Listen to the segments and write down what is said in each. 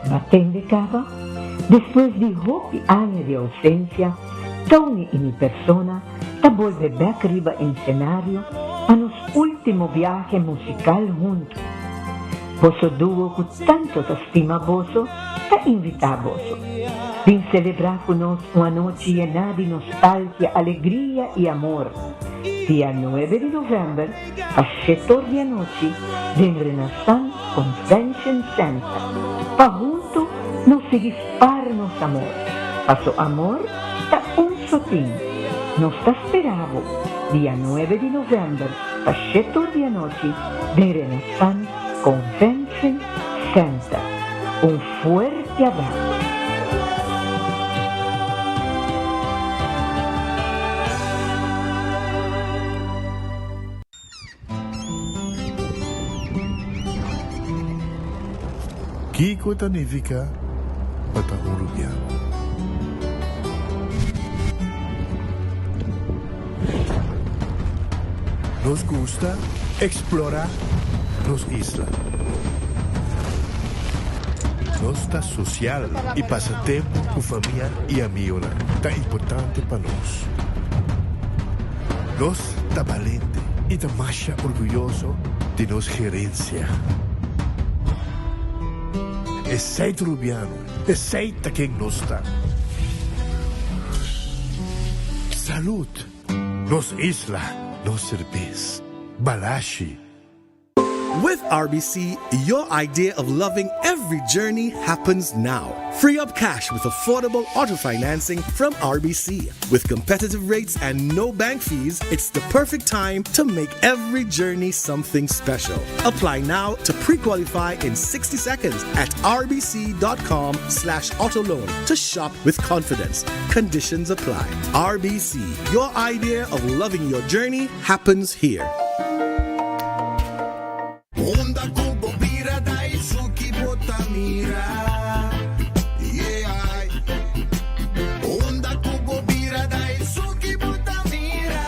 B'a tende caba? Despues di hopi aña di ausencia, Tony y mi persona ta bolbe bek riba ensenario pa nos ultimo biahe musical hunto. Boso duo cu tanto ta stima boso ta invita boso. Bin celebra cu nos un anochi yena di nostalgia, alegria y amor. Dia nuebe di november pa shetor di anochi den Renaissance Convention Center pa hunto nos sigui spar nos amor, paso amor ta un sotin. Nos ta spera bo dia nuebe di november pa shetor di anochi den Renaissance Convention Center. Un fuerte abrazo. Kiko ta nifiká pa ta un rubiano? Nos gusta eksplorá nos isla. Nos ta sosial i pasa tempu ku famia i amigonan ta importante pa nos. Nos ta balente i ta masha orguyoso di nos gerensia. Esei ta Rubiano, esei ta ken nos ta. Salud! Nos isla, nos serbes. Balashi. With RBC, your idea of loving every journey happens now. Free up cash with affordable auto financing from RBC. With competitive rates and no bank fees, it's the perfect time to make every journey something special. Apply now to pre-qualify in 60 seconds at rbc.com slash autoloan to shop with confidence. Conditions apply. RBC, your idea of loving your journey happens here. Unda ku bo bira Daisuki bo ta mira Yeah Unda ku bo bira Daisuki bo ta mira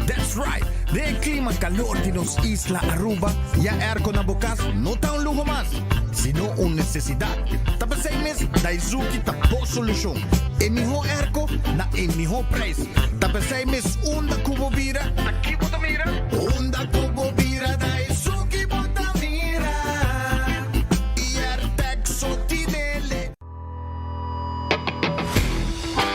That's right! Den e klima kalor di nos isla Aruba, ya airco na bo kas no ta un luho mas, sino un nesesidat. Ta p'esei mes Daizuki ta bo solushon. E mihó airco na e mihó prijs. Ta p'esei mes unda ku bo bira, ta ki bo ta mira? Unda ku bo bira Daizuki bo ta mira Airtec so tinele.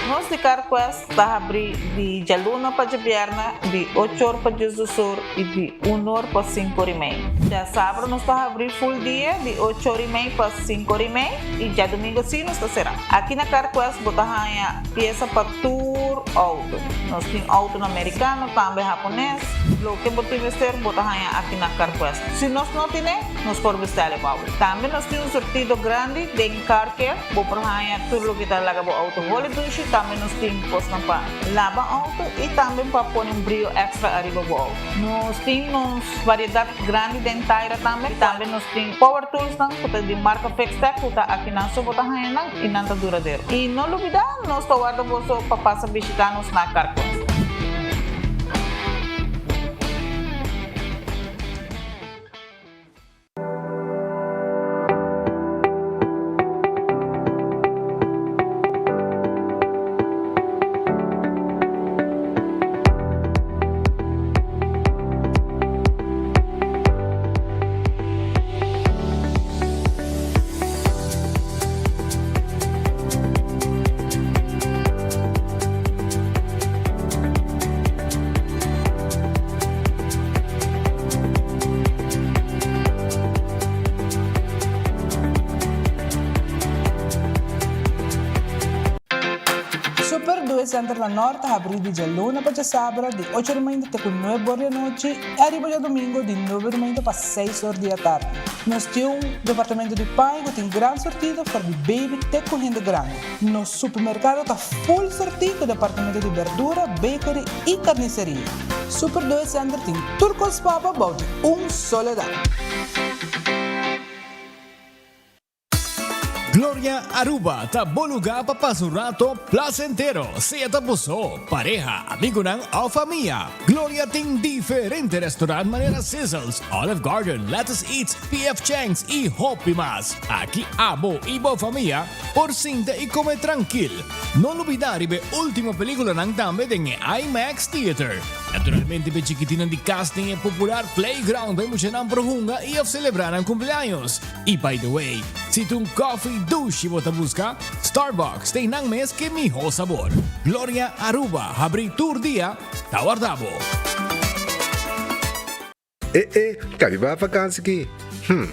Nos di CarQuest ta habri di djaluna pa djabièrnè di ocho or pa diesdos or i di un or pa sinku or i mei. Djasabra nos ta habri full dia di ocho or i mei pa sinku or i mei i djadumingu si nos ta será. Aki na CarQuest bo ta haña piesa pa tur outo. Nos tin outonan merikano, tambe hapones. Loke bo tin mester bo ta haña aki na CarQuest. Si nos no tine, nos por bestèl e pa bo. Tambe nos tin un surtido grandi den Car Care. Bo por haña tur loke ta laga bo outo holi dushi. Tambe nos tin kosnan pa laba outo i tambe pa pone un brio èkstra ariba bo outo. Nos tin nos variedat grandi den taira tambe. Tambe nos tin power toolsnan ku ta di marka Fixtech ku ta akinan so bo ta haña nan i nan ta duradero. I no lubidá, nos ta warda boso pa pasa bishitá nos na Carquest. Super Due Center na Nort ta habrí di djaluna pa djasabra di ocho di mainta te ku nuebe or di anochi i ariba djadumingu di nuebe di mainta pa seis or di atardi. Nos tin un departamento di paña ku tin gran sortido for di baby te ku hende grandi. Nos supermerkado ta full sortí ku departamento di berdura, bakery i karniseria. Super Due Center tin tur kos pa bo bou di un solo dak. Gloria Aruba ta bo luga pa pasa un rato placentero, sea ta bo so, pareha, amigonan of famia. Gloria tin diferente restaurant manera Sizzles, Olive Garden, Lettuce Eats, PF Chang's y hopi mas. Aki abo y bo famia por sinta y come trankil. No lubida riba e ultimo peliculanan tambe den e IMAX Theater. Naturalmente p'e chikitinnan di cas tin e popular playground pa e muchanan por hunga y of celebra nan cumpleaños. Y by the way, si ta un coffee dushi bo ta busca, Starbucks ta einan mes ke miho sabor. Gloria Aruba habri tur dia, ta warda bo. E e, ka biba vakansi ki? Hm,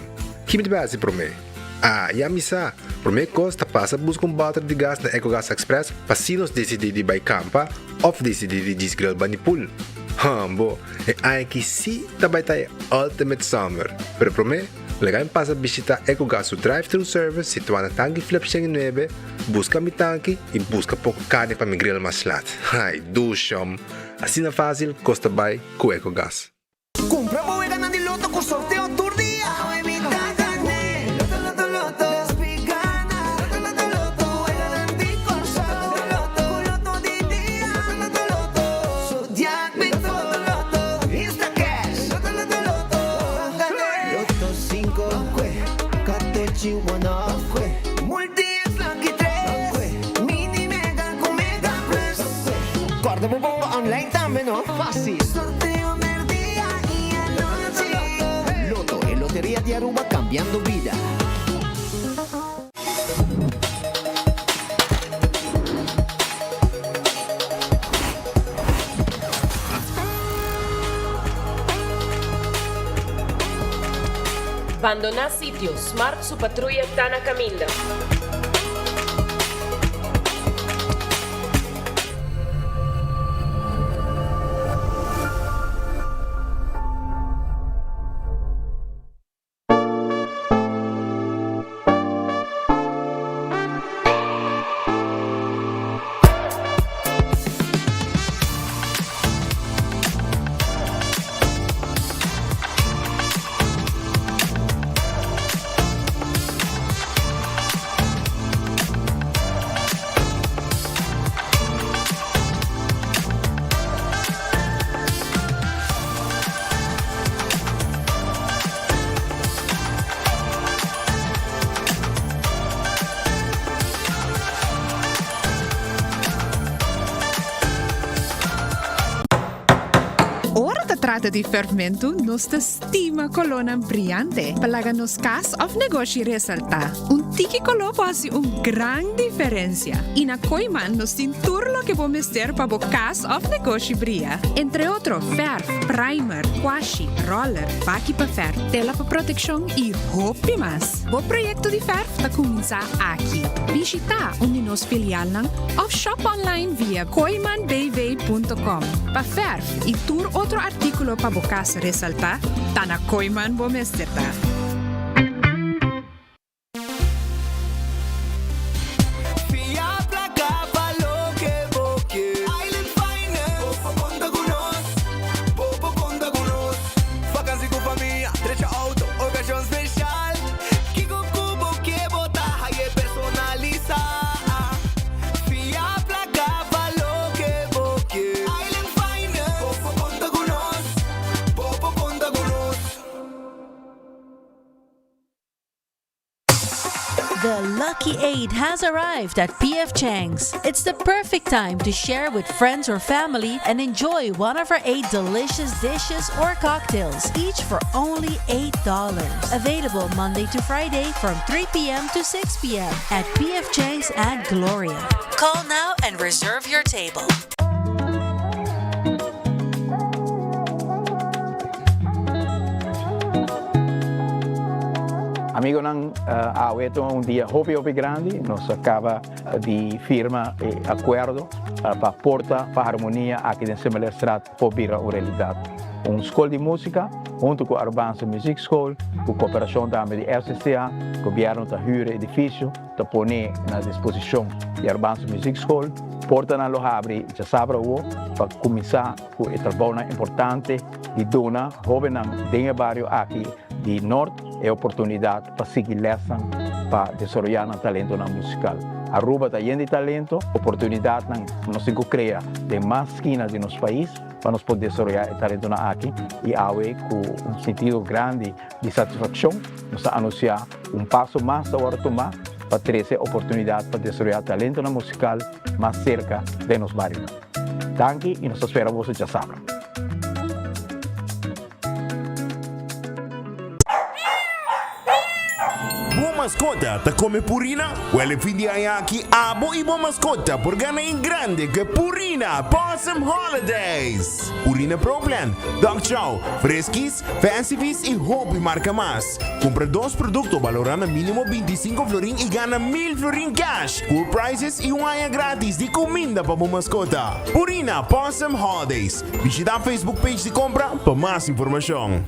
ki mi ta bai hasi promé? Ah, ya mi sa! Promé kos ta pasa buska un bòter di gas na Ecogas Express pa si nos disidí di bai kampa òf disidí di djis grill bani pool. Hòmbo, e aña aki sí ta bai ta e ultimate summer! Pero promé, laga mi pasa bishitá Ecogas su drive-thru service situá na Tanki Flip 109, buska mi tanki i buska poko karni pa mi grill mas lat. Ai, dushòm! Asina fásil kos ta bai ku Ecogas. Cumpra bo weganan di loto cu sorteo tur dia. Awe mi ta gane. Loto loto loto. Despi gana. Loto loto loto. Weganan di Corsou. Loto loto. Cu loto di dia. Loto loto loto. Zodiac Big Four. Loto loto. Instacash. Loto loto loto. Ban gane. Loto cinco. Ban Catochi one off. Multi X lucky tres. Ban Mini mega cu mega plus. Corda bo bongo online tambe no. Facil. Sorteo merdia y anochi. Lotto, e loteria di Aruba cambiando bida. Bandoná sitio, Smart su patruya ta na kaminda. Ora ta trata di ferfmentu, nos ta stima kolónan briante pa laga nos kas òf negoshi resaltá. Un tiki koló por hasi un gran diferensia. I na Kooiman nos tin tur loke bo mester pa bo kas òf negoshi bria. Entre otro fèrf, primer, kwashi, ròler, baki pa fèrf, tela pa protekshon i hopi mas. Bo proyekto di fèrf ta kuminsá aki. Bishitá un di nos filialnan òf shòp online via kooimanbv.com. Pa fèrf i tur otro artíkulo pa bo kas resaltá, ta na Kooiman bo mester ta. Fia placa pa loke bo ke. Island Finance. Bo por conta cu nos. Bo por conta cu nos. Vakantie cu famia, drecha auto, ocasion special. Kico cu bo ke bo ta haye personalisa. Fia placa pa loke bo ke. Island Finance. Bo por conta cu nos. Bo por conta cu nos. The Lucky 8 has arrived at PF Chang's. It's the perfect time to share with friends or family and enjoy one of our 8 delicious dishes or cocktails, each for only $8. Available Monday to Friday from 3 p.m. to 6 p.m. at PF Chang's at Gloria. Call now and reserve your table. Amigonan, awe ta un dia hopi hopi grandi. Nos a caba di firma e acuerdo pa Porta pa Harmonia aki den Semeleerstraat por bira un realidad. Un scol di musica hunto cu Arubaanse Muziekschool, cu cooperacion tambe di FCCA, gobierno ta huur e edificio, ta pone na disposicion di Arubaanse Muziekschool. Portanan lo habri djasabra awo pa cuminsa cu e trabounan importante di duna hobennan den e bario aki di Noord e oportunidad pa sigui lesnan. pa desaroyá nan talentonan musikal. Aruba ta yen di talento, oportunidatnan nos tin ku krea den mas skina di nos pais pa nos por desaroyá e talentonan aki i awe ku un sentido grandi di satisfakshon nos ta anunsiá un paso mas ta wòrdu tumá pa trese oportunidat pa desaroyá talentonan musikal mas serka den nos barionan. Danki i nos ta spera boso djasabra. Bo maskota ta kome Purina? Wèl e fin di aña aki abo i bo maskota por gana en grande ku e Purina Pawsome Holidays! Purina Pro Plan, Dog Chow, Friskies, Fancy Feast i hopi marka mas. Kumpra dos produkto balorá na mínimo 25 florin i gana 1000 florin cash, cool prizes i un aña gratis di kuminda pa bo maskota. Purina Pawsome Holidays. Bishita Facebook page di Compra pa mas informacion.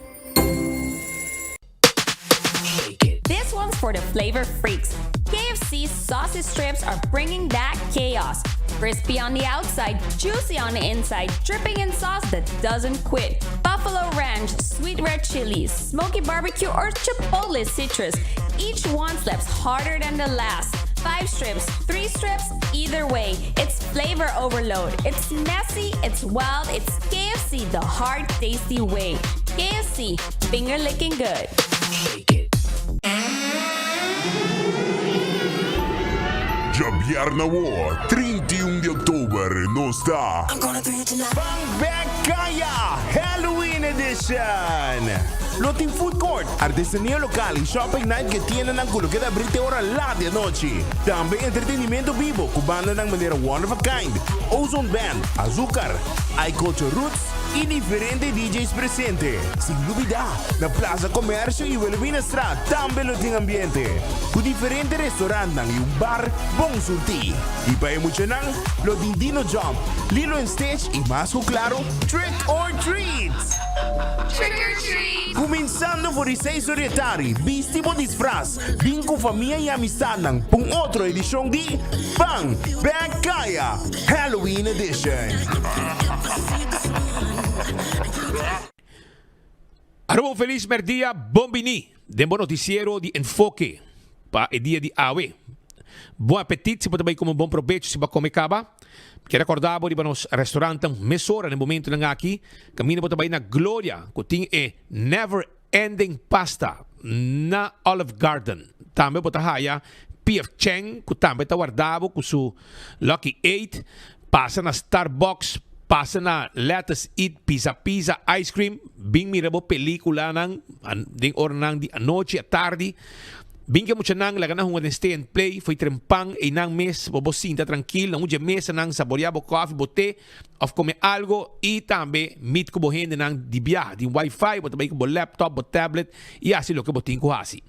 This one's for the flavor freaks. KFC sausage strips are bringing that chaos. Crispy on the outside, juicy on the inside, dripping in sauce that doesn't quit. Buffalo Ranch, sweet red chili, smoky barbecue, or chipotle citrus. Each one slaps harder than the last. Five strips, three strips, either way, it's flavor overload. It's messy, it's wild, it's KFC the hard, tasty way. KFC, finger licking good. Djabièrnè awor, 31 di òktober, nos ta. Ban bek kaya! Halloween Edition! Lo tin food court, artesania lokal i shopping night ku e tiendanan ku lo keda abrí te ora lat di anochi. Tambe entretenimento bibo ku bandanan manera One of a Kind, Ozone Band, Azucar, I Culture Roots i diferente DJ's presente. Sin lubidá, na Plaza Comercio i Wilhelminastraat tambe lo tin ambiente, ku diferente restaurantnan i un bar bon surtí. I pa e muchanan lo tin Dino Jump, Lilo and Stitch i mas ku klaro Trick or Treat! Trick or treat! Kuminsando for di seis or di e tardi, bisti bo disfras, bin ku famia i amistatnan pa un otro edishon di Ban Bek Kaya Halloween Edition! Aruba un felis merdia, bon bini den bo noticiero di Enfoke pa e dia di awe. Bon apetit si bo ta bay come, bon probecho si bo a come caba. Kier acorda bo riba nos restaurantnan mesora den momentonan aki, caminda bo ta bay na Gloria cu tin e Never Ending Pasta na Olive Garden. Tambe bo ta haya PF Chang cu tambe ta warda bo cu su Lucky Eight, pasa na Starbucks, pasa na Lettuce Eat Pizza Pizza Ice Cream, bin mira bo peliculanan den oranan di anochi, atardi. Bin ke muchanan laga nan hunga den Stay and Play, fo'i trempan einan mes bo bo sinta trankil na un dje mesanan, saborea bo kofi, bo te of kome algo i tambe meet ku bo hendenan di biaha. Tin wifi, bo ta bai ku bo laptop, bo tablet i hasi loke bo tin ku hasi.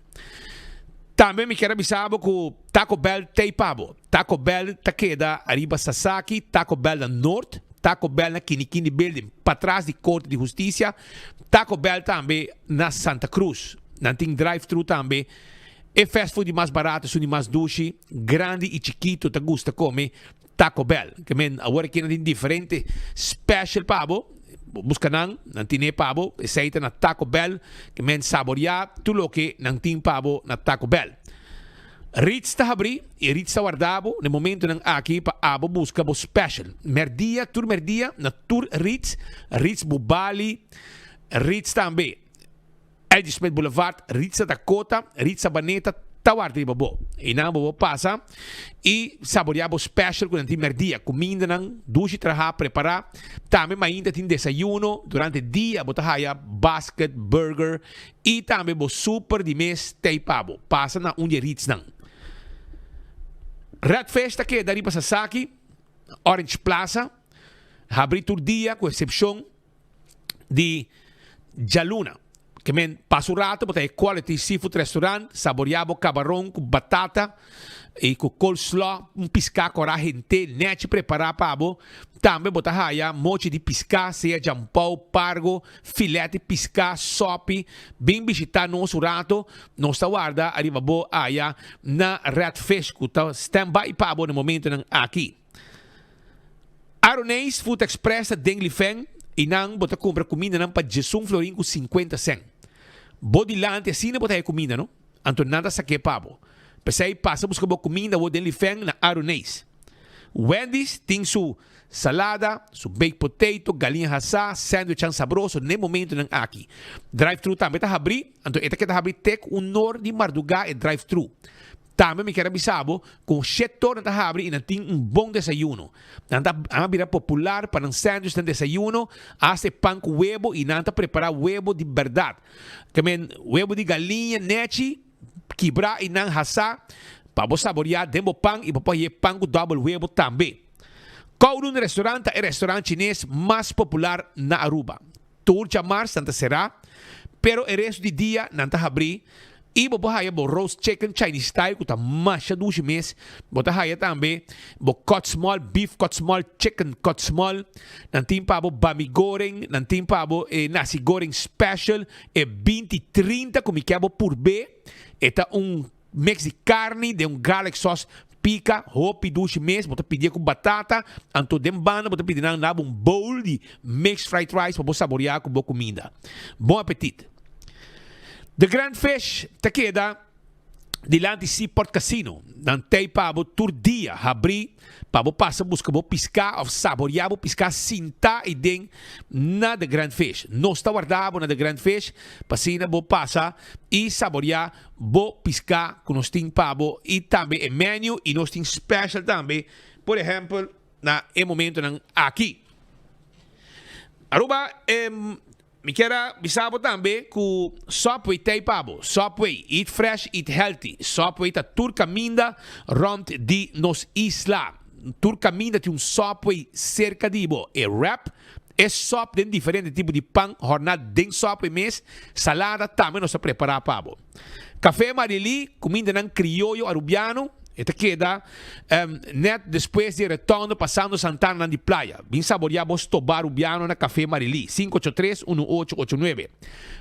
Tambe mi kier a bisa bo ku Taco Bell t'ei pa bo. Taco Bell ta keda ariba Sasaki, Taco Bell na Noord, Taco Bell na Kinikini Building, patras di Korte di Hustisia, Taco Bell tambe na Santa Cruz. Nan tin drive thru tambe. E fast food di mas barato esun di mas dushi, grandi i chikito ta gusta kome Taco Bell. Ke men awor aki nan tin diferente special pa bo. Bo buska nan, nan tine pa bo. Esei ta na Taco Bell. Ke men saboria tur loke nan tin pa bo na Taco Bell. Ritz ta habri i Ritz ta warda bo na e momentonan aki pa abo buska bo special. Merdia, tur merdia na tur Ritz, Ritz Bubali, Ritz tambe. Eddie Smith Boulevard, Ritza Dakota, Ritza Sabaneta ta warda riba bo. Einan bo por pasa i saboreá bo special ku nan tin mèrdia. Kumindanan dushi trahá, prepará. Tambe mainta tin desayuno. Durante dia bo ta haya basket, burger i tambe bo super di mes tei pa bo. Pasa na un di e Ritznan. Red Fish ta keda riba Sasaki, Orange Plaza. Habrí tur dia ku eksepshon di djaluna. Ke men pasa un rato bo ta e Quality Seafood Restaurant, saborea bo kabaron ku batata i ku coleslaw, un piská kòrá hent'é nèchi prepará pa bo. Tambe bo ta haya mochi di piská, sea djampou, pargo, filèt di piská, sòpi. Bin bishitá nos un rato, nos ta warda ariba bo aya na Red Fish ku ta stand by pa bo na momentonan aki. Aroneis Food Express ta den Lifen y nan bo ta cumpra cumindanan pa djesun florin cu 50 cent. Bo dilanti asina bo ta haya cuminda no, anto nan ta saké pa bo. P'esei pasa buska bo kuminda awor den Lifeng na Aruneis. Wendy's tin su salada, su baked potato, galiña hasá, sandwichan sabroso n'e momentonan aki. Drive-thru tambe ta habrí, anto e ta keda habrí te ku un nor di mardugá e drive-thru. Tambe mi kier a bisa bo ku shetornan ta habri i nan tin un bon desayuno. Nan ta a bira popular pa nan sandwich den desayuno, asta e pan ku webo i nan ta prepará webo di bèrdat. Ke men webo di galiña nechi kibrá i nan hasá pa bo saboriá den bo pan i bo por haña e pan ku dòbel webo tambe. Kowloon Restaurant ta e restaurant chines mas popular na Aruba. Tur djamars nan ta será, pero e resto di dia nan ta habrí i bo por haya bo roast chicken Chinese style ku ta masha dushi mes. Bo ta haya tambe bo cut small, beef cut small, chicken cut small. Nan tin pa bo bami goreng, nan tin pa bo e nasi goreng special, e binti trinta ku mi ke bo purb'é. E ta un Mix di carni den un garlic sauce pica hopi dushi mes bo ta pidié cu batata anto den banda bo ta pidi nan dabo un bowl di mixed fried rice pa bo saborea cu bo cuminda. Bon apetit. The Grand Fish ta keda dilanti Seaport Casino. Nan tey pa bo tur dia habri pa bo pasa busca bo pisca of saborea bo pisca sinta y den na The Grand Fish. Nos ta warda bo na The Grand Fish pa asina bo pasa y saborea bo piská ku nos tin pa bo i tambe e menu i nos tin special tambe por ehempel na e momentonan aki. Aruba mi kier a bisa bo tambe ku Subway t'ei pa bo. Subway, eat fresh, eat healthy. Subway ta tur kaminda rònt di nos isla. Tur kaminda tin un Subway serka di bo. E wrap E sòp den diferente tipo di pan hòrná den sòp e mes, salada tambe nos ta prepará pa bo. Café Marilí, kumindanan krioyo arubiano, e ta keda nèt despues di e retondo pasando Santananan di Playa. Bin saboriá bo stobá arubiano na Café Marilí, sinku ocho tres, unu ocho ocho nuebe.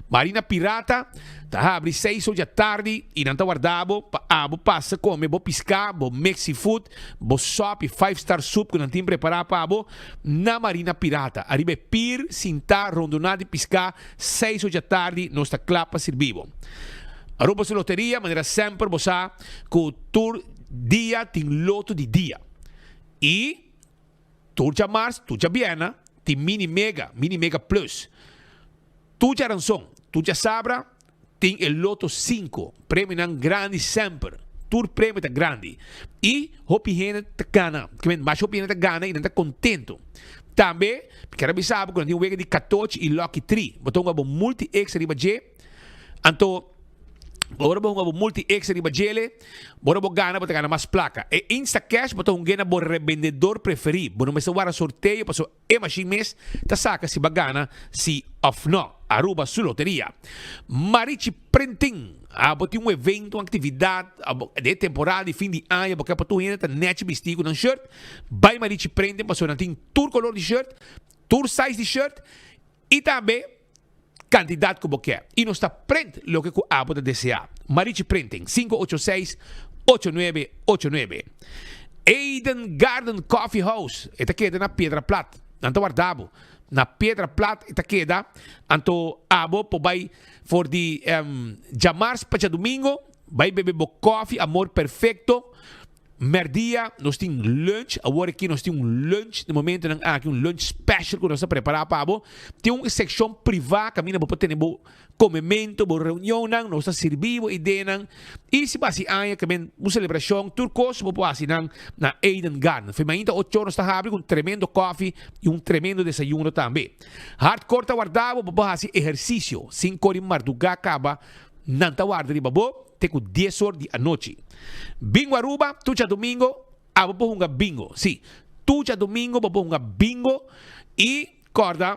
Marina Pirata ta habri seis or djatardi i nan ta warda bo pa abo pasa kome bo piská, bo mix seafood, bo sòp i five star soup ku nan tin prepará pa bo. Na Marina Pirata, ariba e pir, sintá, rondoná di piská, seis or djatardi nos ta kla pa sirbi bo. Aruba su loteria, manera semper bo sa ku tur dia tin loto di dia. I tur djamars, tur djabièrnè tin mini mega, mini mega plus. Tur djaranson, tur djasabra tin e Loto sinku, premionan grandi semper, tur premio ta grandi y hopi hende ta gana, kimen masha hopi hende ta gana y nan ta contento. Tambe mi kier a bisa bo cu nan tin un wega di katochi y lucky tree, bo ta hunga bo multi extra riba dje, anto ora bo hunga bo multi extra riba djele, ora bo gana bo ta gana mas placa. E instacash bo ta hungu'e na bo rebendedor preferi, bo no mester wara sorteo pasobra. E mashin mes ta saka si ba gana si of no. Aruba su loteria. Marichi Printing, Abo tin un evento, un actividad, abo den e temporada di fin di aña bo ke pa tur hende ta nechi bisti ku nan shirt, bai Marichi Printing pasobra nan tin tur color di shirt, tur size di shirt y tambe cantidad cu bo ke. Y nos ta print loke cu abo ta desea. Marichi Printing, 586 8989. Eden Garden Coffee House, e ta keda na Piedra Plat. Nan ta warda bo. Na Piedra Plat e ta keda. Anto abo por bai for di djamars pa djadumingo, bai bebe bo koffie Amor Perfecto. Merdia nos tin lunch, awor aki nos tin un lunch den momentonan aki, un lunch special ku nos a prepará pa bo. Tin un sekshon privá kaminda bo por tene bo komemento, bo reunionnan, nos ta sirbi bo ideanan. I si bo hasi aña ke men un selebrashon, tur kos bo por hasi nan na Eden Garden. Fe mainta ocho or nos ta habri ku un tremendo kòfi i un tremendo desayuno tambe. Hardcore ta warda bo pa bo hasi ehersisio, sin kor di mardugá kaba nan ta warda riba bo. te ku dies or di anochi. Bingo Aruba, tur djadumingo abo por hunga bingo. Sí, tur djadumingo bo por hunga bingo i kòrda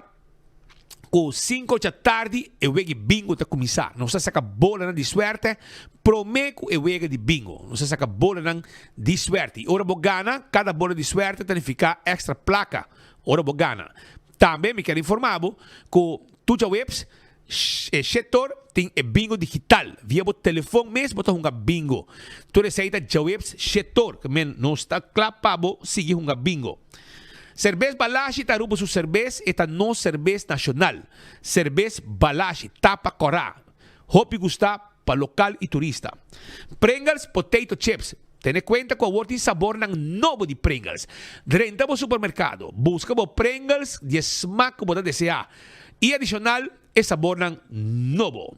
ku sinku djatardi e wega di bingo ta kuminsá. Nos ta saka bolanan di suerte promé ku e wega di bingo. Nos ta saka bolanan di suerte i ora bo gana, kada bola di suerte ta nifiká èkstra plaka ora bo gana. Tambe mi kier informá bo ku tur djaweps E shetor tin e bingo digital. Via bo telefon mes bo ta hunga bingo. Tur esei ta djaweps shetor. Ke men nos ta kla pa bo sigui hunga bingo. Serbes Balashi ta Aruba su serbes, e ta nos serbes nashonal. Serbes Balashi, tapa kòrá. Hopi gustá. pa lokal i turista. Pringles Potato Chips, Tene kuenta ku awor tin sabornan nobo di Pringles. Drenta bo supermerkado, buska bo Pringles di e smak ku bo ta deseá i adishonal e sabornan nobo.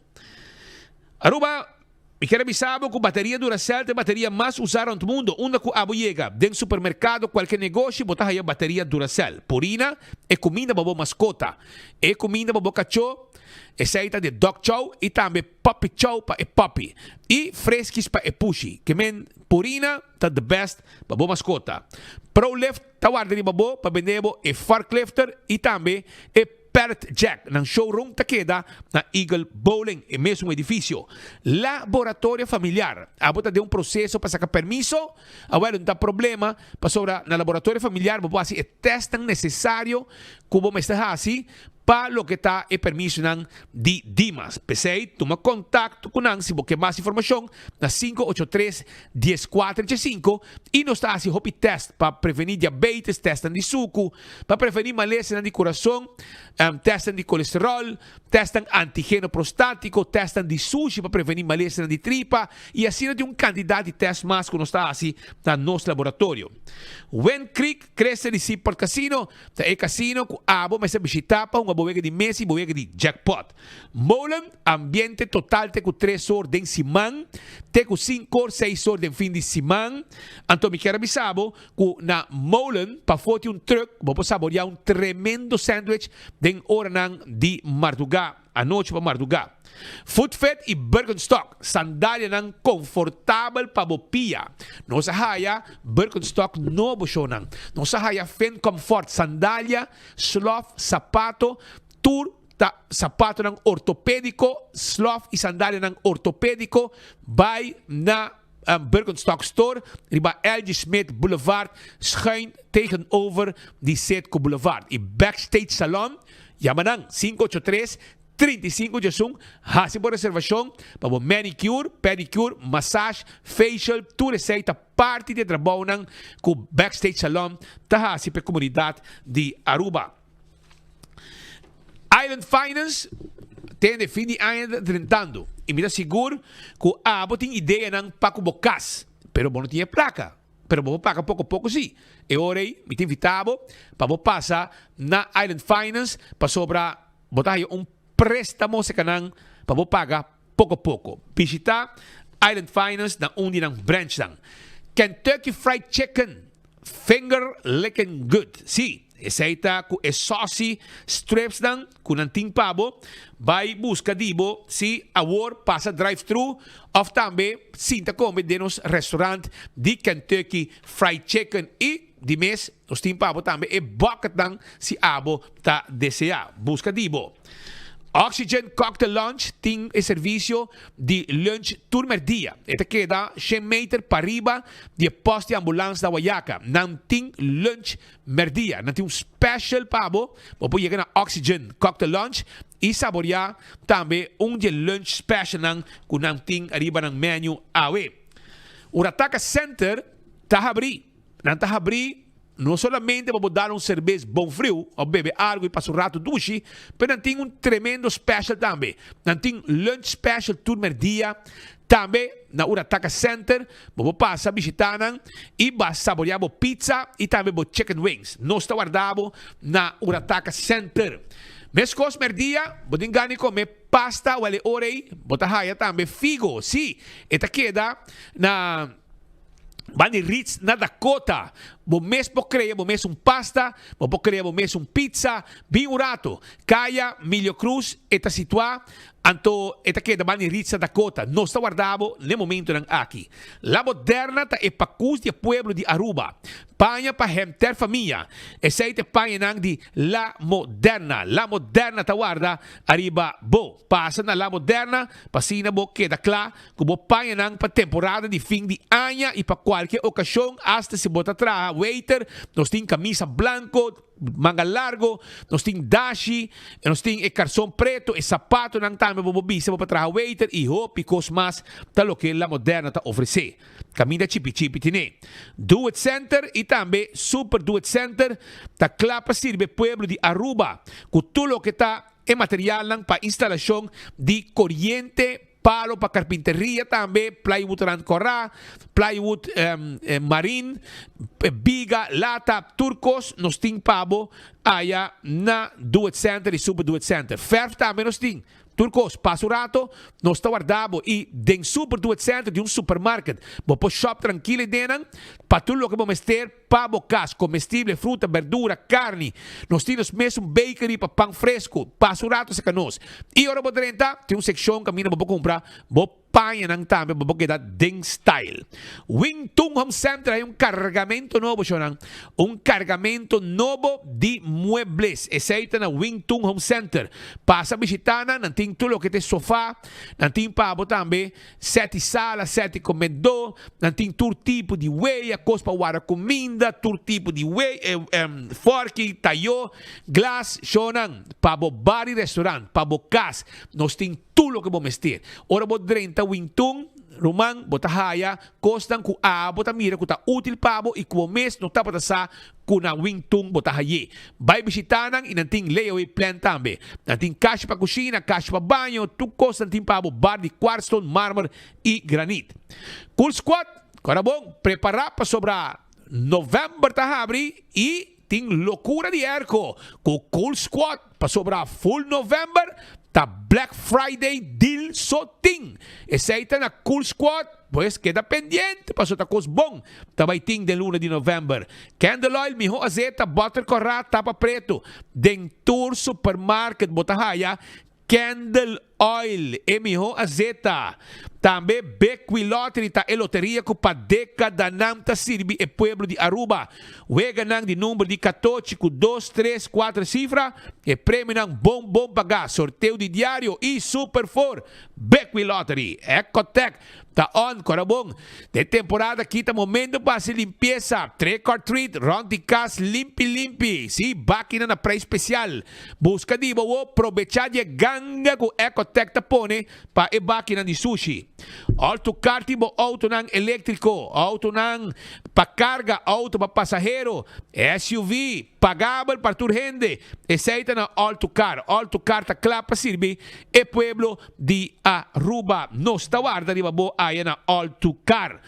Aruba, Mi kier a bisa bo ku bateria Duracell ta e bateria mas usá rònt mundu. Unda ku abo yega, den supermerkado, kualke negoshi, bo ta haya bateria Duracell. Purina, e kuminda pa bo maskota. E kuminda pa bo kachó, esei ta di dog chow i tambe puppy chow pa e puppy. I Friskies pa e pushi. Ke men, Purina ta the best pa bo maskota. Prolift ta warda riba bo pa bende bo e forklifter i tambe e. Perth Jack, nan showroom ta keda na Eagle Bowling, e mesun edifisio. Laboratorio Familiar, abo ta den un proseso pa saka permiso? Awel, no ta problema, pasobra na Laboratorio Familiar bo por hasi e testnan nesesario ku bo mester hasi pa loke ta e permisonan di Dimas. P'esei, tuma kontakto ku nan si bo ke mas informashon na 583 1485 i nos ta hasi hopi test pa prevení diabetes, testnan di suku, Pa prevení malesanan di kurason, tèstnan di kolesteròl, tèstnan antigeno prostátiko, tèstnan di sushi pa prevení malesanan di tripa i asina tin un kantidat di tèst mas ku nos ta hasi na nos laboratorio. Wind Creek Cresta di Seaport Casino ta e kasino ku abo mester bishitá pa hunga bo wega di mesa i bo wega di jackpot. Molen, ambiente total te ku tres or den siman, te ku sinku or, seis or den fin di siman. Anto mi kier a bisa bo Ku na Molen pafó tin un truck bo por saboreá un tremendo sandwich den oranan di mardugá, anochi pa mardugá. Footfit i Birkenstock, sandalianan konfortabel pa bo pia. Nos a haya Birkenstock nobo shownan. Nos a haya Finn Comfort sandalia, slof, sapato, tur ta sapatonan ortopédiko, slof i sandalianan ortopédiko. Bai na. Birkenstock Store riba LG Smith Boulevard schuin tegenover di Citgo Boulevard y Backstage Salon. Yama nan 583 35 diesun hasi bo reservacion pa bo manicure, pedicure, massage, facial tur esey ta parti di e trabounan cu Backstage Salon ta hasi pa e comunidad di Aruba. Island Finance tende fin di aña ta drentando y mi ta sigur cu abo tin ideanan pa cu bo cas, pero bo no tin e placa, pero bo por paga poco poco si. E ora ey mi ta invita bo pa bo pasa na Island Finance pasobra bo ta haya un prestamo cerca nan pa bo paga poco poco. Bishita Island Finance na un di nan branchnan. Kentucky Fried Chicken, finger licking good. Si, esey ta cu e saucy stripsnan cu nan tin pa bo. Bay busca di bo si awor pasa drive thru of tambe sinta come den nos restaurant di Kentucky Fried Chicken. Y di mes nos tin pa bo tambe e bucketnan si abo ta desea. Busca di bo. Oxygen Cocktail Lounge tin e servisio di lunch tur merdia. E ta keda shen meter pariba di e post di ambulans na Wayaca. Nan tin lunch merdia. Nan tin un special pa bo. Bo por yega na Oxygen Cocktail Lounge y saborea tambe un di e lunch specialnan cu nan tin ariba nan menu awe. Urataka Center ta habri. Nan ta habri no solamente pa bo dal un serbes bon friu of bebe algo y pasa un rato dushi, pero nan tin un tremendo special tambe. Nan tin lunch special tur merdia tambe na Urataka Center. Bo por pasa bishita nan y ba saborea bo pizza y tambe bo chicken wings. Nos ta warda bo na Urataka Center. Mescos merdia bo tin gana di come pasta wale ora ey bo ta haya tambe figo. Si, e ta keda na. Ban di Ritz na Dakota. Bo mes por crea bo mes un pasta, bo por crea bo mes un pizza. Bin un rato. Caya Milio Cruz e ta situa, anto e ta keda ban di Ritz na Dakota. Nos ta warda bo n'e momentonan aki. La Moderna ta e pacus di e pueblo di Aruba. Paña pa henter famia. Esey ta e pañanan di La Moderna. La Moderna ta warda ariba bo. Pasa na La Moderna pa asina bo keda cla Ku bo pañanan pa temporada di fin di aña i pa kualke okashon, asta si bo ta traha waiter, nos tin kamisa blanko, manga largo, nos tin dashi, nos tin e karson preto, e sapatonan tambe bo por bisa bo pa traha waiter i hopi kos mas ta loke La Moderna ta ofresé. Kaminda chipi chipi tine. Do It Center i tambe Super Do It Center ta kla pa sirbi e pueblo di Aruba ku tur loke ta e materialnan pa instalashon di koriente. palo pa karpinteria tambe, plywood rand kòrá, plywood marin, biga, lata, tur kos nos tin pa bo aya na Do It Center i Super Do It Center. Fèrf tambe nos tin. Tur kos, pasa un rato, nos ta warda bo i den Super Do It Center di un supermarket bo por shop trankil ei dennan pa tur loke bo mester pa bo kas, komestible, fruta, berdura, karni. Nos tin nos mesun bakery pa pan fresku. Pasa un rato serka nos. I ora bo drenta, tin un sekshon kaminda bo por kumpra bo Pañanan tambe bo por keda den style. Wing Tun Home Center hay un cargamento nobo shownan. Un cargamento nobo di muebles. Esey ta na Wing Tun Home Center. Pasa bishita nan, nan tin tur loke ta e sofa, nan tin pa bo tambe set di sala, set di comedor, nan tin tur tipo di weya, cos pa warda cuminda, tur tipo di weya, forki, tayo, glas, shownan, pa bo bar y restaurant, pa bo cas. Nos tin Tur loke bo mester. Ora bo drenta Wingtun, ruman, bo ta haya kosnan ku abo ta mira ku ta útil pa bo i ku bo mes no tabata sa ku na Wingtun bo ta hay'é. Bai bishitá nan i nan tin layaway plan tambe. Nan tin kashi pa kushina, kashi pa baño, tur kos nan tin pa bo, bar di kwartstone, marmer i granit. Cool Squad, kora bon, prepará pasobra novèmber ta habri i. Tin locura di airco cu Cool Squad pasobra full November ta Black Friday deal so tin. Esey ta na Cool Squad pues keda pendiente paso ta cos bon ta bay tin den luna di November. Candle oil miho azeta butter cora tapa preto den tur supermarket bo ta haya Candle Oil, e mihó azeta. Tambe Bequi Lottery ta e loteria cu pa decadanan ta sirbi e pueblo di Aruba. Weganan di number di catochi cu dos, tres, cuater cifra, e premionan bon bon pagá, sorteo di diario y Super Four. Bequi Lottery, Ecotec Ta on, kora bon. Den temporada aki ta momento pa hasi limpiesa. Trick or treat, rond di kas limpi limpi. Sí, bakinan na prijs spesial. Buska di bo wo probecha di e ganga ku Ecotec ta pone pa e bakinan di sushi. All to car tin bo autonan eléktriko, autonan pa karga, auto pa pasahero, SUV, Pagabel pa tur hende. Esey ta na All to Car. All to Car ta kla pa sirbi e pueblo di Aruba. Nos ta warda riba bo aya na All to Car.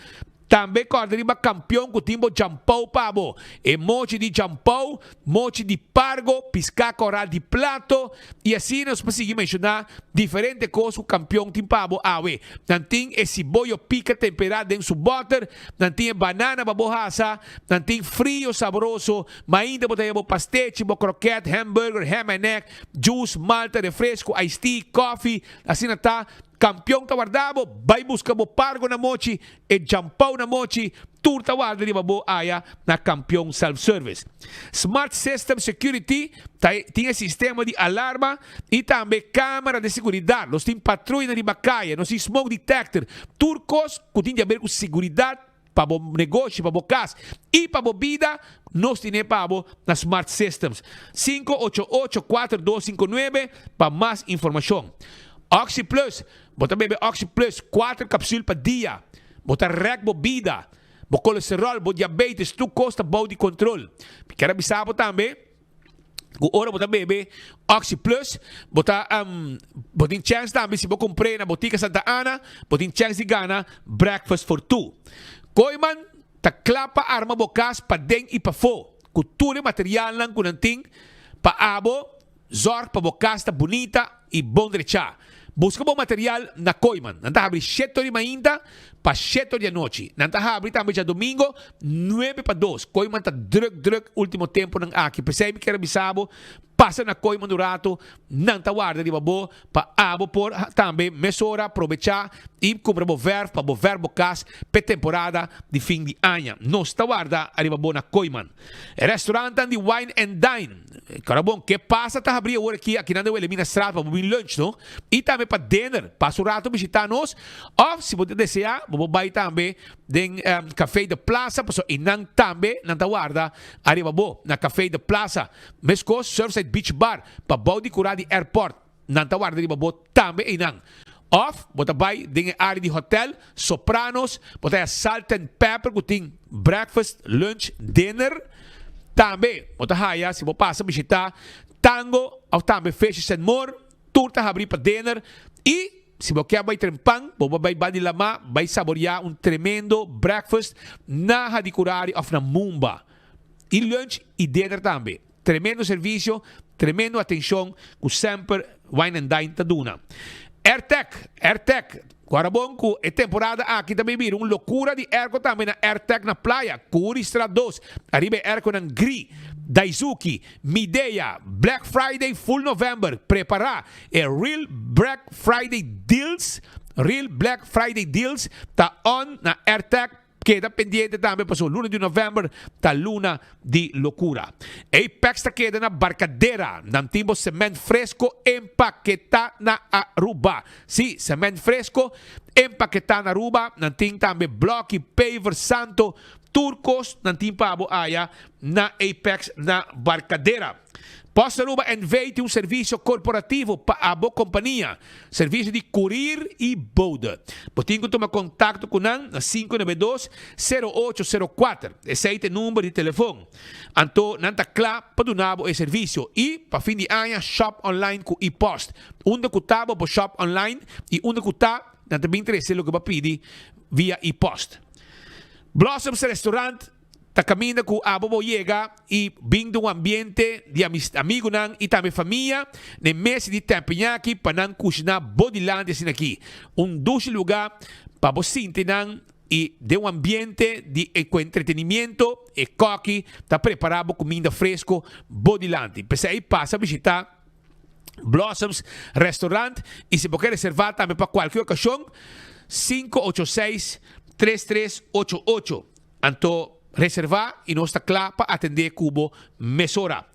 Tambe corda riba campeon cu tin bo jampou pa bo. E mochi di jampou, mochi di pargo, pisca coral di plato y asina nos por sigui menciona diferente cos cu campeon tin pa bo awe. Nan tin e siboyo pica tempera den su boter, nan tin e banana pa bo hasa, Nan tin frio sabroso, ma ainda bo ta haya bo pastechi, bo kroket, hamburger, ham and egg, juice, malta, refresco, iced tea, coffee, asina ta. Kampion ta warda bo, bai buska bo pargo na mochi, e jampou na mochi, tur ta warda riba bo aya na Kampion Self Service. Smart System Security ta tin e sistema di alarma y tambe camera di seguridad. Nos tin patruya riba caya, nos tin smoke detector, tur cos cu tin di haber cu seguridad. Pa bo negoshi, pa bo kas i pa bo bida, nos tine pa bo na Smart Systems. 588 4259 pa mas informashon. Oxi Plus, Bo ta bebe Oxi Plus kuater kapsul pa dia. Bo ta rèk bo bida. Bo kolesteròl, bo diabetes, tur kos ta bou di kontrol. Mi kier a bisa bo tambe. Ku ora bo ta bebe Oxi Plus, bo ta bo tin chèns tambe si bo kumpr'é na Botica Santa Ana, bo tin chèns di gana Breakfast for Two. Kooiman ta kla pa arma bo kas paden i pafó ku tur e materialnan ku nan tin pa abo zòrg pa bo kas ta bunita i bon drechá. Buska bo material na Kooiman. Nan ta habri shete ora di mainta pa shete ora di anochi. Nan ta habri tambe djadomingo nuebe pa dos. Kooiman ta druk druk ultimo temponan aki. P'esei mi kier a bisa bo, pasa na Kooiman un rato, nan ta warda riba bo pa abo por tambe mesora probechá i kumpra bo verf pa bo verf bo kas p'e temporada di fin di aña. Nos ta warda ariba bo na Kooiman. E restaurantnan di Wine and Dine. Kora bon, ke pasa ta habri awor aki akinan den Wilhelminastraat pa bo bin lunch no, i tambe pa dinner. Pasa un rato bishita nos, of si bo ta desea bo por bai tambe den Café de Plaza pasobra einan tambe nan ta warda ariba bo na Café de Plaza. Meskos Surfside Beach Bar pa bou di kura di airport nan ta warda riba bo tambe einan. Of bo ta bai den e área di hotel Sopranos, bo ta haya Salt and Pepper ku tin breakfast, lunch, dinner. Tambe bo ta haya si bo pasa bishita Tango of tambe Fishes and More, tur ta habri pa dinner. I. si bo kier bai trempan, bo por bai Bandi Lama, bai saborea un tremendo breakfast na Hadicurari of na Mumba. Y lunch y dinner tambe. Tremendo servicio, tremendo atencion cu semper Wine and Dine ta duna. Airtec, Airtec, Guarda bon cu e temporada aki ta bay bira un locura di airco tambe na Airtec na Playa, Curiestraat dos, ariba e airconan Gri, Daizuki, Midea, Black Friday full November, prepara e Real Black Friday Deals, Real Black Friday Deals ta on na Airtec, Keda pendiente tambe pasobra luna di november ta luna di locura. Apex ta keda na Barcadera. Nan tin bo cement fresco empaketa na Aruba. Si, cement fresco empaketa na Aruba. Nan tin tambe bloki, paver, santo, tur cos nan tin pa bo aya na Apex na Barcadera. Post Aruba NV tin un servicio corporativo pa abo compania, servicio di courier y bode. Bo tin cu tuma contacto cu nan na 592 0804, esey ta e number di telefon. Anto nan ta cla pa duna bo e servicio. Y pa fin di aña shop online cu e-post. Unda cu ta bo por shop online y unda cu ta nan ta bin trece loke bo a pidi via e-post. Blossoms Restaurant. Ta kaminda ku abo bo yega i bin den un ambiente di amigunan i tambe famia na e mesa di teppanyaki pa nan kushiná bo dilanti asina aki. Un dushi lugá pa bo sinti nan i den un ambiente di ku entretenimiento e kòki ta prepará bo kuminda fresko bo dilanti. P'esei pasa bishitá Blossoms Restaurant i si bo ke reservá tambe pa kualke okashon, 586 3388. Anto reserva y nos ta cla pa atende cu bo mesora.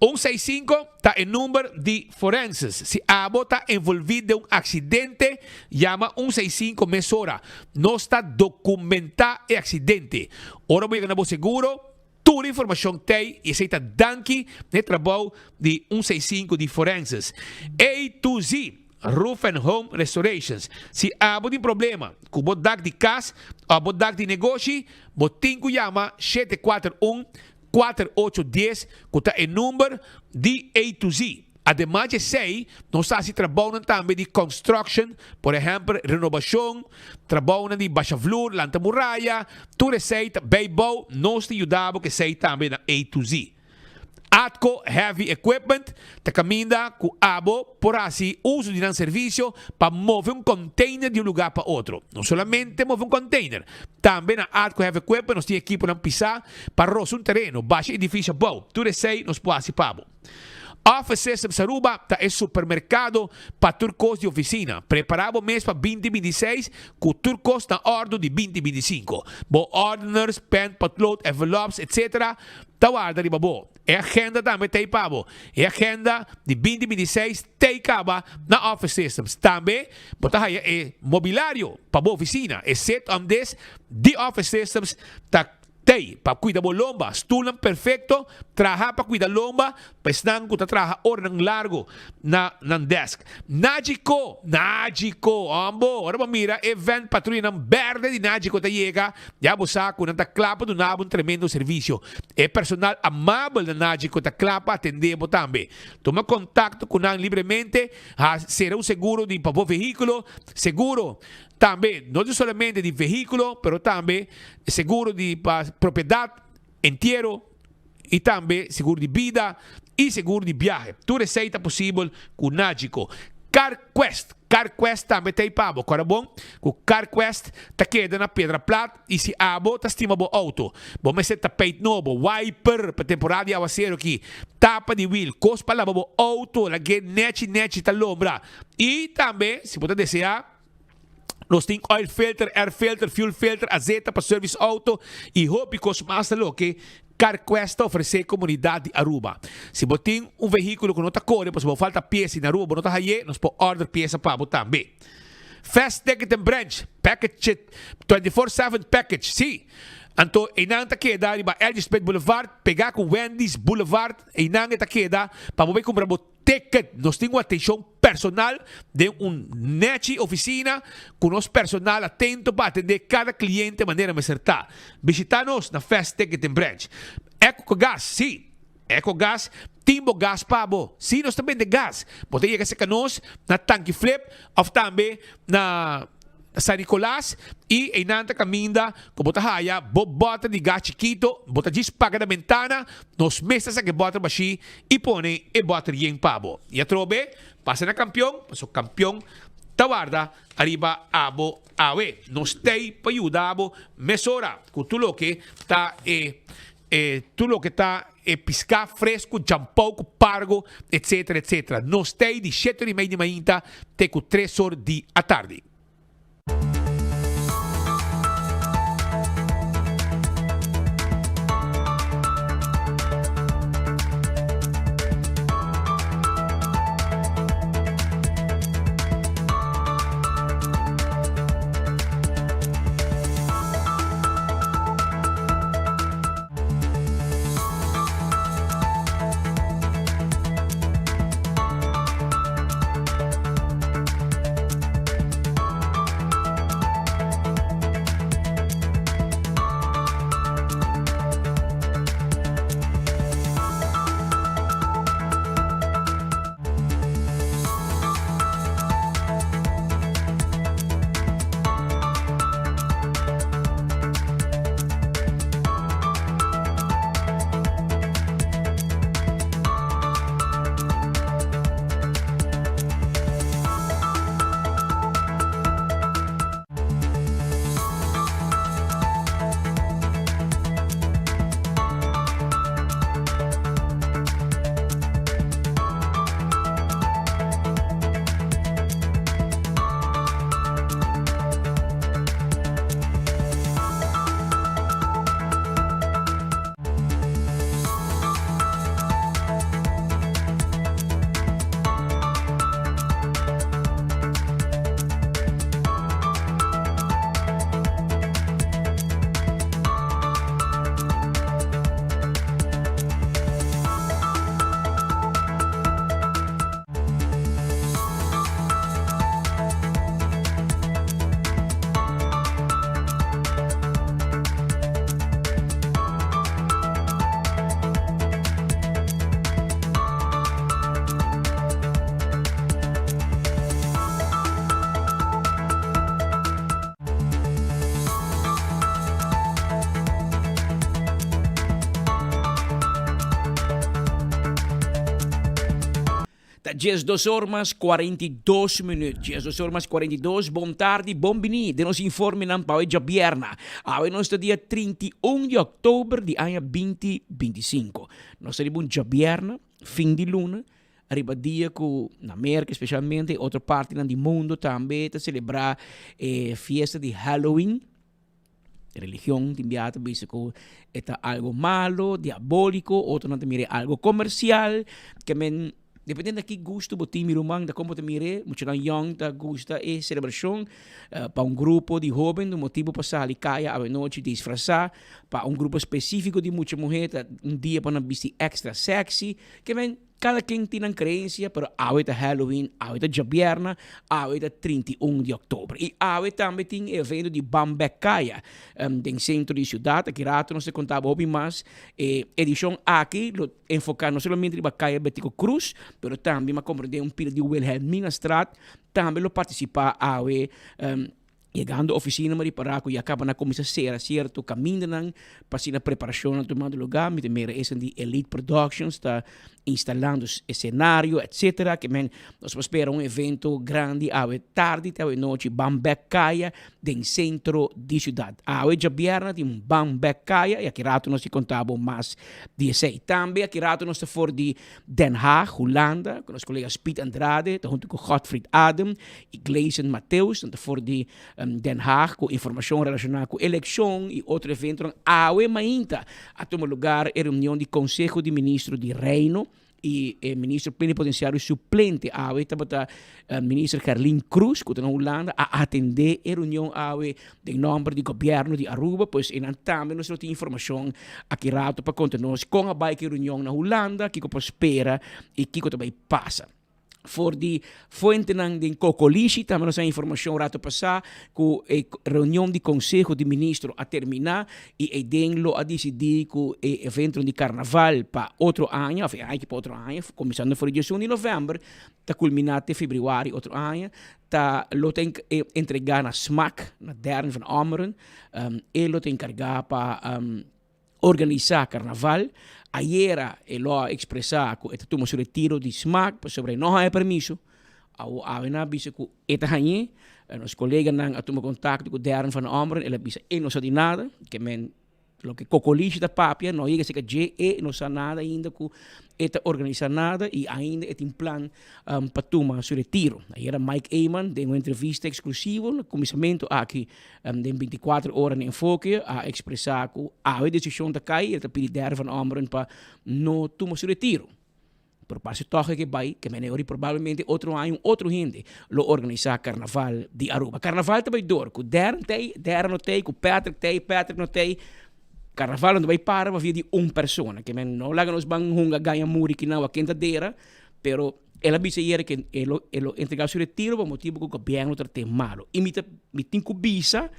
Un seis cinco ta e number di forenses. Si abo ta envolvi den un accidente, yama un seis cinco mesora. Nos ta documenta e accidente. Ora bo yega na bo seguro, tur informacion t'ey y esey ta danki na e trabou di un seis cinco di forenses. A to Z. Roof and Home Restorations. Si abo tin problema ku bo dak di kas òf bo dak di negoshi, bo tin ku yama 741 4810 ku ta e number di A to Z. Ademas di esei, nos ta hasi trabounan tambe di construction, por ehèmpel renobashon, trabounan di basha vloer, lanta muraya, tur esei ta bijbou, nos ta yuda bo ku esei tambe na A to Z. Atco Heavy Equipment ta caminda cu abo por haci uso di nan servicio pa move un container di un lugar pa otro. No solamente move un container, tambe na Atco Heavy Equipment nos tin equiponan pisa pa rosa un tereno, basha edificio abou. Tur esey nos por haci pa bo. Office Systems Aruba ta e supermercado pa tur cos di oficina. Prepara bo mes pa 2026 cu tur cos na ordo di 2025. Bo ordeners, pen, potlood, envelopes, etc. Ta warda riba bo. E agenda tambe t'ei pa bo. E agenda di 2026 t'ei kaba na Office Systems. Tambe bo ta haya e mobilario pa bo oficina. E set om des di Office Systems ta t'ei pa cuida bo lomba. Stoelnan perfecto traha pa cuida lomba pa esnan cu ta traha oranan largo na nan desk. Nagico! Nagico! Hombo! Ora bo mira e van patruyanan berde di Nagico ta yega, ya bo sa cu nan ta cla pa duna bo un tremendo servicio. E personal amabel na Nagico ta cla pa atende bo tambe. Tuma contacto cu nan libremente, ha cera un seguro di pa bo vehiculo, seguro tambe no di solamente di vehiculo, pero tambe seguro di pa propiedad entiero. I tambe sigur di bida i sigur di biahe. Tur esei ta posibel ku Nagico. CarQuest, CarQuest tambe ta ei pa bo. Kòrda bon ku CarQuest ta keda na Piedra Plat i si abo ta stima bo outo, bo mester tapijt nobo, wiper pa temporada di awaseru aki, tapa di wiel, kos pa laba bo outo, lag'é nechi nechi ta lombra. I tambe si bo ta deseá. Nos tin oil filter, air filter, fuel filter, azeta pa service auto y hopi cos mas ta loke CarQuest ta ofrece comunidad di Aruba. Si bo tin un vehiculo cu no ta core pasobra bo falta pieza y na Aruba bo no ta haye, nos por order pieza pa bo tambe. Fast Ticket and Branch, package 24/7 package, si. Anto eynan ta keda riba L. G. Smith Boulevard pega cu Wendy's Boulevard, eynan e ta keda pa bo bay cumpra bo Ticket, Nos tin un atencion personal den un nechi oficina cu nos personal atento pa atende cada cliente manera mester ta. Bishita nos na Fast Ticketing Branch. Ecogas, Si, Ecogas Tin bo gas pa bo. Sí, nos ta bende gas. Bo ta yega serka nos na Tanki Flip òf tambe na San Nicolas i einan ta kaminda ku bo ta haya bo bòter di gas chikito. Bo ta djis paga na bentana, nos mes ta saka e bòter bashí i pone e bòter yen pa bo. I atrobe pasa na Kampion, pasobra Kampion ta warda ariba abo awe. Nos t'ei pa yuda bo mesora ku tur loke ta e E tur loke ta e piská fresku, djampou ku pargo, etsetera, etsetera. Nos ta ei di shete ora i mei di mainta te ku tres or di atardi. Ta 12 or mas 42 minuut. 12 or mas 42. Bon tardi, bon bini den nos informenan pa awe djabierna. Awe nos ta dia 31 di oktober di aña 2025. Nos ta riba un djabierna, fin di luna, riba dia ku na Merka especialmente y otro partinan di mundo tambe ta celebra e fiesta di Halloween. Religion tin bia ta bisa ku e ta algo malo, diabóliko, otronan ta mira e algo komersial, ke men dependiendo di ki gusto bo tin mi ruman, ta kon bo ta mir'é, muchanan yòn ta gusta e selebrashon, pa un grupo di hóben ta un motibu pa sali kaya awenochi disfrasá, pa un grupo spesífiko di mucha muhé ta un dia pa nan bisti èkstra sèksi, ke men. Kada ken tin nan creencia, pero awe ta Halloween, awe ta djabièrna, awe ta 31 di october. Y awe tambe tin e evento di Ban Bek Kaya den centro di ciudad. Aki rato nos ta conta bo hopi mas. E edicion aki lo enfoca no solamente riba Kaya Betico Croes, pero tambe mi a comprende un pida di Wilhelminastraat tambe lo participa awe. Yegando oficina mi a ripara cu ya caba na cuminsa cera cierto camindanan pa asina preparacionnan tumando lugar. Mi ta mira esun di Elite Productions ta instalando escenario etcetera. Ke men nos por spera un evento grandi awe tardi te awe nochi Ban Bek Kaya den centro di ciudad. Awe djabièrnè tin un Ban Bek Kaya y aki rato nos ta conta bo mas di esey. Tambe aki rato nos ta for di Den Haag, Hulanda, ku nos kolega Speed Andrade ta huntu ku Godfried Adem i Gleison Mateus. Nan ta for di Den Haag ku informashon relashoná ku elekshon i otro eventonan. Awe mainta a tuma lugar e reunion di Konseho di Ministro di Reino i e ministro plenipotensiario suplente awe tabata Minister Gerlin Croes ku ta na Hulanda a atendé e reunion awe den nòmber di gobièrnu di Aruba, pues einan tambe nos lo tin informashon aki rato pa konta nos kon a bai ku e reunion na Hulanda, kiko por spera i kiko ta bai pasa. For di fuentenan den Cocolishi tambe nos a informacion rato pasa cu e reunion di Conseho di Ministro a termina y eyden lo a dicidi cu e eventonan di Carnaval pa otro aña of e aña aki pa otro aña cuminsando for di diesun di november ta culmina te februari otro aña ta lo ta entrega na smac na Darren van Ommeren e lo ta encarga pa organisá karnaval. Ayera e lo a ekspresá ku e ta tuma su retiro di smak pasobra e no haña permiso. Awo awe nan a bisa ku e ta hañ'é. Nos koleganan a tuma kontakto ku Darren van Ommeren, el a bisa e no sa di nada, ke men loke Kokolishi ta papia no a yega serka dje, e no sa nada ainda ku e ta organisá nada i ainda e tin plan pa tuma su retiro. Ayera Mike Eman den un entrevista eksklusivo na kuminsamentu aki den bintikuater ora na Enfoke a ekspresá ku awe desishon ta kai i el ta pidi Derry van Ommeren pa no tuma su retiro. Pero parse tòg e ke bai, ke mene ori probablemente otro aña un otro hende lo organisá Karnaval di Aruba. Karnaval ta bai dor ku Darren t'ei, Darren no t'ei, ku Patrick t'ei, Patrick no t'ei. Karnaval no ta bai para pa via di un persona. Ke men no laga nos ban hunga gaña muri kinan wak ken ta dera, pero el a bisa ayer ke e lo e lo entrega su retiro pa motibu ku gobièrnu trat'é malo. I mi ta mi tin ku bisa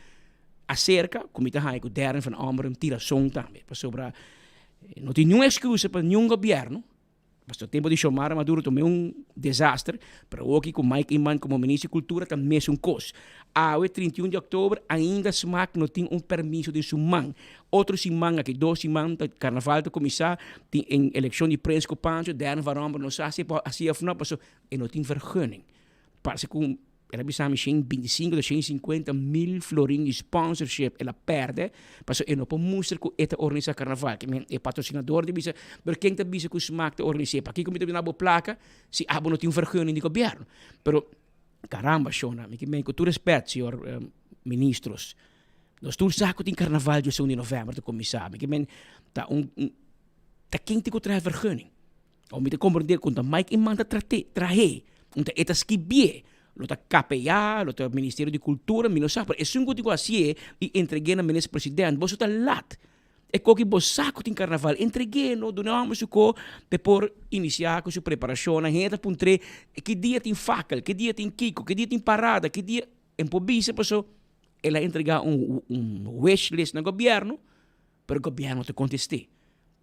aserka ku mi ta haña ku Darren van Ommeren tin rason tambe, pasobra no tin niun excusa pa niun gobièrnu. Pasobra tempo di Xiomara Maduro ta un desaster, pero awoki ku Mike Eman komo Minister di Kultura ta mesun kos. Awe 31 di oktober ainda smaak no tin un permiso den su man. Otro siman aki dos siman ta karnaval ta kuminsá, tin en elekshon di Prins ku Pancho, Darren van Rompuy no sa si e por hasi òf no pasobra e no tin vergunning. Parse ku El a bisa mi shen bintisinko ta shen sinkuenta mil florin di sponsorship el a pèrdè pasobra e no por mustra ku e ta organisá karnaval. Ke men e patrosinador ta bisa, pero ken ta bisa ku Smaak ta organis'é? Pakiko mi ta duna bo plaka si abo no tin un vergunning di gobièrnu? Pero karamba shona, mi ke men ku tur rèspèt señor ministros, nos tur sa ku tin karnaval diesun di novèmber ta kuminsá. Mi ke men ta un ta ken tin ku traha vergunning? Awor mi ta komprendé ku ta Mike Eman ta trat'é, trah'é, un ta e ta skibié, lo ta KPA, lo ta Ministerio di Kultura, mi no sa, pero esun ku tin ku hasié i entreg'é na Minister President, boso ta lat. E koki bo sa ku tin karnaval, entreg'é no, duna e hòmber su ko p'e por inisiá ku su preparashonnan. Hende ta puntr'é ki dia tin fakel, ki dia tin kiko, ki dia tin parada, ki dia, e por bisa paso el a entregá un un wishlist na gobièrnu. Pero gobièrnu ta kontest'é.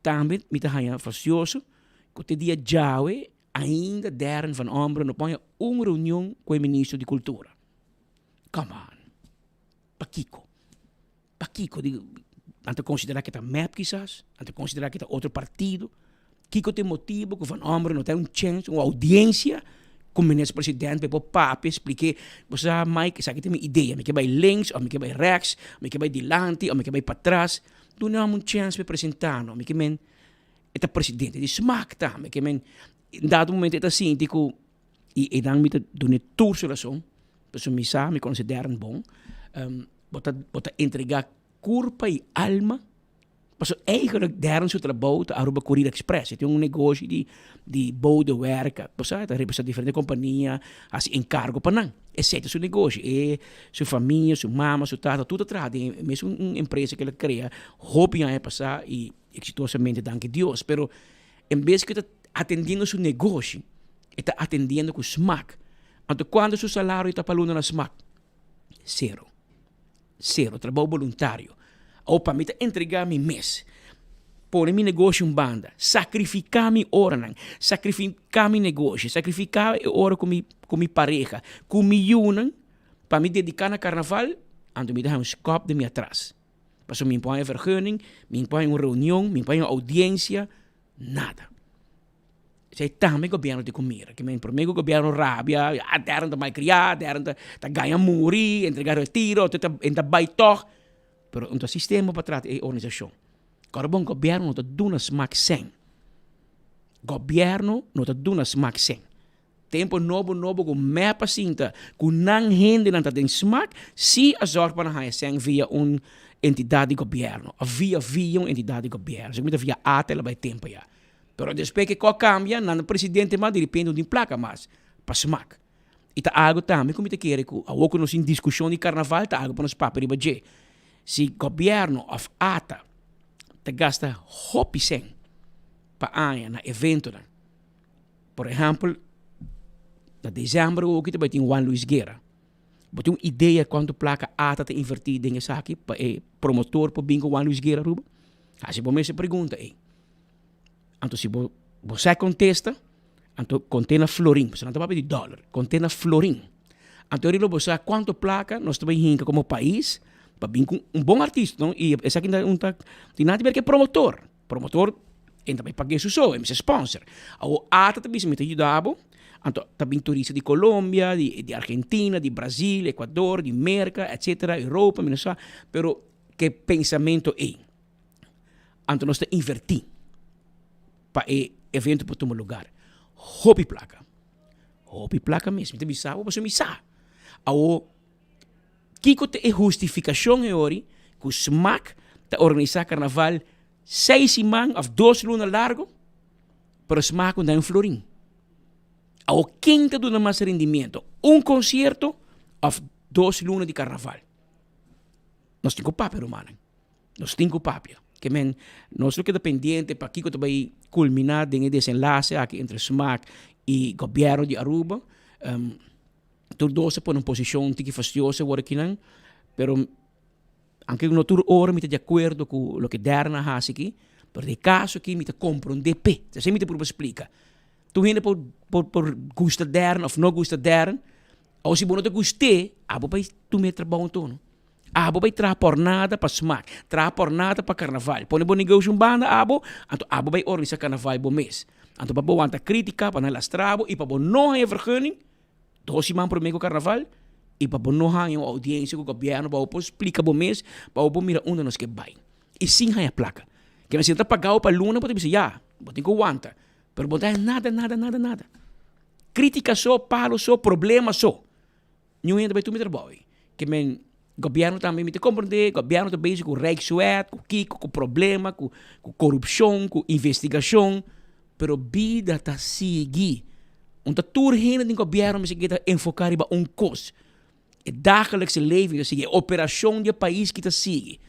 Tambe mi ta haña fastioso ku te dia djawe ainda Darren van Ommeren no por haña un reunion ku e ministro di kultura. Come on! Pakiko? Pakiko? Di, nan ta konsiderá ke ta mep kisas? Nan ta konsiderá ke ta otro partido? Kiko ta e motibu ku Van Ommeren no ta un chèns, un oudiensia ku minister president pa e por papia, splik'é, bo sa Mike esaki ta mi idea, mi ke bai links òf mi ke bai rèks, mi ke bai dilanti òf mi ke bai patras, duna hom un chèns pa e presentá no, mi ke men e ta presidente di smak tambe, ke men dado momento e ta sinti ku i einan mi ta dun'é tur su rason, pasobra mi sa, mi konosé Darren bon, bo ta bo ta entregá kurpa i alma. Pasobra eigenlijk Darren su trabou ta Aruba Courier Express. E tin un negoshi di di bodewerk. Bo sa, e ta representa diferente kompania, hasi enkargo pa nan. Esei ta su negoshi. E, su famia, su mama, su tata, tur ta traha den e mesun un empresa ku el a krea hopi aña pasá i eksitosamente, danki Dios. Pero en bes ku e ta atendiendo su negoshi, e ta atendiendo ku smak. Anto kuantu su salario ta pa luna na smak? Sero. Sero, trabou boluntario. Awor pa mi ta entregá mi mes, pone mi negoshi un banda, sakrifiká mi oranan, sakrifiká mi negoshi, sakrifiká e ora ku mi ku mi pareha, ku mi yunan, pa mi dediká na karnaval, anto mi ta haña un skòp den mi atras. Pasobra mi por haña vergunning, mi por haña un reunion, mi por haña un oudiensia, nada. Esei tambe gobierno tin ku mira. Ke men prome ku gobierno rabia, ah Darren ta malkriá, Darren ta ta gaña muri, entrega retiro, te ta e ta bai tòg. Pero un ta sistema pa trata e organisashon. Kòrda bon, gobierno no ta duna smak sèn. Gobierno no ta duna smak sèn. Tempo nobo nobo ku mep a sinta ku nan hendenan ta den smak, si a zòrg pa nan haña sèn via un entidat di gobièrnu òf via via un entidat di gobièrnu. Segun mi ta via ata el a bai tempo ya. Pero despues ke kò kambia, nan presidente mas direpente no tin plaka mas pa smak. I ta algu tambe ku mi ta kere ku awor ku nos tin diskushon di karnaval ta algu pa nos papia riba dje. Si gobièrnu òf ata ta gasta hopi sèn pa aña na eventonan. Por ehèmpel, Na december oki ta bai tin Juan Luis Guerra. Bo tin un idea cuanto placa ata ta inverti den esaki pa e promotor por bin cu Juan Luis Guerra Aruba? Haci bo mes e pregunta ey. Anto si bo bo sa e contesta, anto conte na florin, pasobra nan ta papia di dollar, conte na florin. Anto eri lo bo sa cuanto placa nos ta bay hinca como pais pa bin cu un bon artista, no? Y esaki ta un ta tin nada di ber cu e promotor. Promotor e ta bay paga su so, e mester sponsor. Awor ata ta bisa mi ta yuda bo, anto ta bin turista di Colombia, di di Argentina, di Brasil, Ecuador, di Merca, etcetera, Europa, mi no sa, pero ke pensamento ey. Anto nos ta inverti pa e evento por tuma lugar. Hopi placa. Hopi placa mes. Mi ta bisa bo pasobra mi sa. Awor, kiko ta e hustificacion e ori cu smaak ta organisa carnaval seis siman of dos luna largo, pero smaak no da un florin? Awor, ken ta duna mas rendimiento? Un concierto of dos luna di carnaval? Nos tin cu papia, rumannan. Nos tin ku papia. Ke men, nos lo keda pendiente pa kiko ta bai kulminá den e desenlase aki entre smaak i gobièrnu di Aruba. Tur dos a pone un posishon un tiki fastioso awor akinan, pero anke no tur ora mi ta di akuerdo ku loke Derna a hasi aki, pero den e kaso aki mi ta komprondé p'e. Esei mi ta purba splika. Tur hende por por por gusta Derna òf no gusta Derna, o si bo no ta gust'é, abo bai tuma e trabou anto no. Abo bai traha pornada pa smak, traha pornada pa karnaval. Pone bo negoshi un banda abo, anto abo bai organisa karnaval bo mes. Anto pa bo wanta kritika, pa nan lastra bo i pa bo no haña vergunning, dos siman prome ku karnaval, i pa bo no haña un oudiensia ku gobièrnu pa bo por splika bo mes, pa bo por mira unda nos ke bai. I sin haña plaka. Ke nan si nan ta paga bo pa luna bo ta bisa ya, bo tin ku wanta. Pero bo no ta haña nada, nada, nada, nada. Kritika so, palo so, problema so. Niun hende bai tuma e trabou ei. Ke men gobièrnu tambe mi ta komprendé, gobièrnu ta bezig ku rijkswet, ku kiko, ku problema, ku ku korupshon, ku investigashon, pero bida ta sigui. Un ta tur hende den gobièrnu mester keda enfoká riba un kos, e dagelijkse leven ta sigui, e operashon di e pais ki ta sigui.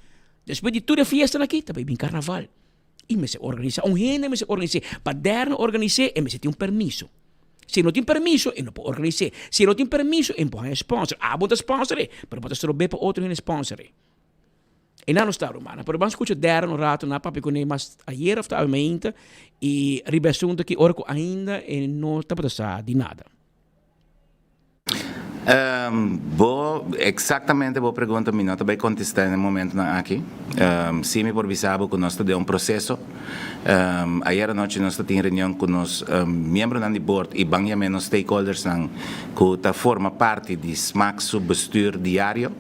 Despues di tur e fiestanan aki ta bai bin karnaval. I mester organisá, un hende mester organis'é. Pa dèrne organis'é e mester tin un permiso. Si e no tin permiso e no por organis'é. Si e no tin permiso e no por haña sponsor. Abo ta sponsor e, pero bo ta strob'é pa otro hende sponsor e. Einan nos ta rumannan. Pero ban skucha dèrne un rato nan a papia kuné mas ayer òf ta awe mainta i riba e asuntu aki ora ku ainda e no tabata sa di nada. Bo, exactamente bo pregunta mi no ta bay contesta na e momentonan aki. Si mi por bisa bo cu nos ta den un proceso. Ayer anochi nos ta tin reunion cu nos miembronan di board y ban yam'e nos stakeholdersnan cu ta forma parti di smaak su bestuur diario.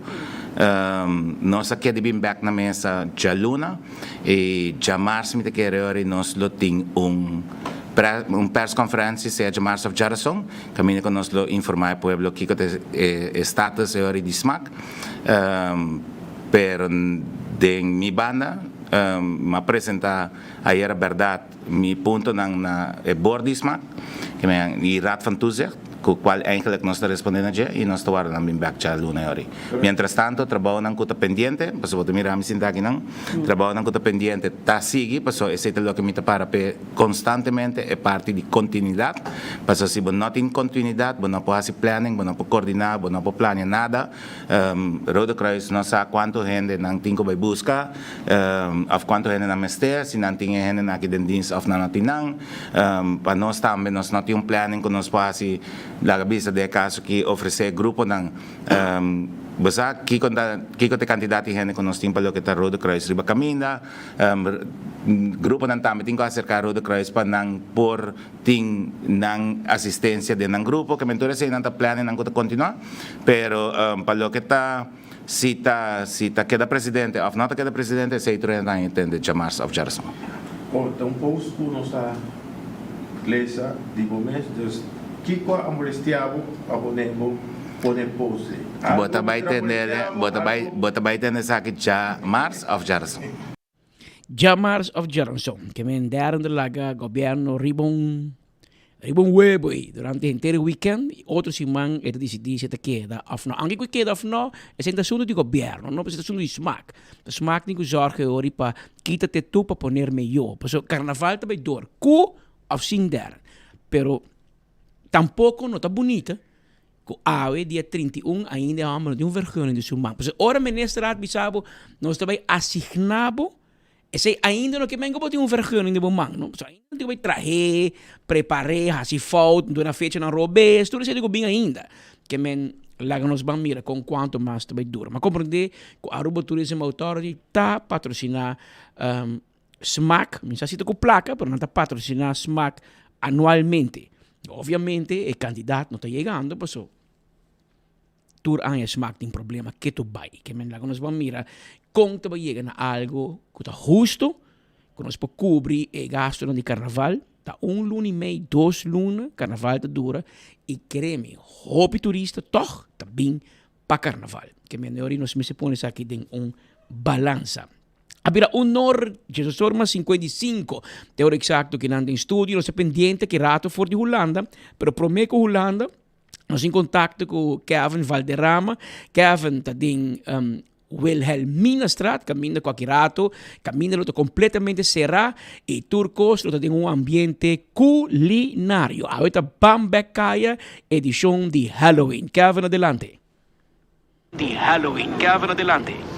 Nos a keda bin bek na mesa djaluna y djamars mi ta kere ora nos lo tin un un persconferencia sea djamars of djarason. Kaminda ku nos lo informá e pueblo kiko ta e status e ora di smak. Pero den mi banda mi a presentá ayera bèrdat mi puntonan na e bord di smak i Raad van Toezicht ku kual eigenlik nos ta respondé na dje i nos ta warda nan bin bèk djaluna e ora. Mientras tanto trabounan ku ta pendiente, pasobra bo ta mira mi sinta akinan, trabounan ku ta pendiente ta sigui pasobra esei ta loke mi ta para p'e. Constantemente e parti di continuidad, pasobra si bo no tin continuidad bo no por haci planning, bo no por coordina, bo no por plania nada. Rode Kruis no sa cuanto hende nan tin cu bay busca of cuanto hende nan mester, si nan tin e hendenan aki den dienst of nan no tin nan. Pa nos tambe nos no tin un planning cu nos por haci, laga bisa den e caso aki ofrece gruponan. Bo sa kico ta kico ta e cantidad di hende cu nos tin pa loke ta Rode Kruis riba caminda. Gruponan tambe tin ku aserká Rode Kruis pa nan por tin nan asistensia den nan grupo. Ke men tur eseinan ta planennan ku ta kontinuá, pero pa loke ta si ta si ta keda presidente òf no ta keda presidente esei tur hende ta haña tende djamars òf djarason. Bon, ta un post ku nos a lesa di bo mes, dus kiko a molestia bo pa pone bo pone post ei? Bo ta bai tende bo ta bai bo ta bai tende esaki djamars òf djarason? Djamars òf djaranson, ke men dèrende laga gobièrnu riba un riba un webo ei durante henter e wikènt i otro siman e ta disidí si e ta keda òf no. Aunke ku e keda òf no, esei ta asuntu di gobièrnu, no pasobra ta asuntu di smak. Ta smak tin ku zòrg e ora pa kita te tu pa poner meyó. Pasobra karnaval ta bai dor ku òf sin dèrende. Pero. Tampoco no ta bunita cu awe dia 31 ainda e homber no tin un vergunning den su man. Pasobra ora ministerraad bisa bo nos ta bay asigna bo, esey ainda no ke men cu bo tin un vergunning den bo man no. Pasobra ainda bo tin cu bay trahe, prepare, haci fout, duna fechanan robes, tur esey tin cu bin ainda. Ke men laga nos ban mira con cuanto mas ta bay dura. Ma comprende cu Aruba Tourism Authority ta patrocina Smaak, mi sa si ta ku plaka, pero nan ta patrosiná Smaak anualmente. Obviamente e kantidat no ta yegando paso tur aña Smaak tin problema ketu bai. Ke men laga nos ban mira kon ta bai yega na algo ku ta husto, ku nos por kubri e gastunan di karnaval. Ta un luna i mei, dos luna karnaval ta dura i kere mi hopi turista tòg ta bin pa karnaval. Ke men e ora nos mester pone esaki den un balansa. A bira honor Jesus Orma 55. Te ora exacto ki nan den studio, nos ta pendiente ki rato for di Hulanda, pero prome ku Hulanda, nos in contacto ku Kevin Valderrama. Kevin ta den um, Wilhelminastraat, kaminda ku aki rato, kaminda lo ta completamente será i tur kos lo ta den un ambiente culinario. Awe ta Ban Bek Kaya, edishon di Halloween. Kevin, adelante. Di Halloween. Kevin adelante.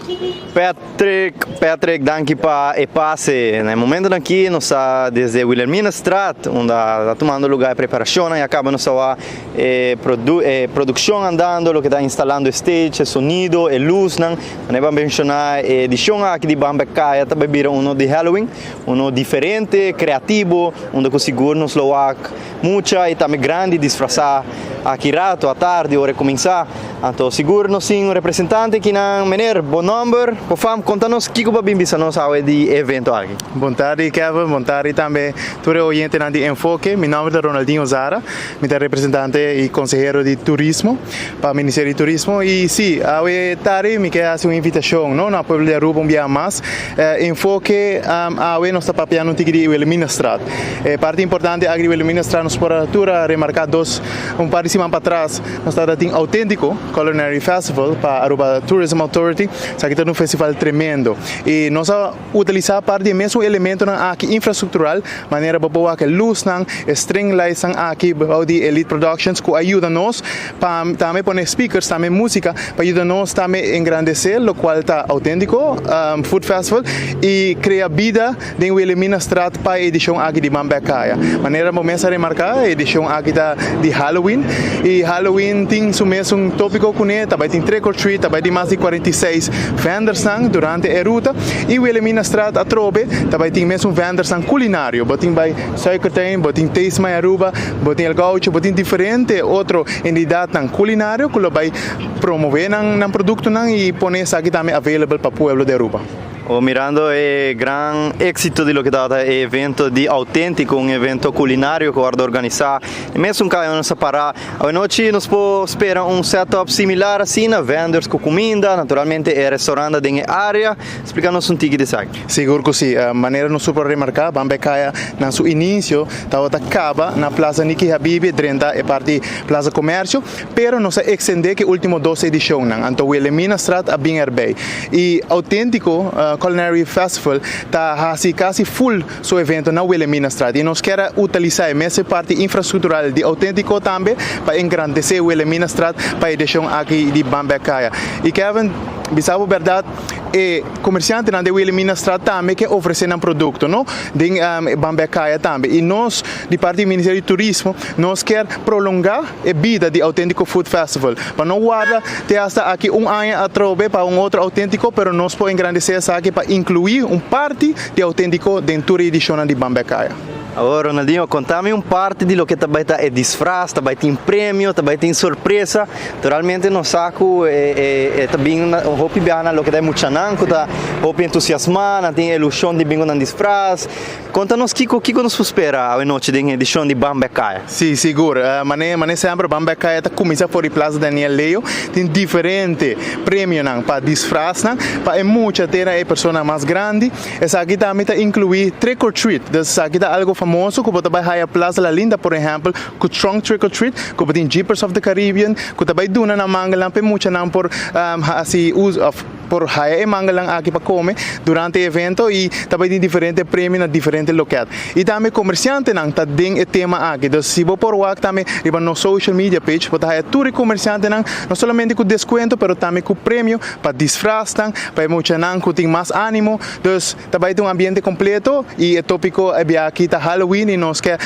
Patrick, Patrick, danki pa e pase. Na e momentonan aki nos ta desde Wilhelminastraat unda ta tumando lugar e preparacionnan y a caba nos ta wak e e produccion andando, loke ta instalando e stage, e sonido, e luznan. Manera bo a menciona e edicion aki di Ban Bek Kaya ta bay bira uno di Halloween, uno diferente, creativo, unda cu sigur nos lo wak Mucha y tambe grandi disfrasa aki rato, atardi ora e cuminsa. Anto sigur nos tin un representante kinan. Meneer, bo nomber, bo fam, conta nos kico bo a bin bisa nos awe di e evento aki. Bon tardi Kevin, bon tardi tambe tur e oyentenan di Enfoke. Mi nomber ta Ronaldinho Zara, mi ta representante y consehero di turismo pa Ministerio di Turismo. Y si, awe tardi mi ke haci un invitacion no na pueblo di Aruba un biaha mas. Enfoke, awe nos ta papiando un tiki di Wilhelminastraat. E parti importante aki di Wilhelminastraat nos por a tur a remarca dos un par di siman patras nos tabata tin Autentico Culinary Festival pa Aruba Tourism Authority. Esaki ta un festival tremendo y nos a utilisa parti di e mesun elementonan aki infrastructural manera bo por wak e luznan, e string lightsnan aki bao di Elite Productions cu a yuda nos pa tambe pone speakers, tambe musica pa yuda nos tambe engrandece locual ta Autentico Food Festival y crea bida Den Wilhelminastraat pa e edishon aki di Ban Bek Kaya. Manera bo mes a remarká, e edishon aki ta di Halloween i Halloween tin su mesun tópiko kuné, ta bai tin trick or treat, ta bai tin mas di 46 vendersnan durante e ruta i Wilhelminastraat atrobe ta bai tin mesun vendersnan kulinario. Bo tin bai Suikertuin, bo tin Taste My Aruba, bo tin El Gaucho, bo tin diferente otro entidatnan kulinario ku lo bai promové nan produktonan i pone esaki tambe available pa pueblo di Aruba. O mirando e gran éxito di loke tabata e evento di Auténtico, un evento culinario cu wordo organisa e mesun caya nos a para. Awenochi nos por spera un setup similar asina, vendors cu cuminda, naturalmente e restaurant den e area. Splica nos un tiki di esaki. Sigur cu si. Manera nos por remarca, Ban Bek Caya na su inicio tabata caba na Plaza Nicky Habibie drenta e parti Plaza Comercio, Pero nos a extende ke ultimo dos edicionnan, anto Wilhelminastraat a bin erbij. Y Autentico Culinary Festival ta haci casi full su evento na Wilhelminastraat y nos kier a utilisa e mes e parti infrastructural di Autentico tambe pa engrandece Wilhelminastraat pa edicion aki di Ban Bek Kaya. Y Kevin, bisa bo berdad, e comerciantenan den Wilhelminastraat tambe ke ofrece nan producto no den Ban Bek Kaya tambe. Y nos di parti di Ministerio di Turismo nos kier prolonga e bida di Auténtico Food Festival. Pa no warda te hasta aki un aña atrobe pa un otro Auténtico, pero nos por engrandece esaki pa inclui un parti di Auténtico den tur e edicionnan di Ban Bek Kaya. Awor Ronaldinho, conta mi un parti di loke ta bay ta e disfraz, ta bay tin premio, ta bay tin sorpresa. Naturalmente nos sa cu e ta bin hopi biaha na loke ta e muchanan cu ta hopi entusiasma, nan tin e ilusion di bin cu nan disfraz. Konta nos kiko kiko nos por spera awe nochi den edishon di Ban Bek Kaya. Sí, sigur. Mane mane semper Ban Bek Kaya ta kuminsá for di Plaza Daniel Leo. Tin diferente premionan pa disfrasnan, pa e mucha te na e persona mas grandi. Esaki tambe ta inkluí trick or treat. Dus esaki ta algo famoso ku bo ta bai haya Plaza La Linda por ehèmpel ku Trunk Trick or Treat, ku bo tin Jeepers of the Caribbean ku ta bai duna nan mangelnan pa e muchanan por hasi uso òf. por haya e mangelnan aki pa come durante e evento y ta bay tin diferente premio na diferente loket. Y tambe comerciantenan ta den e tema aki. Dus si bo por wak tambe riba nos social media page bo ta haya tur e comerciantenan no solamente cu descuento pero tambe cu premio pa disfraznan, pa e muchanan cu tin mas animo. Dus ta bay tin un ambiente completo y e topico e bia aki ta Halloween y nos ke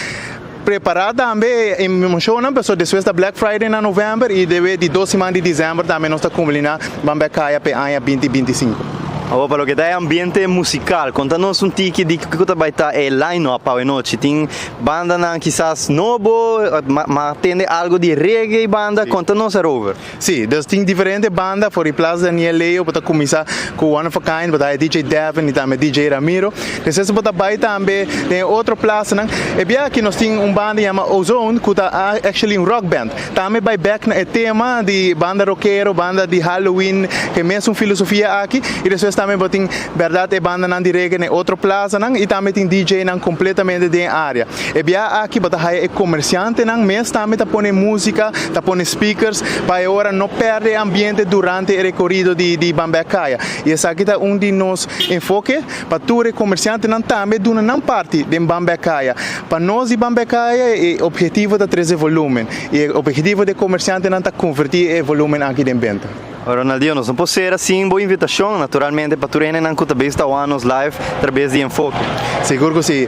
prepara tambe e emocionnan pasobra despues ta Black Friday na november y debe di dos siman di december tambe nos ta cumpli na Ban Bek Kaya p'e aña binti 25. Awor pa loke ta e ambiente musical, conta nos un tiki di kico ta bay ta e line-up awe nochi. Tin bandanan kisas nobo, ma tende algo di reggae banda, conta nos erover. Sí, dus tin diferente banda for di Plaza Daniel Leo bo ta cuminsa cu One of a Kind, bo ta haya DJ Devin y tambe DJ Ramiro. Despues bo ta bay tambe den e otro plazanan. E bia aki nos tin un banda yama Ozone cu ta actually un rock band. Tambe bay bek na e tema di banda rockero, banda di Halloween, cu e mesun filosofia aki. Y despues tambe bo tin berdad e bandanan di reggae na e otro plazanan y tambe tin DJnan completamente den e area. E bia aki bo ta haya e comerciantenan mes tambe ta pone musica, ta pone speakers pa e ora no perde e ambiente durante e recorido di di Ban Bek Kaya. Y esaki ta un di nos enfoke pa tur e comerciantenan tambe duna nan parti den Ban Bek Kaya. Pa nos di Ban Bek Kaya e objetivo ta trece volumen y e objetivo di e comerciantenan ta converti e volumen aki den benta. Ronaldinho, nos no por sera sin bo invitacion, naturalmente, pa tur hendenan cu ta bes ta wak nos live trabes di Enfoke. Sigur cu si.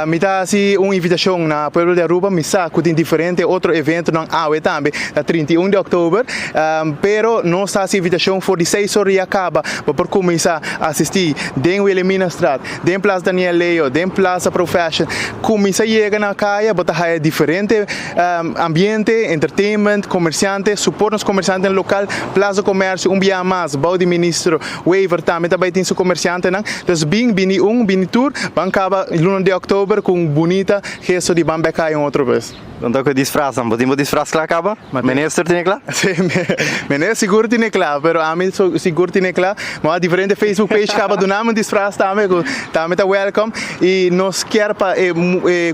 Mi ta haci un invitacion na pueblo di Aruba. Mi sa cu tin diferente otro eventonan awe tambe, ta 31 di october, pero nos ta haci invitacion for di seis ora ya caba bo por cuminsa asisti den Wilhelminastraat, den Plaza Daniel Leo, den Plaza Pro Fashion. Cuminsa yega na caya, bo ta haya diferente. Ambiente, entertainment, comerciante, support nos comerciantenan local, Plaza Comercio un biaha mas bou di Ministro Wever tambe ta bay tin su comerciantenan. Dus bin, bini un, bini tur, ban caba luna di october cu un bunita gesto di ban bek un otro bes. Don ta cu e disfraznan? Bo tin bo disfraz cla caba? Minister tine cla? Si, minister sigur tine cla, pero ami sigur tine cla. Bo a diferente Facebook page caba dunami un disfraz tambe cu tambe ta welcome y nos kier pa e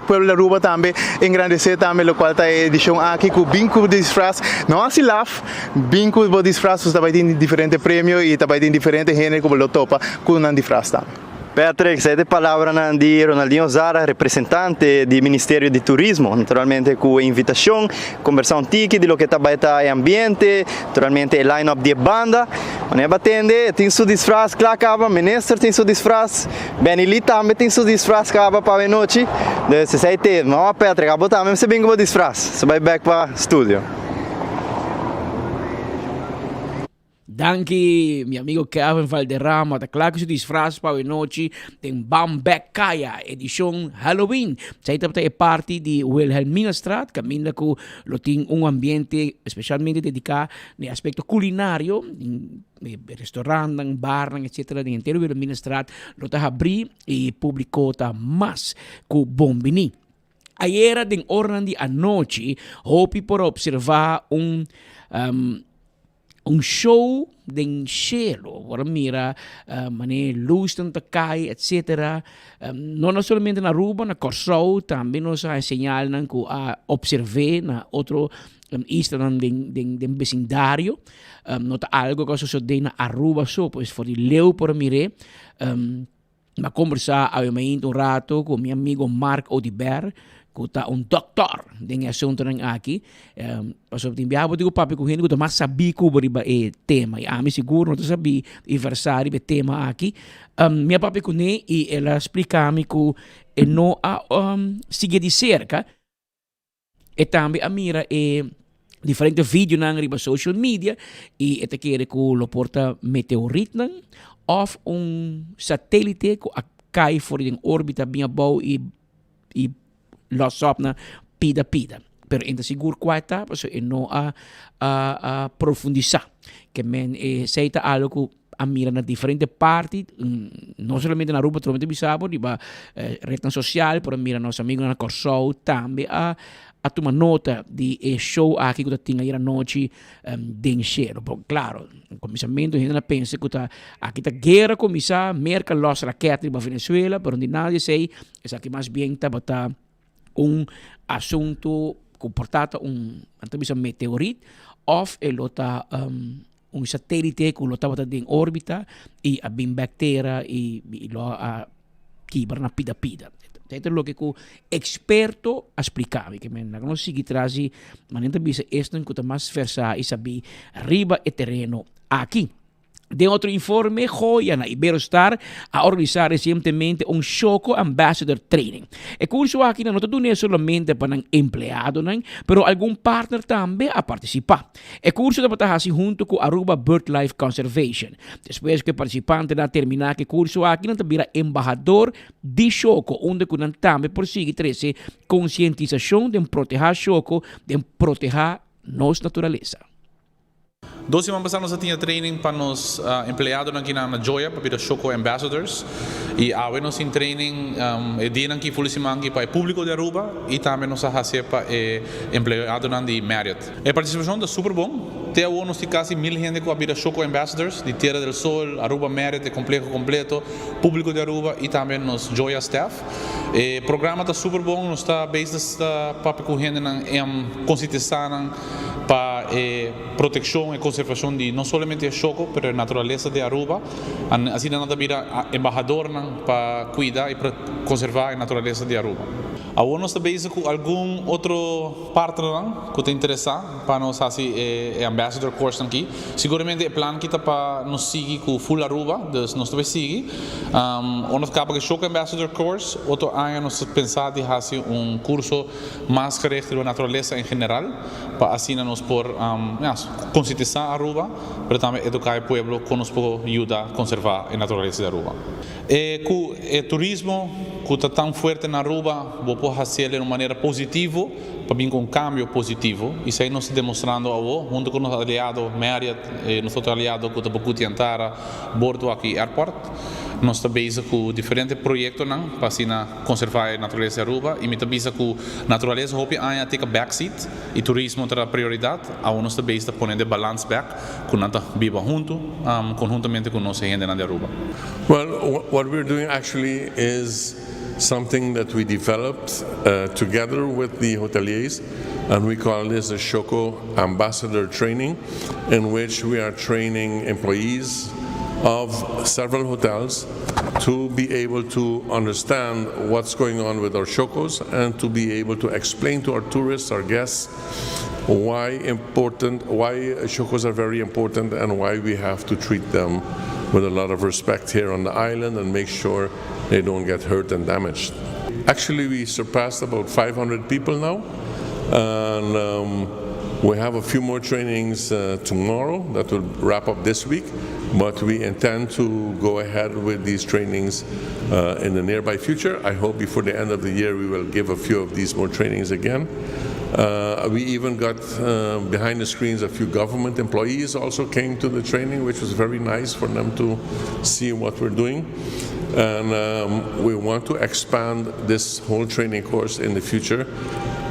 pueblo di Aruba tambe engrandece tambe locual ta e edicion aki cu bin cu disfraz no haci laf bin cu bo disfraz pasobra ta bay tin diferente premio y ta bay tin diferente hende cu bo lo topa cu nan disfraz tambe. Patrick, esei ta e palabranan di Ronaldinho Zara, representante di Ministerio di Turismo, naturalmente cu e invitacion, conversa un tiki di loke ta bay ta e ambiente, naturalmente e line up di e banda. Wanneer bo a tende, e tin su disfraz cla caba, Minister tin su disfraz, Benny Lee tambe tin su disfraz caba pa awe nochi. Dus esei te, no Patrick, abo tambe mester bin cu bo disfraz. So bay bek pa studio. Danki mi amigo Kevin Valderrama ta kla ku su disfraz pa awe nochi den Ban Bek Kaya edishon Halloween. Esei tabata e parti di Wilhelminastraat kaminda ku lo tin un ambiente espeshalmente dediká na e aspekto kulinario, restorantnan, barnan etcetera den henter Wilhelminastraat lo ta habrí i publiko ta mas ku bon biní. Ayera den oranan di anochi hopi por a observá un Un show den shelo, bo a mira manera lusnan ta kai etcetera. No na solamente na Aruba, na Kòrsou tambe nos a haña señalnan ku a opserv'é na otro islanan den den besindario. No ta algo ku a sosodé na Aruba so, pues for di leu por a mir'é. Mi a kombersá awe mainta un rato ku mi amigo Mark Oduber, ku ta un dòktor den e asuntunan aki. Pasobra tin biaha bo tin ku papia ku hende ku ta mas sabí ku bo riba e tema. I ami sigur no ta sabí i versá riba e tema aki. Mi a papia kuné i el a splika mi ku e no a sigui di serka. E tambe a mira e diferente videonan riba social media y e ta kere cu lo por ta meteoritnan of un satelite cu a cay for di den orbita bin abou y y los op na pida pida. Pero e no ta sigur cua e ta pasobra e no a a profundisa. Ke men esey ta algo cu a mira na diferente parti, no solamente na Aruba, trobe ta bisa bo riba rednan social, por a mira nos amigonan na Kòrsou tambe a a tuma nota di e show aki ku ta tin ayer anochi den shero. Bo klaro, na kuminsamentu hende a pensa ku ta aki ta guera kuminsá, Merka lòs raket riba Venezuela, pero di nada di esei, esaki mas bien tabata un asuntu ku por ta ta un, nan ta bisa meteorit òf e lo ta. Un satélite ku lo tabata den órbita i a bin bèk tera i lo a kibra na pida pida. Esei ta loke ku eksperto a splika mi. Ke men laga nos sigui tras di manera ta bisa esnan ku ta mas versá i sabí riba e tereno aki. Den otro informe, Goya na Iberostar a organisá resientemente un Shoko Ambassador Training. E kurso aki nan no ta dun'é solamente pa nan empleadonan, pero algun partner tambe a partisipá. E kurso tabata hasi huntu ku Aruba Birdlife Conservation. Despues ku e partisipantenan a terminá ku e kurso aki nan ta bira embahador di Shoko, unda ku nan tambe por sigui trese konsientisashon den protehá Shoko, den protehá nos naturalesa. Dos siman pasá nos a tin e training pa nos empleadonan ki nan na Joya pa bira Shoko Ambassadors y awe nos tin training e dianan ki ful di siman aki pa e publico di Aruba y tambe nos a hacié pa e empleadonan di Marriott. E participacion ta super bon, te awor nos tin casi mil hende cu a bira Shoko Ambassadors di Tierra del Sol, Aruba Marriott e compleho completo, publico di Aruba y tambe nos Joya staff. E programa ta super bon, nos ta bezig ta papia cu hendenan en concientisa nan pa e proteccion e conservacion di no solamente e Shoco pero e naturalesa di Aruba. Asina nan ta bira embahadornan pa cuida y conserva e naturalesa di Aruba. Awor nos ta bezig cu algun otro partnernan cu ta interesa pa nos haci e ambassador course nan aki. Siguramente e plan aki ta pa nos sigui cu full Aruba, dus nos ta bay sigui. Ora nos caba cu e Shoco Ambassador Course, otro aña nos ta pensa di haci un curso mas gericht riba naturalesa en general, pa asina nos por ya, concientisa Aruba, pero tambe educa e pueblo con nos por yuda conserva e naturalesa di Aruba. E cu e turismo cu ta tan fuerte na Aruba, bo por haciel den un manera positivo pa bin cu un cambio positivo, y esey nos ta demostrando awo hunto cu nos aliado Marriott, nos otro aliado cu ta Bocuti Antara, Boardwalk y Airport. Nos ta bezig cu diferente proyectonan pa asina conserva e naturalesa di Aruba y mi ta bisa cu naturalesa hopi aña a take a back seat y turismo ta prioridad. Awo nos ta bezig ta pone de balans bek cu nan ta biba hunto conhuntamente cu nos e hendenan di Aruba. Well, what we're doing actually is something that we developed together with the hoteliers and we call this the Shoko Ambassador Training in which we are training employees of several hotels to be able to understand what's going on with our Shokos and to be able to explain to our tourists, our guests, why important why Shokos are very important and why we have to treat them with a lot of respect here on the island and make sure they don't get hurt and damaged. Actually, we surpassed about 500 people now, and um, we have a few more trainings uh, tomorrow that will wrap up this week, but we intend to go ahead with these trainings uh, in the nearby future. I hope before the end of the year we will give a few of these more trainings again. Uh, we even got uh, behind the screens a few government employees also came to the training, which was very nice for them to see what we're doing. And um, we want to expand this whole training course in the future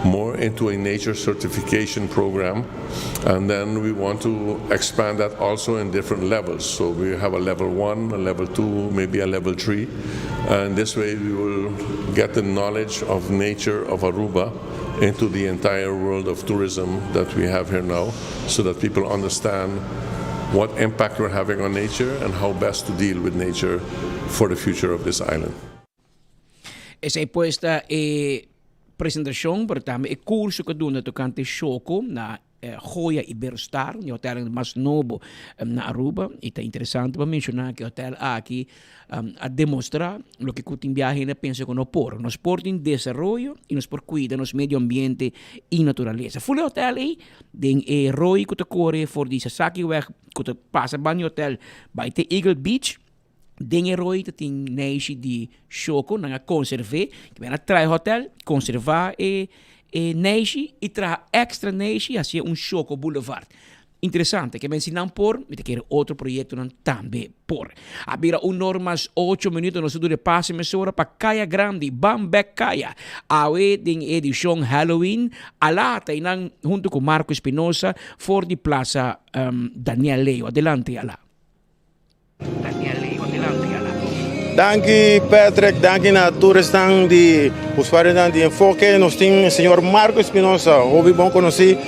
more into a nature certification program. And then we want to expand that also in different levels. So we have a level one, a level two, maybe a level three. And this way we will get the knowledge of nature of Aruba into the entire world of tourism that we have here now so that people understand what impact we're having on nature and how best to deal with nature for the future of this island. Esei pues ta e presentacion, pero tambe e curso cu duna tocante Shoco na Joya Iberostar, un hotel mas nobo na Aruba. Y ta interesante pa menciona cu e hotel aki a demostra loke cu tin biaha hende a pensa cu no por. Nos por tin desaroyo y nos por cuida nos medio ambiente y naturalesa. Full e hotel ey den e rooi cu ta core for di Sasakiweg cu ta pasa banda di hotel bay te Eagle Beach. Den e rooi ta tin neishi di shoko, nan a konserv'é, ki men a traha e hotel, konservá e e neishi i traha èkstra neishi i hasié un shoko boulevard. Interesante, ke men si nan por, mi ta kere otro proyektonan tambe por. A bira un or mas ocho minuto, nos ta duna e pase mesora pa Kaya Grandi, Ban Bek Kaya. Awe den e edishon Halloween, Alá ta einan huntu ku Marco Espinosa for di Plaza Daniel Leo. Adelante Alá. Danki Patrick, danki na tur esnan di usuarionan di Enfoke. Nos tin señor Marco Espinosa, hopi bon konosí.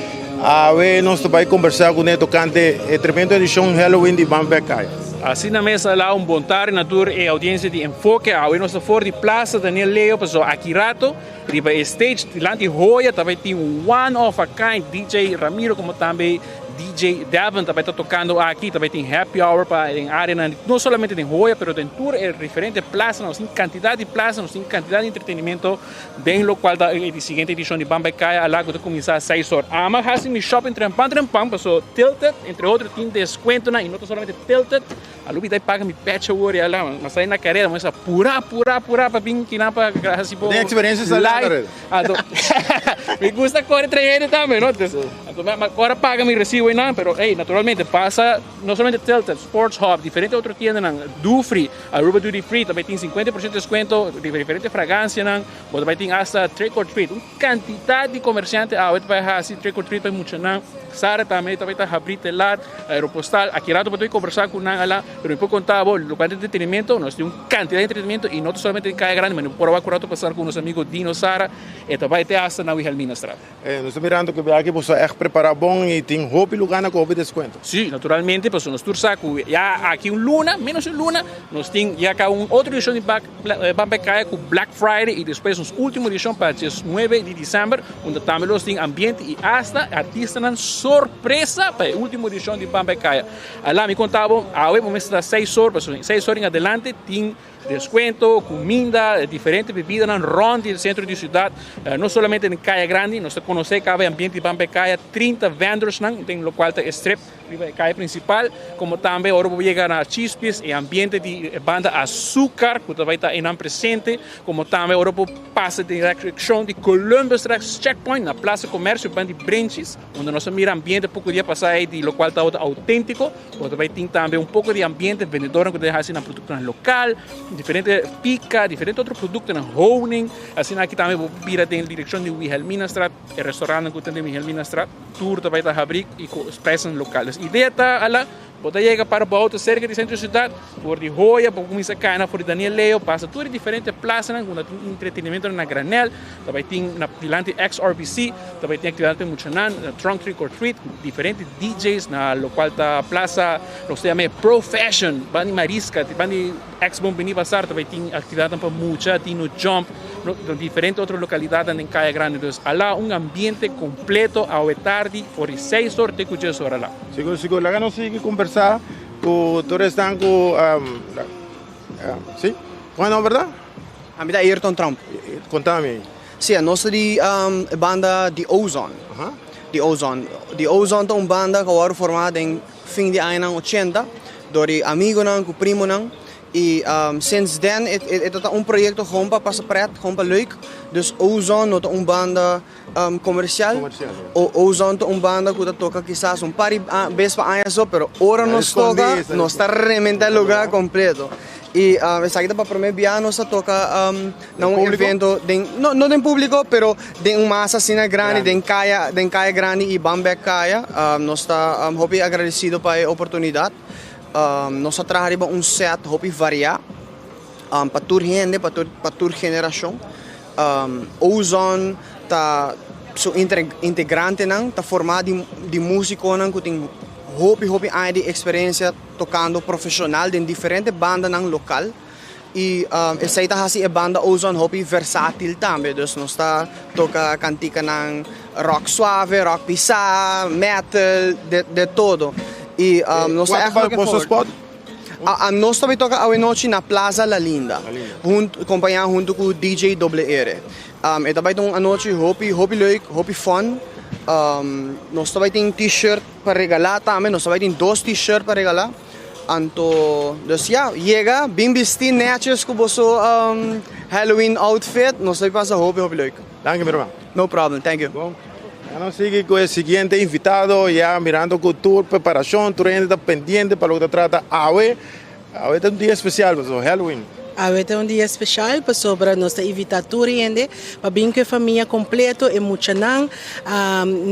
Awe nos ta bai kombersá kuné tokante e tremendo edishon Halloween di Ban Bek Kaya. Asina mes a la un bon tardi na tur e audiencia di Enfoke. Awe nos ta for di Plaza Daniel Leo paso aki rato riba e stage dilanti Hoya ta bai tin one of a kind DJ Ramiro como tambe DJ Devon ta bai ta tocando aki. Ta bai tin happy hour pa den areanan no solamente den Hoya pero den tur e diferente plazanan. Nos tin cantidad di plaza, nos tin cantidad di entretenimento. Den locual ta e siguiente edicion di Ban Bai Caya a la cu ta cuminsa seis or. Ama haci mi shopping trempan trempan paso Tilted entre otro tin descuentonan y no ta solamente Tilted. A lo bida paga mi pecha awor ya la mas sai na careda mas a pura pura pura pa bin kinan pa haci bo Tin experiencia sa na careda. Anto mi gusta core trayendo tambe no. Anto mi ora paga mi recibo eynan pero ey naturalmente pasa no solamente Tilted, Sports Hub, diferente otro tiendanan, Dufry. Aruba Duty Free ta bai tin 50% descuento riba diferente fragancianan. Bo ta bai tin hasta trick or treat. Un cantidad di comerciante awe ta bai haci trick or treat pa e muchanan. Sara tambe ta bai ta habri te laat. Aeropostal. Aki rato bo ta bai conversa cu nan ala. Pero mi por conta bo locual ta entretenimento. Nos tin un cantidad di entretenimento y no ta solamente den Caya Grande, ma no por a wak un rato pasar cu nos amigo Dino Sara. E ta bai te hasta na Wilhelminastraat. Nos ta mirando ku biaha aki boso a ègt prepará bon i tin hopi lugánan ku hopi deskuento. Sí, naturalmente, pasobra nos tur sa ku ya aki un luna, ménos un luna, nos tin ya ka un otro edishon di Ban Bai Kaya ku Black Friday i despues nos último edishon pa diesnuebe di desèmber, unda tambe los tin ambiente i asta artistanan sorpresa pa e último edishon di Ban Bai Kaya. Alá mi konta bo, awe bo mester ta seis or, pasobra seis or en adelante tin. Descuento, cuminda, diferente bebidanan rond di centro di ciudad, no solamente den Caya Grandi, nos ta conoce caba e ambiente di Ban Bay Caya, 30 vendorsnan den locual ta e strip riba e caya principal, como tambe ora bo yega na Chispis e ambiente di e banda Azucar cu ta bay ta eynan presente, como tambe ora bo pasa den direccion di Columbusstraat Checkpoint na Plaza Comercio banda di Brenchis, unda nos a mira ambiente poco dia pasa ey di locual tabata autentico. Bo ta bai tin tambe un poko di ambiente, vendedornan ku ta hasi nan produktonan lokal, diferente pika, diferente otro produktonan, honing. Asina aki tambe bo bira den direkshon di Wilhelminastraat, e restaurantnan ku ta den Wilhelminastraat, tur ta bai ta habri i ku prijsnan lokal. Dus idea ta ala, bo ta yega para bo outo serka di sentro di siudat, for di Hoya bo kuminsa kana for di Daniel Leo, pasa tur e diferente plasanan ku ta tin entretenimentonan na granel, ta bai tin na dilanti ex-RBC, ta bai tin aktividatnan pa e muchanan, trunk trick or treat, diferente DJ's na locual ta plaza nos ta yama e Pro Fashion ban di Mariska ban di ex Bombini Bazar ta bay tin actividadnan pa mucha Dino Jump no diferente otro localidadnan den Caya Grande dus ala un ambiente completo awe tardi for di seis or te cu dies or ala. Sigur sigur laga nos sigui conversa cu tur esnan cu si con e nomber ta? Ami ta Ayrton Trump. Contami. Si, nos ta di e banda The Ozone. The Ozone. The Ozone ta un banda ku a wòrdu formá den fin di añanan ochenta dor di amigonan ku primonan i since then e ta un proyekto gewoon pa pasa pret, gewoon pa leuk. Dus Ozone no ta un banda komersial. Ozone ta un banda ku ta toka kisas un par di bes pa aña so, pero ora nos toka nos ta rementa e lugar kompleto. I esaki ta pa promé bia nos ta toka na un evento den, no, no den públiko, pero den un masa asina grandi, den kaya, den kaya grandi i ban bèk kaya. Nos ta hopi agradesido pa e oportunidat. Nos a traha riba un sèt hopi variá pa tur hende, pa tur, pa tur generashon. Ozon ta su integrantenan ta formá di di músikonan ku tin hopi hopi aña di eksperensia tokando profeshonal den diferente bandanan lokal i esei ta hasi e banda Ozon hopi versátil tambe. Dus nos ta toka kantikanan rock suave, rock pisá, metal, de de todo. I nos ta ègt looking forward. Nos ta bai toka awenochi na Plaza La Linda, kompañá huntu ku DJ Doble R. E ta bai ta un anochi hopi hopi leuk, hopi fun. Nos ta bai tin T-shirt pa regalá tambe, nos ta bai tin dos T-shirt pa regalá. Anto, dus ya, yega, bin bistí nètjes ku boso Halloween outfit, nos ta bai pasa hopi hopi leuk. Danki mi ruman. No problem, thank you. Bon, ya nos sigui ku e siguiente invitado, ya mirando ku tur preparashon, tur hende ta pendiente pa loke ta trata awe. Awe ta un dia especial pasobra Halloween. Awe ta un dia especial pasobra nos ta invita tur hende pa bin cu e famia completo, e muchanan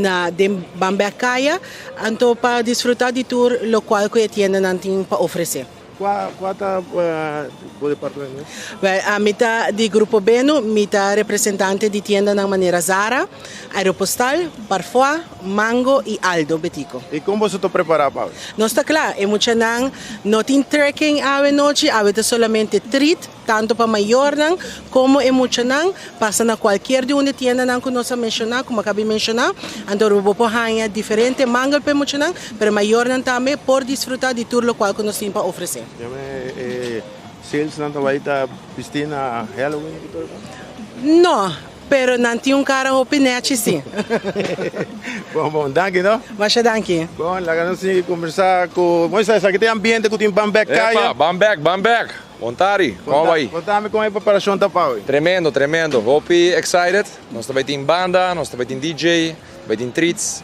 na den Bambeck Kaya, anto pa disfruta di tur locual cu e tiendanan tin pa ofrece. Kua kua ta bo departamento? Wel, ami ta di Grupo Benu, mi ta representante di tiendanan manera Zara, Aeropostal, Parfois, Mango y Aldo Betico. Y con boso ta prepara pa awe? Nos ta cla, e muchanan no tin trekking awe nochi, awe ta solamente treat, tanto pa mayornan como e muchanan, pasa na cualkier di un di tiendanan cu nos a menciona, cu mi a caba di menciona, anto bo por haña diferente mangel pa e muchanan, pero e mayornan tambe por disfruta di tur locual cu nos tin pa ofrece. Yama e salesnan ta bay ta bisti na Halloween y todo eso? No, pero nan tin un cara hopi nechi si. Bon, bon, danki no. Masha danki. Bon, laga nos sigui conversa cu Moises, esaki ta e ambiente cu tin ban bek caya. Epa, ban bek, ban bek. Bon tardi, con a bay? Contami con e preparacion ta pa hoy. Tremendo, tremendo. Hopi excited. Nos ta bay tin banda, nos ta bay tin DJ, bay tin treats.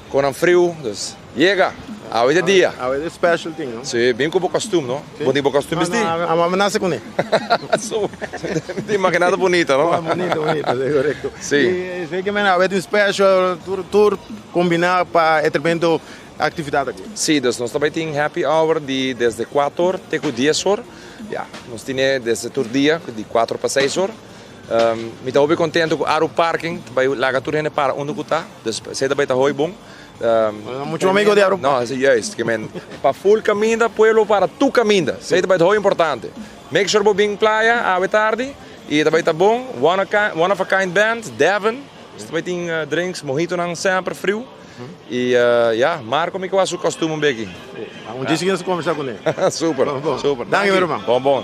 Con nan friu, dus yega. Awe ta dia. Awe ta special thing, no? Si, bin cu bo costume, no? Si. Bo tin bo costume bisti? No, no, amo nace cune. So, mi ta imagina ta bunita, no? Bunita, bunita, si, correcto. Si. Y esey que men awe ta un special, tur, tur combina pa e tremendo actividad aki. Si, dus nos ta bay tin happy hour di desde cuater te cu dies or. Ya, nos tine desde tur dia di cuater pa seis or. Mi ta hopi contento cu Aru Parking ta bay laga tur hende para unda cu ta, dus esey ta bay ta hoy bon. Mucho amigo di Aru. No, esey juist, ke men pa full caminda pueblo para tur caminda, esey ta bay ta hoy importante. Make sure bo bin playa awe tardi y ta bay ta bon, one of a kind band, Devin, nos ta bay tin drinks, mojitonan semper friu y ya, Marco mi ke wak su costume un beki. Un dje sigui nos conversa cune. Super, super. Danki mi ruman. Bon bon.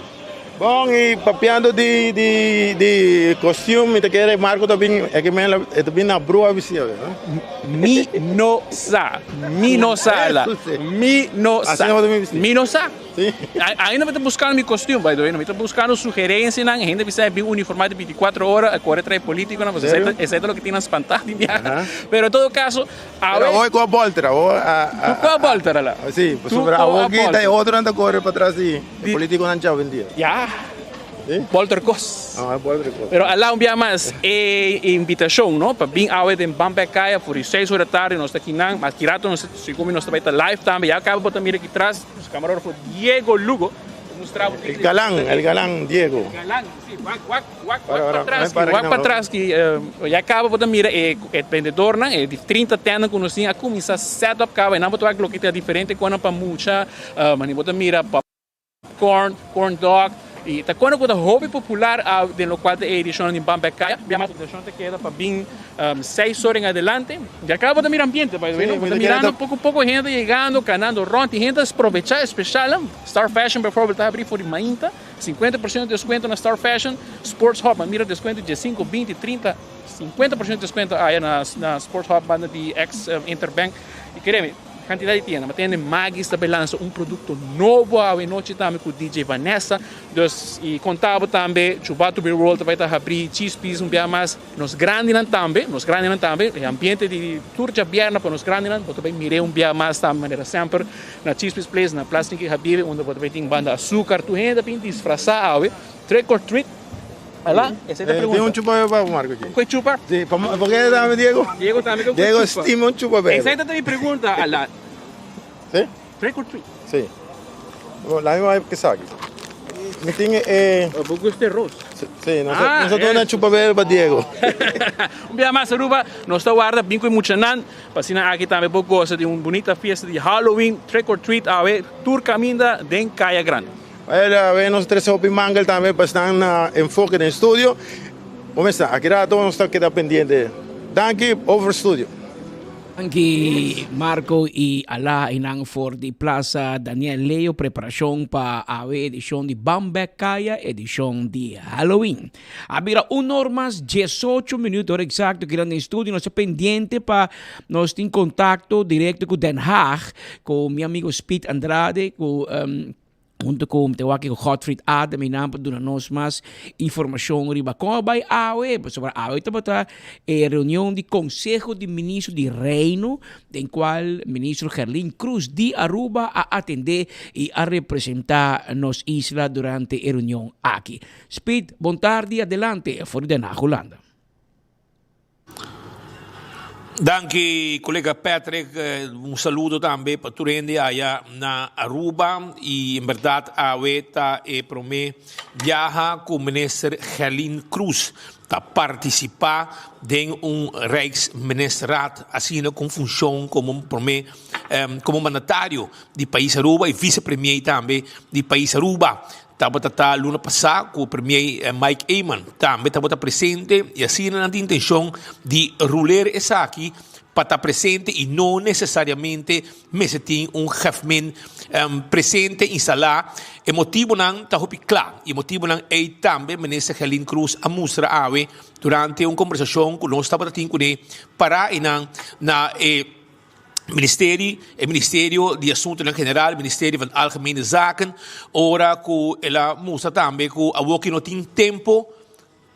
Bon y papiando di di di costume mi ta kere Marco ta bin e ke men e ta bin na brua bisti awe no. Mi no sa, mi no sa la, mi no sa, mi no sa. Ainda mi ta buscando mi costume by the way, mi ta buscando sugerencianan, hende bisa e bin uniforma di 24 ora, a core trae politiconan, pasobra esei ta loke tin nan spanta di biaha. Pero en todo caso, Awe. Pero awo ku a bolter, awo a. Tur ku a bolter ala. Si, pasobra awo ki ta e otronan ta kore patras di e politikonan djawendia. Ya. Bolter kos. Ah, bolter kos. Pero ala un bia mas e invitashon, no, pa bin awe den Ban Bek Kaya for di seis ora tardi nos ta kinan, mas ki rato nos segun mi nos ta bai ta live tambe, ya kaba bo ta mira ki tras nos kamarógrafo Diego Lugo ta mustra bo. El galan, el galan Diego. El galan, si, wak, wak. Wak patras ki, wak patras ki, ya caba bo ta mira e vendedornan, e di 30 tendan cu nos tin a cuminsa set up caba, y nan bo ta wak loke ta diferente conan pa mucha, mani bo ta mira popcorn, corn dog, y ta conan cu ta hopi popular den locual ta e edicionnan di Ban Bek Kaya. Bia mas invitacion ta keda pa bin seis ora en adelante. Ya caba bo ta mira ambiente, by the way, no? Bo ta mirando poco poco hende yegando, canando rond, y hende ta aprovecha especial, Star Fashion bijvoorbeeld ta habri for di mainta. 50 por ciento descuento na Star Fashion, Sports Hub, a mira descuento di 5, 20, 30, 50 por ciento descuento aya na, na Sports Hub banda di ex eh, Interbank. Y créeme, cantidad di tienda. Ma tienda Magis ta lanza un producto nobo awe noche tambe cu DJ Vanessa. Dus, y contabo tambe, Chubato Beer World ta bay ta habri Cheese Piece un bia mas. Nos grandinan tambe, nos grandinan tambe, e ambiente di tur djabièrnè pa nos grandinan, bo ta bai mir'é un bia mas tambe manera semper na Chispi's Place, na Plas Nicky Habibe, unda bo ta bai tin banda azúcar, tur hende ta bin disfrasá awe, trick or treat, ala, esei ta pregunta. Tin un chupa bebe pa bo, Marco, aki. Kue chupa? Si, pa, porque tambe Diego. Diego tambe ke Diego stima un chupa bebe. Esei ta mi pregunta, ala. Si? Trick or treat? Si. Bo, laat me maar kisaki. Mi tin e... Bo gusta e roos? Si, nos ah, ta duna chupa bebe pa Diego. Un bia mas Aruba, nos ta warda bin ku e muchanan, pa asina aki tambe por gosa di un bunita fiesta di Halloween, trick or treat awe, tur kaminda den Kaya Grandi. Wel, awe nos trese hopi mangel tambe pa esnan na Enfoke den studio. Bo mester, aki rato nos ta keda pendiente. Danki, over studio. Danki Marco y Ala y nan for di Plaza Daniel Leo preparacion pa awe edicion di Ban Bek Kaya edicion di Halloween. A bira un or mas diesocho minuut ora exacto kinan den studio nos ta pendiente pa nos tin contacto directo cu Den Haag cu mi amigo Speed Andrade cu Hunto ku te wak ku Godfried Adam i nan pa duna nos mas informashon riba kon a bai awe, pasobra awe tabata e reunion di Konseho di Ministro di Reino den kual Ministro Gerlin Cruz di Aruba a atendé i a representá nos isla durante e reunion aki. Speed, bon tardi, adelante for di Den Haag, Hulanda. Danki kolega Patrick, un saludo tambe pa tur hende aya na Aruba y en berdad awe ta e prome biaha cu Minister Gerlin Croes ta participa den un Rijksministerraad asina con funcion como prome como mandatario di pais Aruba y vice premier tambe di pais Aruba. Tabata ta luna pasá ku Premier Mike Eman tambe tabata presente i asina nan tin intenshon di ruler esaki pa ta presente i no nesesariamente mester tin un hefmen presente instalá. E motibunan ta hopi kla i e motibunan ei tambe Minister Gerlin Croes a mustra awe durante un kombersashon ku nos tabata tin kuné pará einan na e Ministerie, e Ministerio di Asuntonan General, Ministerie van Algemene Zaken, ora ku el a mustra tambe ku awor ki no tin tempo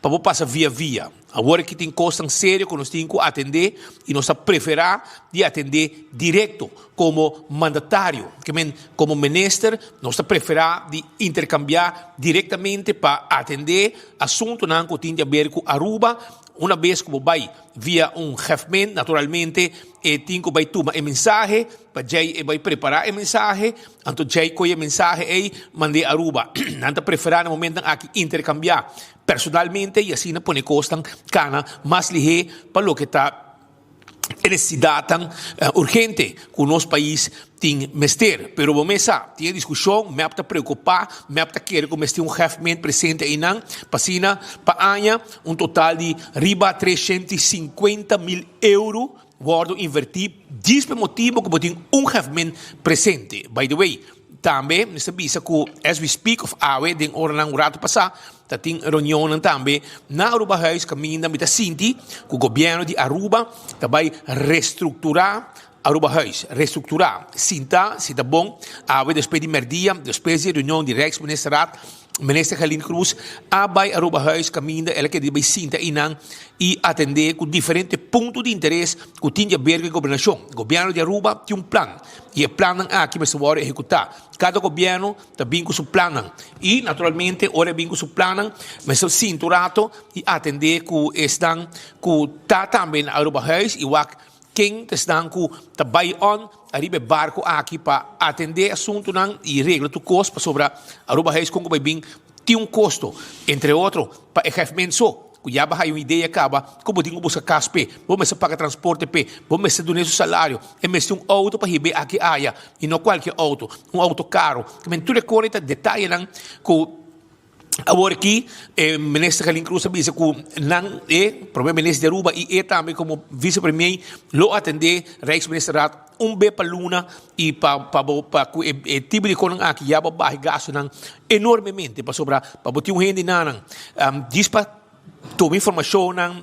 pa bo pasa via via. Awor ki tin kosnan serio ku nos tin ku atendé i nos ta preferá di atendé direkto komo mandatario. Ke men komo minister nos ta preferá di interkambiá direktamente pa atendé asuntonan ku tin di aber ku Aruba. Una bes ku bo bai via un hefmen, naturalmente e tin ku bai tuma e mensahe, pa djei e bai prepará e mensahe, anto djei koe e mensahe ei mand'é Aruba. Nan ta preferá na momentonan aki interkambiá personalmente i asina pone kosnan kana mas lihé pa loke ta e nesesidatnan urgente ku nos pais tin mester. Pero bo mes sa, tin e diskushon, mep ta preokupá, mep ta kere ku mester un hefment presente einan, pa asina pa aña un total di riba 350 mil euro wòrdu invertí djis pa e motibu ku bo tin un hefment presente. By the way, tambe mester bisa ku as we speak of awe den oranan un ratu pasá ta tin reunionnan tambe na Arubahuis kaminda mi ta sinti ku gobièrnu di Aruba ta bai restrukturá Arubahuis, restrukturá. Sinta si ta bon awe despues di mèrdia, despues di e reunion di Rijksministerraad, Minister Gerlin Croes a bai Arubahuis kaminda el a keda di bai sinta einan i atendé ku diferente punto di interes ku tin di aber ku e gobernashon. Gobièrnu di Aruba tin un plan i e plannan aki mester wòrdu ehekutá. Kada gobièrnu ta bin ku su plannan i naturalmente ora e bin ku su plannan mester sinta un rato i atendé ku esnan ku ta tambe na Arubahuis i wak Ken ta esnan ku ta bai on ariba e barko aki pa atendé asuntunan i regla tur kos pasobra Aruba Huis kon ku bai bin tin un kosto, entre otro pa e gèfment so ku ya bo haya un idea kaba ku bo tin ku buska kas p'e, bo mester paga transporte p'e, bo mester dun'é su salario, e mester un outo pa hib'é aki aya i no kualke outo, un outo karo. Tur e kos ei ta detayenan ku. Awor aki e minister Gerlin Croes a bisa cu nan e prome minister di Aruba y e tambe como vice premier lo atende Rijksministerraad un be pa luna y pa pa bo pa cu e e tipo di conan aki ya bo baha e gastonan enormemente pasobra pa bo tin un hende nanan djis pa tuma informacionnan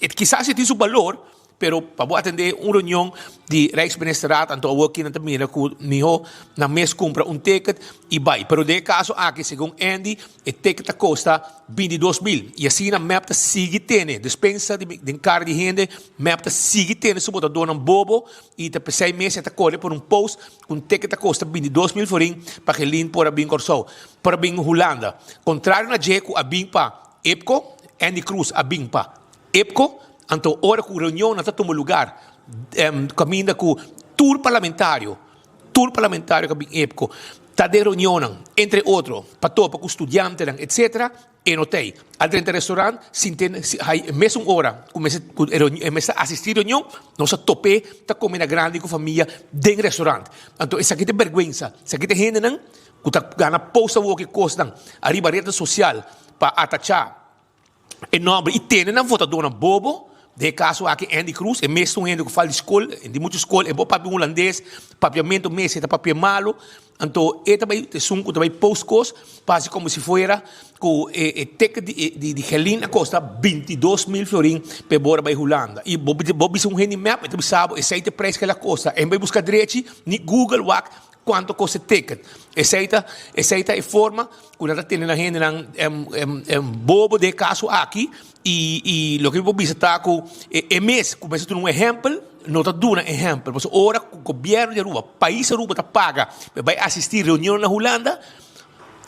kisas e tin su balor Pero pa bo atendé un reunion di Rijksministerraad anto awor kinan ta mira ku mihó nan mes kumpra un ticket i bai. Pero den e kaso aki segun Andy e ticket ta kosta 22 mil i asina mep ta sigui tene despensa di den kara di hende mep ta sigui tene su botadónan bobo i ta p'esei mes e ta kore por un post ku un ticket ta kosta 22 mil florin pa Gelin por a bin Kòrsou por a bin Hulanda. Kontrario na dje ku a bin pa Epco Andy Croes a bin pa Epco, anto ora cu reunionnan ta tuma lugar caminda cu tur parlamentario, tur parlamentario cu a bin Epco ta den reunionnan, entre otro pa topa cu studiantenan etcetera, e no ta ey. Al drenta restaurant sin ten hay mesun ora cu mester cu e mester asisti reunion nos a top'e ta come na grandi cu famia den restaurant. Anto esaki ta berguensa, esaki ta hendenan cu ta gana post awor cu e cosnan ariba red social pa atacha e nomber y tene nan votadornan bobo, den e caso aki Andy Croes, e mes ta un hende cu fal di scol, di mucho scol, e bo papia hulandes, papiamento mes e ta papia malo, anto e ta bay esun cu ta bay post cos pa haci como si fuera cu e e ticket di di di Gelin a costa 22 mil florin pa e bora bay Hulanda y bo bo bisa un hende mep e ta bisa bo esey ta e prijs cu el a costa, e bay busca drechi ni Google wak Cuanto costa e ticket? Esey ta, esey ta e forma cu nan ta tene nan hendenan bobo den e caso aki y, y loke mi por bisa ta cu e, e mes cu mester duna un ehempel, no ta duna ehempel. Pasobra ora cu gobierno di Aruba, pais Aruba ta paga pa bay asisti reunionnan na Hulanda,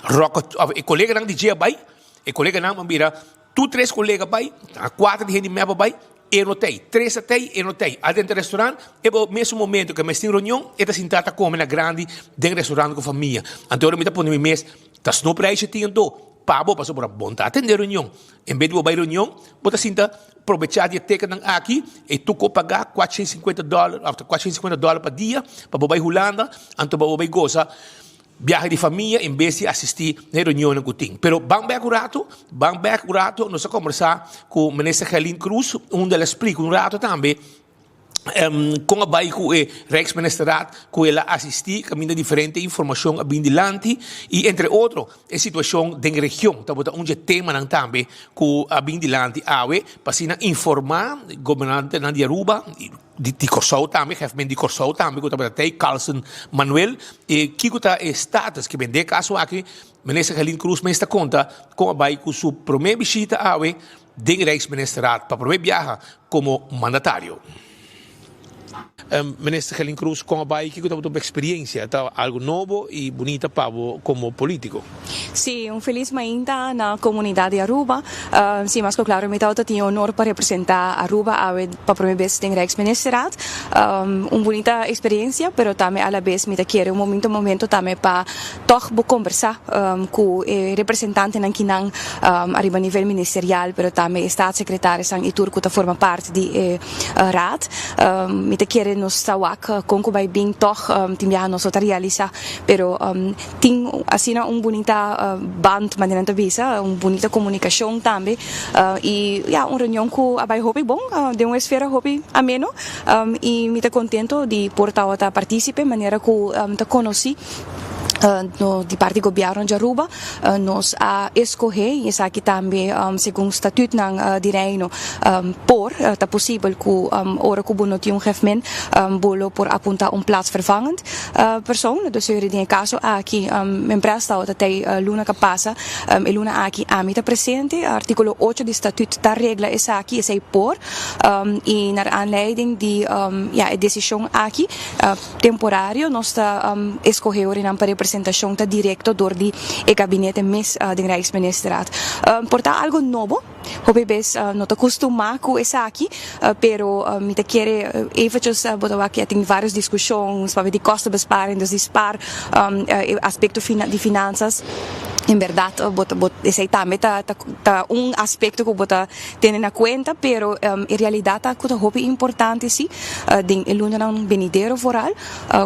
Rock, of e coleganan di dje a bay, e coleganan a bira, tur tres colega bay, cuater di hende mep a bay. E no t'ei. Tres a t'ei, e no t'ei. A drenta restaurant, e bo mesun momento ku e mes tin reunion, e ta sintá ta kome na grandi den restaurant ku famia. Anto ora mi ta pone mi mes, ta snoepreisje tin anto pa bo, pasobra bo no ta atendé reunion. En bes di bo bai reunion, bo ta sinta probechá di e tekennan aki, e tuko pagá 450 dòler òf ta 450 dòler pa dia pa bo bai Hulanda, anto pa bo bai gosa Biahe di famia en bes di asistí na e reunionnan ku tin. Pero ban bèk un ratu, ban bèk un ratu, nos a kombersá ku Minister Gerlin Cruz, unda el a splika un ratu tambe kon a bai ku e Rijksministerraad ku el a asistí, kaminda diferente informashon a bin dilanti i entre otro e situashon den region tabata un dje temanan tambe ku a bin dilanti awe pa asina informá gobernantenan di Aruba. Di Kòrsou tambe, hefmen di Kòrsou tambe ku tabata tei, Carlson Manuel. E kiko ta e status ke bende e kaso aki? Minister Gerlin Cruz mes ta konta kon a bai ku su promé bishita awe den Rijksministerraad pa promé biaha komo mandatario. Minister Gerlin Cruz, kon a bai? Kiko tabata bo eksperiensia? Ta algu nobo i bunita pa bo komo polítiko? Sí, un felis mainta na comunidad di Aruba. Sí, mas cu claro mi tawata tin e honor pa representa Aruba awe pa prome bes den Rijksministerraad. Un bunita experiencia, pero tambe a la bes mi ta kere un momento momento tambe pa toch bo combersa cu e representantenan kinan ariba nivel ministerial, pero tambe e staatssecretarisnan y tur cu ta forma parti di e raad. Mi ta kere nos ta wak con cu bay bin toch tin biaha nos no ta realisa, pero Tin asina un bunita band, manera nan ta bisa, un bunita comunicacion tambe y ya un reunion cu a bay hopi bon, den un esfera hopi ameno y mi ta contento di por tabata participe manera cu ta conoci di parti gobierno di Aruba nos a escoge y esaki tambe segun statuutnan di Reino por ta posibel cu ora cu bo no tin un gefmen bo lo por apunta un plaatsvervangend. Persoon, dus den e kaso aki Mempress tabata tei luna ka pasa, e luna aki ami ta presente, artíkulo ocho di statut ta regla esaki, esei por, i naar aanleiding di ya e desishon aki temporario nos ta eskohe orinan pa representashon ta direkto dor di e gabinete mes den Rijksministerraad. Por ta algo nobo. Hopi bes no ta kustumá ku esaki, pero mi ta kere eventjes bo ta wak ya tin varios diskushon pabia di kostenbesparing, dus di spar e aspekto di finansas. En bèrdat bo ta bo esei tambe ta ta un aspekto ku bo ta tene na kuenta, pero e realidat ta ku ta hopi importante si den e lunanan benidero vooral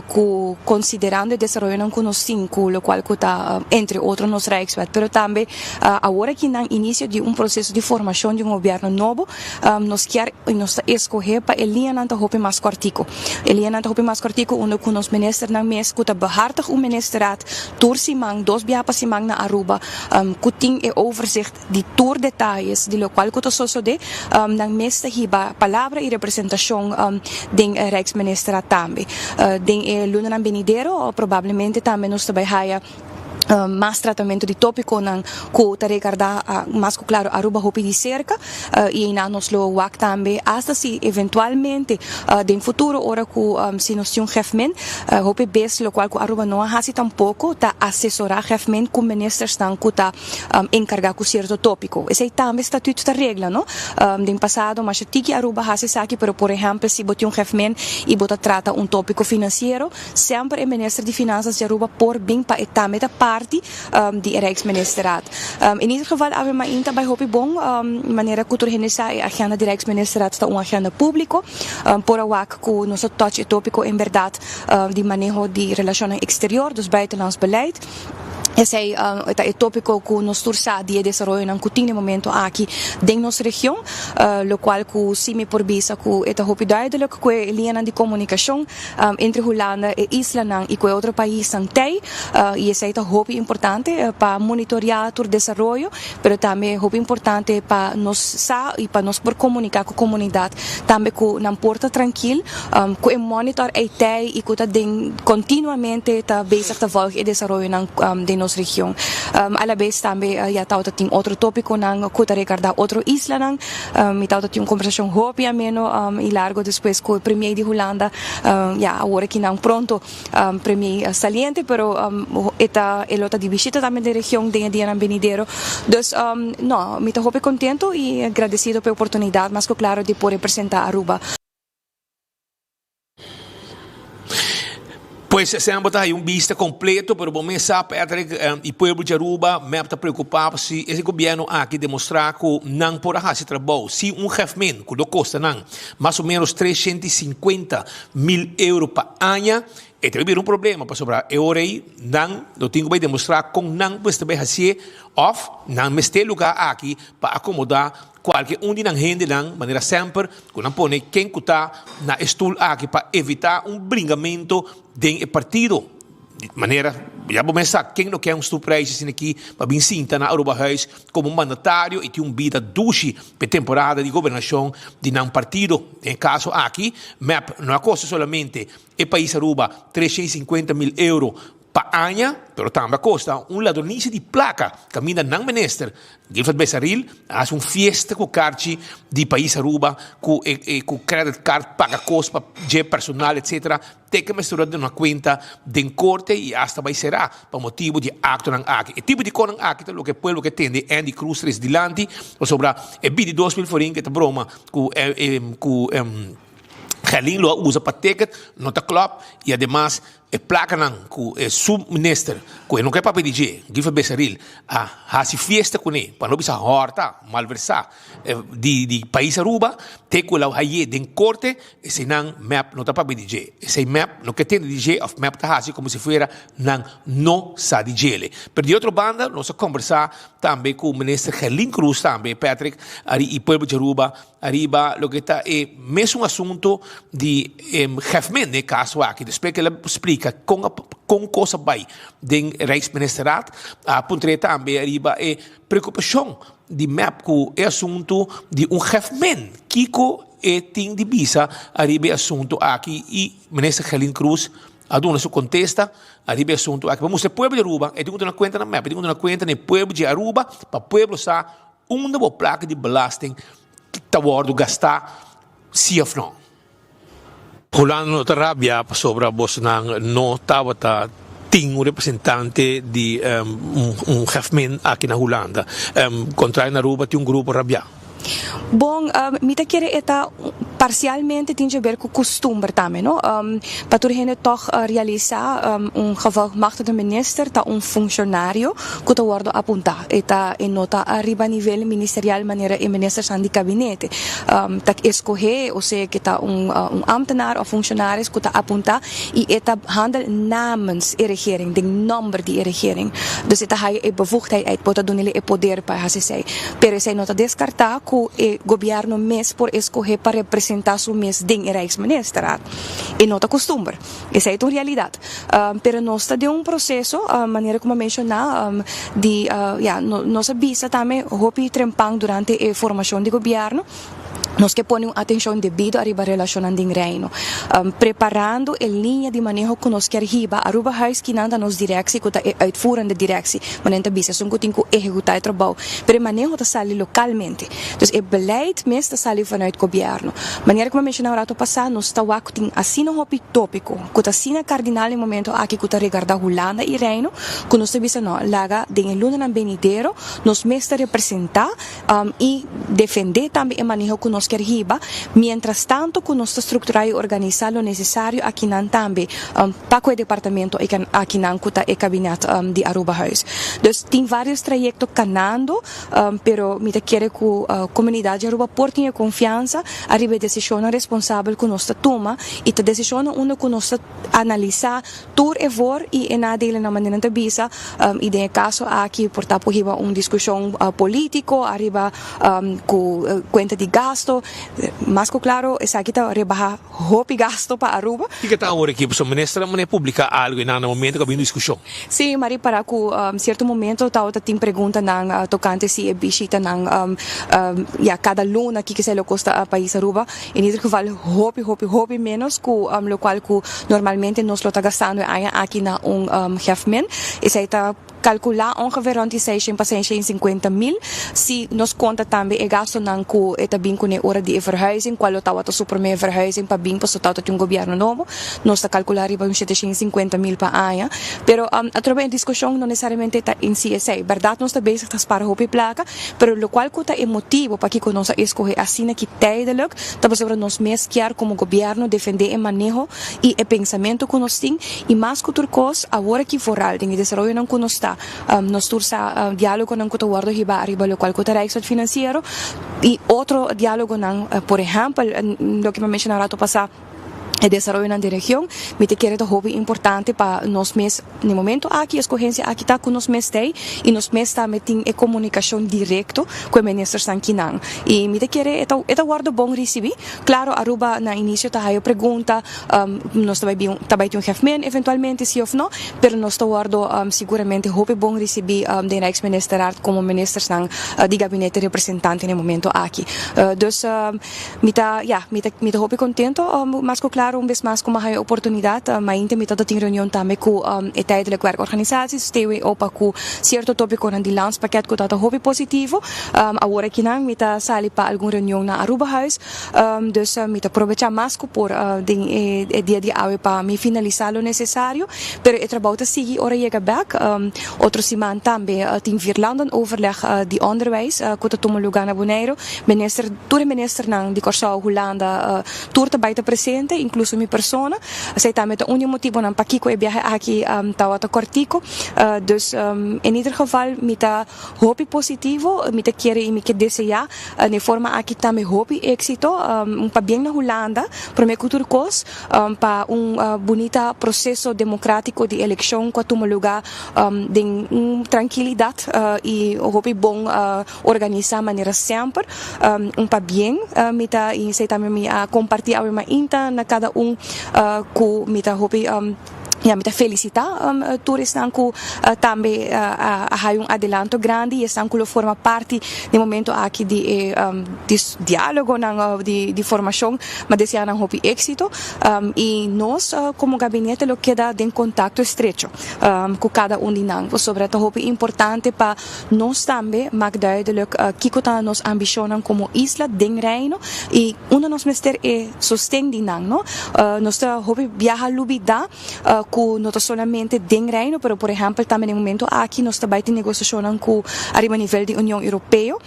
ku konsiderando e desaroyonan ku nos tin ku lokual ku ta entre otro nos Rijkswet, pero tambe Awor aki nan inicio di un proceso di formacion di un gobierno nobo, nos kier y nos ta escoge pa e liñanan ta hopi mas cortico. E liñanan ta hopi mas cortico unda cu nos ministernan mes cu ta behartig un ministerraad tur siman, dos biaha pa siman na Aruba, cu tin e overzicht di tur detayes di locual cu ta sosode, nan mes ta hiba palabra y representacion den e Rijksministerraad tambe. Den e lunanan benidero probablemente tambe nos ta bay haya. Mas tratamentu di tópikonan ku ta regardá mas ku klaro Aruba hopi di serka i einan nos lo wak tambe asta si eventualmente den futuro ora ku si nos tin un gèfmen hopi bes lokual ku Aruba no a hasi tampoko ta asesorá gèfmen ku ministersnan ku ta enkargá ku sierto tópiko. Esei tambe statüt ta regla no. Den pasado masha tiki Aruba hasi esaki pero por ehèmpel si bo tin un gèfmen i bo ta trata un tópiko finansiero Semper e minister di Finanzas di Aruba por bin pa e tambe ta parti di e Rijksministerraad. In ieder geval awe mainta bay hopi bon, manera cu tur hende sa e agenda di Rijksministerraad ta un agenda publico, por a wak cu nos a touch e topico en berdad di maneho di relacionnan exterior, dus buitenlands beleid. Esei ta e tópiko ku nos tur sa di e desaroyonan ku tin den momento aki den nos region, lokual ku si mi por bisa ku e ta hopi duidelik ku e liñanan di komunikashon entre Hulanda, e islanan i ku e otro paisnan tei i esei ta hopi importante pa monitoreá tur desaroyo, pero tambe hopi importante pa nos sa i pa nos por komuniká ku komunidat tambe ku nan por ta trankil ku e monitor ei tei i ku ta den kontinuamente ta bezig ta volg e desaroyonan den. den nos region. Alabes tambe ya tawata tin otro topiconan cu ta regarda otro islanan. Mi tawata tin un conversacion hopi ameno y largo despues cu e premier di Hulanda, ya awor aki nan pronto premier saliente, pero e ta e lo ta di bishita tambe den region den e dianan benidero. Dus no, mi ta hopi contento y agradecido pa e oportunidad mas cu claro di por representa Aruba. Pues esei bo ta haya un bista completo, pero bo mes sa Patrick y pueblo di Aruba mep ta preocupa si e gobierno aki demostra cu nan por a haci trabou sin un hefmen cu lo costa nan mas o menos 350 mil euro pa aña, e ta bira un problema pasobra e ora ei nan lo tin cu bay demostra con nan mester bay hacié of nan mester lugar aki pa acomoda Kualke un di nan hendenan, manera semper, ku nan pone ken ku ta na e stul aki pa evitá un bringamento den e partido. Di manera, ya bo mes sa ken lo ke un stoeprijsje asina aki pa bin sinta na Arubahuis komo mandatario i tin un bida dushi pa e temporada di gobernashon di nan partido. Den e kaso aki, mep no a kosta solamente e pais Aruba 350 mil euro Pa aña, pero tambe a kosta un ladronisia di plaka kaminda nan minister, Guilford Besaril, a hasi un fiesta ku karchi di pais Aruba ku e ku credit card paga kos pa dje personal etc. Te ke mester a duna kuenta den korte i asta bai será pa motibu di e aktonan aki. E tipo di konan aki ta loke pueblo ke tende Andy Cruz tres dilanti pasobra e bidi 2000 florin ke ta broma ku ku Gerlin lo a usa pa ticket no ta klòp i ademas E plakanan ku e sub-minister, ku e no ke papia di dje, Guilford Besaril, a hasi fiesta kuné pa no bisa hòrta, malversá, di di pais Aruba, te ku el a hay'é den korte, eseinan mep no ta papia di dje. Esei mep no ke tende di dje òf mep ta hasi komo si fuera nan no sa di djele. Pero di otro banda nos a kombersá tambe ku minister Gerlin Cruz tambe, Patrick, ari i pueblo di Aruba, Ariba loke ta e mesun asunto di e Hefmen den e kaso aki. Despues ku el a splika kon a kon kos a bai den Rijksministerraad, a puntr'é tambe ariba e preokupashon di mep ku e asunto di un Hefmen. Kiko e tin di bisa ariba e asunto aki? I Minister Gerlin Cruz a duna su kontesta ariba e asunto aki. Pa mustra e pueblo di Aruba, e tin ku duna kuenta na mep, e tin ku duna kuenta na e pueblo di Aruba pa pueblo sa Unda bo plaka di belasting ta wordo gastá, si of no? Hulanda no ta rabia pasobra bosonan no tabata tin un representante di un hefmin aki na Hulanda. Contrario na Aruba tin un grupo rabia. Bon, mi ta kere e ta parcialmente tin dje ber cu custumber tambe, no? Pa tur hende tog realisa un gevolgmachtigde minister ta un funcionario cu ta wordo apunta. E ta e no ta ariba nivel ministerial manera e ministersnan di kabinete. Ta eskohé osea ke ta un un ambtenaar òf funshonaris ku ta apuntá i e ta handel namens e regering, den nòmber di e regering. Dus e ta haya e bevoegdheid uit, bo ta dun'e e poder pa e hasi esei. Pero esei no ta deskartá ku e gobièrnu mes por eskohé pa representá su mes den e Rijksministerraad. E no ta kustumber. Esei ta un realidat. Pero nos ta den un proseso, manera ku mi a menshoná, di, ya, nos a bisa tambe hopi trempan durante e formashon di gobièrnu, nos ke pone un atenshon debido ariba relashonnan den Reino. Preparando e liña di maneho ku nos kier hiba, Arubahuis kinan ta nos direksie ku ta e uitvoerende direksie, manera nan ta bisa, esun ku tin ku ehekutá e trabou, pero e maneho ta sali lokalmente. Dus e beleid mes ta sali vanuit gobièrnu. Manera ku mi a menshoná un rato pasá, nos ta wak ku tin asina hopi tópiko ku ta asina kardinal den momento aki ku ta regardá Hulanda i Reino, ku nos ta bisa no, laga den e lunanan benidero nos mes ta representá i defendé tambe e maneho ku nos kier hiba, miéntras tanto ku nos ta strukturá i organisá lo nesesario akinan tambe pa ku e departamento akinan ku ta e kabinet di Arubahuis. Dus tin vários trayekto kanando. Pero mi ta kere ku komunidat di Aruba por tin e konfiansa ariba e desishonnan responsabel ku nos ta tuma i ta desishonnan unda ku nos ta analisá tur e voor i e nadelennan manera nan ta bisa i den e kaso aki por ta por hiba un diskushon polítiko ariba ku kuenta di gasto. Mas ku klaro esaki ta rebaha hopi gasto pa Aruba. Kiko ta awor aki? Pasobra minister a mane publica algo y na na momento cu a bin discusion. Sí, m'a ripara cu cierto momento tabata tin preguntanan tocante si e bishitanan ya cada luna kiko esei lo costa pais Aruba. In ieder geval hopi hopi hopi menos cu locual cu normalmente nos lo ta gastando e aña aki na un hefmen. Esei ta. kalkulá ongeveer rònt di seishent pa seishent i sinkuenta mil, si nos konta tambe e gastunan ku e ta bin kuné ora di e verhuizing, kual lo tabata su promé verhuizing pa bin pasobra tabata tin un gobièrnu nobo, nos ta kalkulá riba un 750 mil pa aña. Pero atrobe e diskushon no nesesariamente ta en si esei. Bèrdat nos ta bezig ta spara hopi plaka, pero lokual ku ta e motibu pakiko nos a eskohe asina ki tijdelijk ta pasobra nos mes kier komo gobièrnu defendé e maneho i e pensamentu ku nos tin i mas ku tur kos awor aki vooral den e desaroyonan ku nos ta nos tur sa dialogonan ku ta wòrdu hibá ariba lokual ku ta Rijkswet Financiero i otro dialogonan por ehèmpel loke mi a menshoná rato pasá e desaroyonan den region mi ta kere ta hopi importante pa nos mes na e momento aki eskohensia aki ta ku nos mes t'ei i nos mes tambe tin e komunikashon direkto ku e ministersnan kinan i mi ta kere e ta e ta wòrdu bon risibí. Claro Aruba na inicio ta haya pregunta, nos ta bay bin ta bay tin un gevmen eventualmente si of no, pero nos ta wordo siguramente hopi bon ricibi den Rijksministerraad como ministersnan di gabinete representante na e momento aki. Dus mi ta ya mi ta mi ta hopi contento mas cu claro un bes mas cu mi a haya oportunidad mainta mi ta tin reunion tambe cu e tijdelijk werkorganisaties, TWO, pa cu cierto topiconan di landspakket cu ta ta hopi positivo. Awor akinan mi ta sali pa algun reunion na Arubahuis, dus mi ta probecha mas ku por den e dia di awe pa mi finalisa lo nesesario, pero e trabou ta sigui ora yega bek. Otro siman tambe tin vierlandenoverleg di onderwijs ku ta tuma luga na Boneiru. Minister, tur e ministernan di Kòrsou, Hulanda, tur ta bai ta presente, inkluso mi persona. Esei tambe ta un di e motibonan pakiko e biahe aki tabata kòrtiku. Dus en ieder geval mi ta. Hopi positivo, mi ta kere y mi ke desea den forma aki tambe hopi exito, un pabien na Hulanda, prome cu tur cos, pa un bunita proceso democratico di eleccion cu a tuma luga den un trankilidad y hopi bon organisa manera semper. Un pabien mi ta y esey tambe mi a comparti awe mainta na cada un cu mi ta hopi. Ya mi ta felicita tur esnan cu tambe a haya un adelanto grandi y esnan cu lo forma parti den momento aki di e dialogonan di formacion. Mi a desea nan hopi exito y nos como gabinete lo keda den contacto estrecho cu cada un di nan pasobra ta hopi importante pa nos tambe mak duidelijk kico ta nos ambicionnan como isla den Reino y unda nos mester e sosten di nan no. Nos ta hopi biaha lubida cu no ta solamente den Reino pero por ehempel tambe den momento aki nos ta bay tin negociacionnan cu ariba nivel di Union Europeo.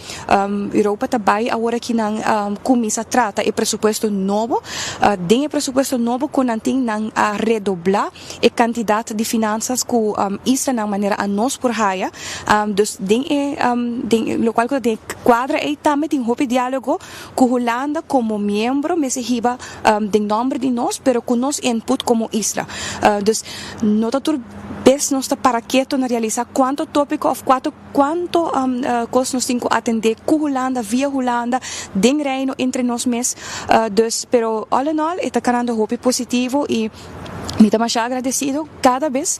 Europa ta bay awor aki nan cuminsa trata e presupuesto nobo. Den e presupuesto nobo cu nan tin nan a redobla e cantidad di finanzas cu islanan manera anos por haya. Dus den e den locual cu ta den e cuadra ey tambe tin hopi dialogo Ku Hulanda komo miembro mester hiba den nomber di nos, pero ku nos input komo isla. Dus no ta tur bes nos ta para keto na realisa kuanto topiko of kuato kuanto kos nos tin ku atende ku Hulanda, via Hulanda, den Reino, entre nos mes. Dus, pero all in all e ta kanando hopi positivo i. Mi ta masha agradecido cada bes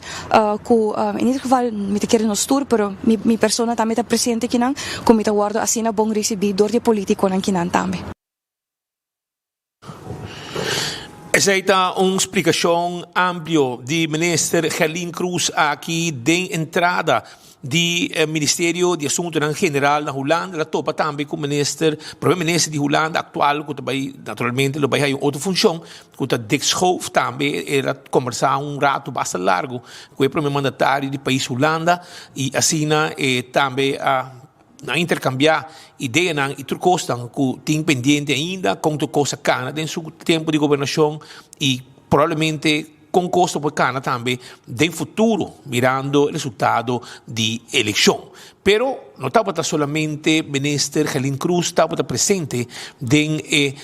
cu en ieder geval mi ta kere nos tur pero mi mi persona tambe ta presente kinan cu mi ta wordo asina bon ricibi door di e politiconan kinan tambe. Esey ta un splicacion amplio di Minister Gerlien Croes aki den entrada di Ministerio di Asuntonan General na Hulanda. El a topa tambe cu Minister, Prome Minister di Hulanda actual cu ta bay naturalmente lo bay haya un otro funcion cu ta Dick Schoof. Tambe el a combersa un rato basta largo cu e Prome Mandatario di pais Hulanda y asina e tambe a nan intercambia ideanan y tur cosnan cu tin pendiente ainda con tur cos a cana den su tempo di gobernacion y probablemente Kon kos lo por kana tambe den futuro mirando e resultado di elekshon. Pero no tabata solamente Minister Gerlin Cruz tabata presente den e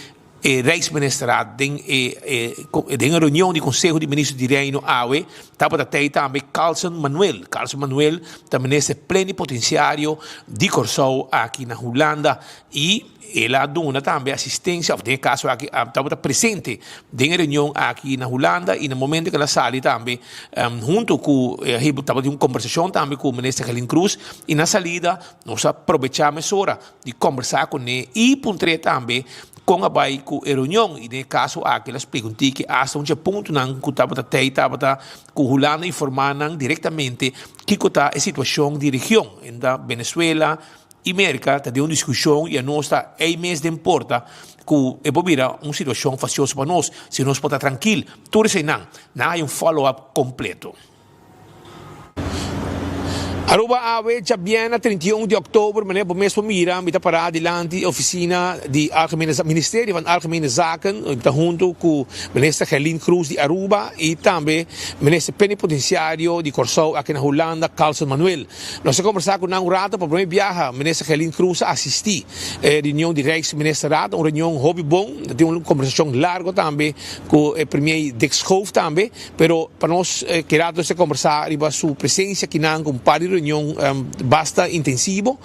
e Rijksministerraad, den e e den e reunion di Konseho di Minister di Reino awe tabata tei tambe Carlson Manuel. Carlson Manuel ta Minister Plenipotenciario di Kòrsou aki na Hulanda i El a duna tambe asistencia, of den e caso aki a tabata presente den e reunion aki na Hulanda y na momento cu el a sali tambe hunto cu tabatin un conversacion tambe cu Minister Gerlin Cruz y na salida nos a probecha mesora di conversa cune y puntr'e tambe. Kon a bai ku e reunion i den e kaso aki el a splika un tiki asta un dje puntonan ku tabata tei tabata ku Hulanda informá nan direktamente kiko ta e situashon di region enta Venezuela i Merka ta den un diskushon i anos ta ei mes den porta ku e por bira un situashon fasioso pa nos si nos por ta trankil tur eseinan nan hay un follow up kompleto. Aruba awe djabièrnè 31 di òktober manera bo mes por mira mi ta pará dilanti ofisina di Algemene Ministerio van Algemene Zaken mi ta huntu ku Minister Gerlin Croes di Aruba i tambe Minister Plenipotenciario di Kòrsou aki na Hulanda Carlson Manuel. Nos a kombersá ku nan un rato pa promé biaha Minister Gerlin Croes a asistí e reunion di Rijksministerraad un reunion hopi bon ta tin un kombersashon largo tambe ku e Premier Dick Schoof tambe. Pero pa nos Gerardo mester kombersá riba su presensia akinan ku un par di reunion basta intensivo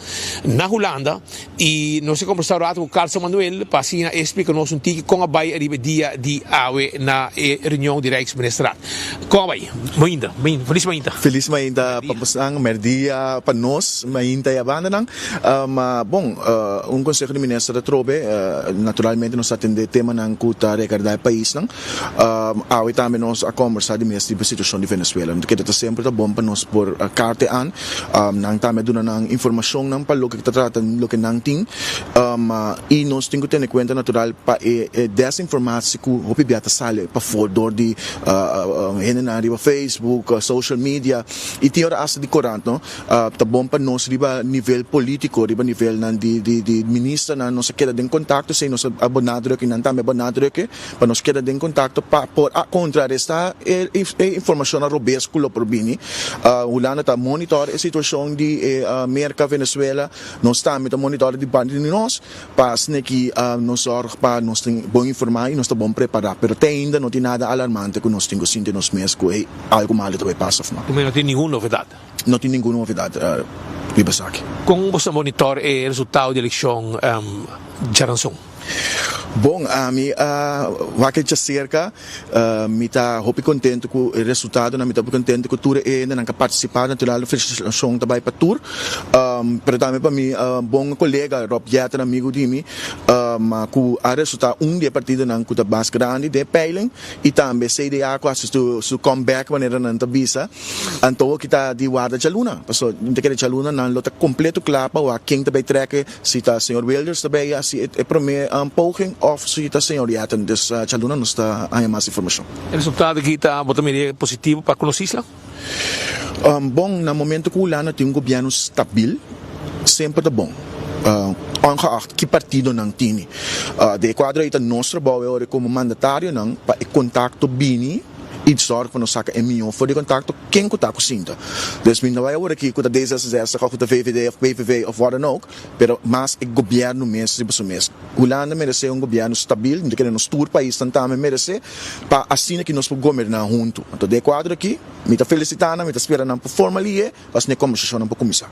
na Hulanda i nos a kombersá un rato ku Carlson Manuel pa asina e splika nos un tiki kon a bai riba e dia di awe na e reunion di Rijksministerraad. Kon a bai? Mainta, mainta, felis mainta. Felis mainta pa bosan, merdia pa nos, mainta e abandanan. Ma bon, un Conseho di Minister atrobe, naturalmente nos ta atendé temanan ku ta regardá e paisnan. Awe tambe nos a kombersá di mes riba situashon di Venezuela. No ta kere ta semper ta bon pa nos por karte an. Nan tambe a duna nan informashonnan pa loke ta trata loke nan tin. I nos tin ku tene kuenta natural pa e desinformatie ku hopi bia ta sali pafó dor di hendenan riba Facebook, social media i tin ora asta di korant no. Ta bon pa nos riba nivel politico, riba nivelnan di di ministernan nos a keda den contacto, esey nos a benadruk y nan tambe a benadruk pa nos keda den contacto pa por a contraresta e informacionnan robes cu lo por bini. Hulanda ta monitor e situacion di e Merca, Venezuela, nos tambe ta monitor di parti di nos pa asina ki nos zorg pa nos tin bon informa y nos ta bon prepara, pero te ainda no tin nada alarmante cu nos tin cu sinti nos mes cu hey algo malo ta bay pasa of no. No tin ningun novedad. No tin ningun novedad riba esaki. Kon bo ta monitor e resultado di elekshon djaranson? Bon, ami a wak e djaserka. Mi ta hopi kontentu ku e resultadonan. Mi ta hopi kontentu ku tur e hendenan ku a partisipá. Natural felisitashon ta bai pa tur. Pero tambe pa mi bon kolega Rob Jetten, amigu di mi, ku a resultá un di e partidonan ku ta mas grandi den e peiling. I tambe CDA ku a hasi su comeback manera nan ta bisa. Anto ki ta di warda djaluna, paso mi ta kere djaluna nan lo ta completo kla pa wak ken ta bay trek, si ta señor Wilders ta bay hasi e prome poging of si ta señor Jetten. Dus djaluna nos ta haña mas informacion. E resultado aki ta bo ta mira positivo pa ku nos isla? Bon, na momento ku Hulanda tin un gobierno stabil semper ta bon, ongeacht ki partido nan tini. Den e kuadro ei ta nos trabou e ora komo mandatarionan pa e kontakto bini. I zorg pa nos saka e mihó for di kontakto ken ku ta ku sinta. Dus mi no bai awor aki ku ta D66 òf ku ta VVD òf PVV òf wat dan ook, pero mas e gobièrnu mes riba su mes. Hulanda meresé un gobièrnu stabil, mi ta kere nos tur paisnan tambe meresé pa asina ki nos por goberná huntu. Anto den e kuadro aki mi ta felisitá nan, mi ta spera nan por forma lié pa asina e kombersashonnan por kuminsá.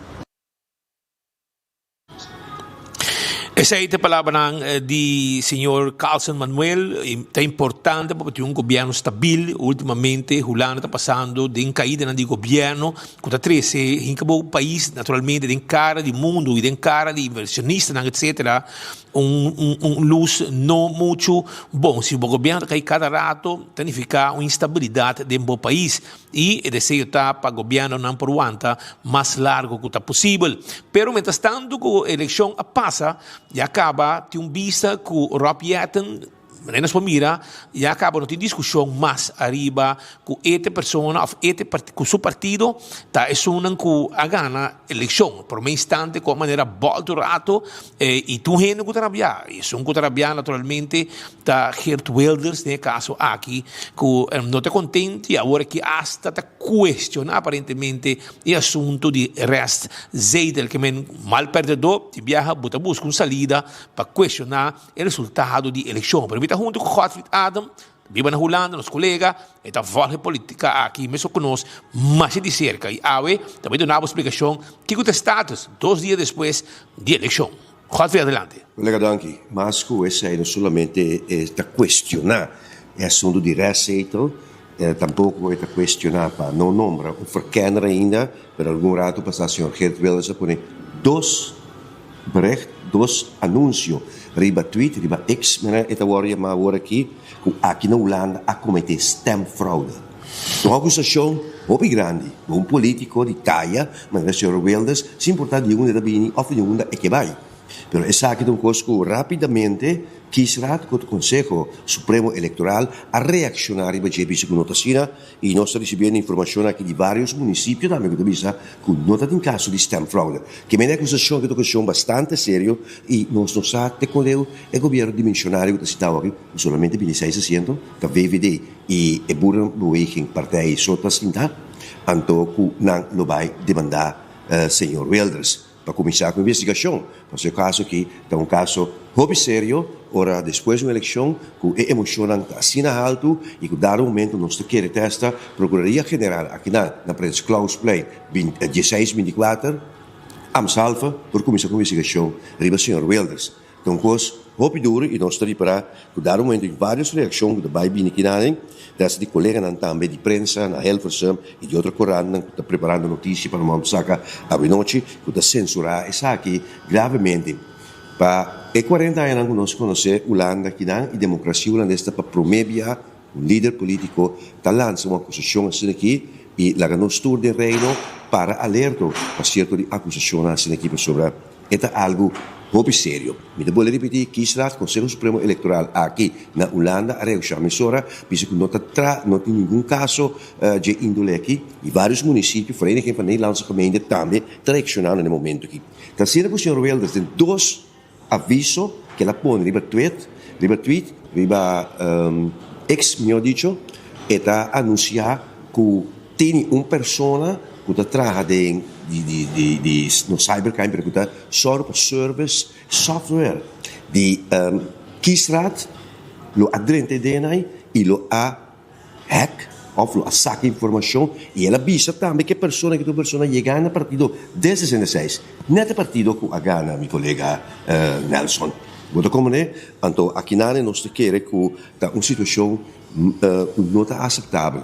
Esei ta e palabranan di señor Carlson Manuel. Ta importante pa tin un gobierno stabil. Ultimamente Hulanda ta pasando den caidanan di gobierno cu ta trece hinca bo pais naturalmente den cara di mundo y den cara di inversionistanan etcetera un un luz no mucho bon. Si bo gobierno ta cay cada rato ta nifica un instabilidad den bo pais. I e deseo ta pa gobièrnunan por wanta mas largu ku ta posibel. Pero mientras tantu ku elekshon a pasa, ya kaba tin un bista ku Rob Jetten, manera nos por mira, ya kaba no tin diskushon mas ariba ku e ta e persona òf e ta e ku su partido ta esunnan ku a gana elekshon. Promé instante ku a manera bòltu rato i tur hende ku ta rabiá. I esun ku ta rabiá naturalmente Ta Geert Wilders den e caso aki cu no ta contento y awor aki hasta ta cuestiona aparentemente e asunto di restzetel ke men mal perdedor di biaha bo ta busca un salida pa cuestiona e resultado di eleccion. Pero mi ta hunto cu Godfried Adam, ta biba na Hulanda, nos colega, e ta volg e politica aki mesun cu nos masha di cerca y awe ta bay duna bo splicacion kico ta e status dos dia despues di eleccion. Godfrey adelante. Colega danki. Mas cu esey no solamente e ta cuestiona e asunto di restzetel, tampoco e ta cuestiona pa no nombra un verkenner ainda, pero algun rato pasa señor Geert Wilders a pone dos bericht. dos anunsio riba tweet, riba X, manera e ta wòrdu yamá awor aki, ku aki na Hulanda a kometé stemfraude. Ta un akusashon hopi grandi ku un polítiko di taya manera señor Wilders, sin importá di unda e ta bini òf di unda e ke bai. Pero esaki ta un kos ku rápidamente Kiesraad ku Konseho Supremo Elektoral a reakshoná riba dje bisa ku no ta asina i nos ta risibiendo informashon aki di vários munisipio tambe ku ta bisa ku no ta tin kaso di stemfraude. Ke mene akusashon aki ta un kueshon bastante serio i nos no sa te kon leu e gobièrnu dimensionario ku ta sitá awor ku solamente bintiseis asiento ta VVD i e Boerenbeweging partij so ta sinta anto ku nan lo bai demandá señor Wilders. Pa kuminsá ku investigashon, pasobra e kaso aki ta un kaso hopi serio, ora despues di un elekshon ku e emoshonnan ta asina haltu i ku dado momento nos ta kere testa Procuraduria General akinan na Prins Clausplein dieseis bintikuater, Amshalve por kuminsá ku investigashon riba señor Wilders. Ta un kos hopi duru i nos ta ripará ku dado momento tin vários reakshon ku ta bai bini kinanen, desa di koleganan tambe di prensa na Hilversum i di otro korantnan ku ta preparando notisia pa nos saka awenochi ku ta sensurá esaki gravemente. Pa e kuarenta añanan ku nos konosé Hulanda kinan i demokrasia hulandes ta pa promé bia un lider polítiko ta lansa un akusashon asina aki i laga nos tur den Reino para alerto pa sierto di akusashonnan asina aki pasobra E ta algu hopi serio. Mi ta bolbe ripití, Kiesraad, Konseho Supremo Elektoral aki na Hulanda a reakshoná mesora, bisa ku no ta tra, no tin ningun kaso dje índole aki i vários munisipio, Vereniging van Nederlandse Gemeenten, tambe ta reakshonando na e momento aki. Ta asina ku señor Wilders den dos aviso ku el a pone riba tweet, riba tweet, riba X mihó dicho, e ta anunsiá ku Tini un persona ku ta traha den di di di di no cybercrime pero ku ta sòru pa service software di Kiesraad lo a drenta e DNA i lo a hack òf lo a saka informashon i el a bisa tambe ku e persona ku ta un persona yegá na partido D 66 nèt e partido ku a gana mi kolega Nelson. Bo ta komprendé? Anto akinan nos ta kere ku ta un situashon Cu no ta aceptabel.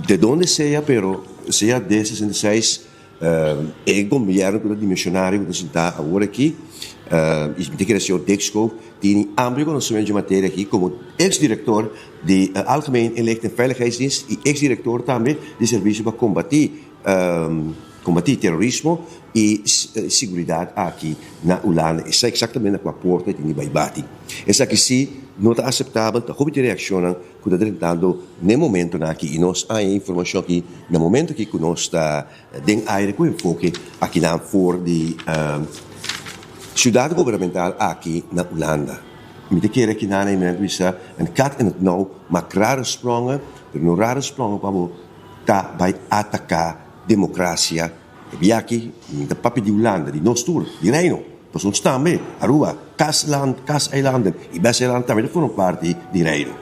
De donde sea, pero sea D 66, e gobierno cu ta dimensionario cu ta sinta awor aki, y mi ta kere señor Dick Schoof tini amplio conocimento dje materia aki como ex director di Algemeen Inlichting en Veiligheidsdienst y ex director tambe di Servicio pa combati Kombatí terorismo i siguridat aki na Hulanda e sa eksaktamente na kua porta e tin di bai bati. Esaki si no ta aseptabel, ta hopi di reakshonnan ku ta drentando n'e momentonan aki i nos haña e informashon aki na momento aki ku nos ta den aire ku enfoke akinan for di siudat gubernamental aki na Hulanda. Mi ta kere akinan na e momento bisa een kat in het nauw maakt rare sprongen, pero no rare sprongen pa bo ta bai ataká demokrasia e biachi mi ta papia di Hulanda, di nos tur, di Reino, pasobra nos tambe, Aruba, Kasland, Kaseilanden i Besteilanden tambe ta forma parti di Reino.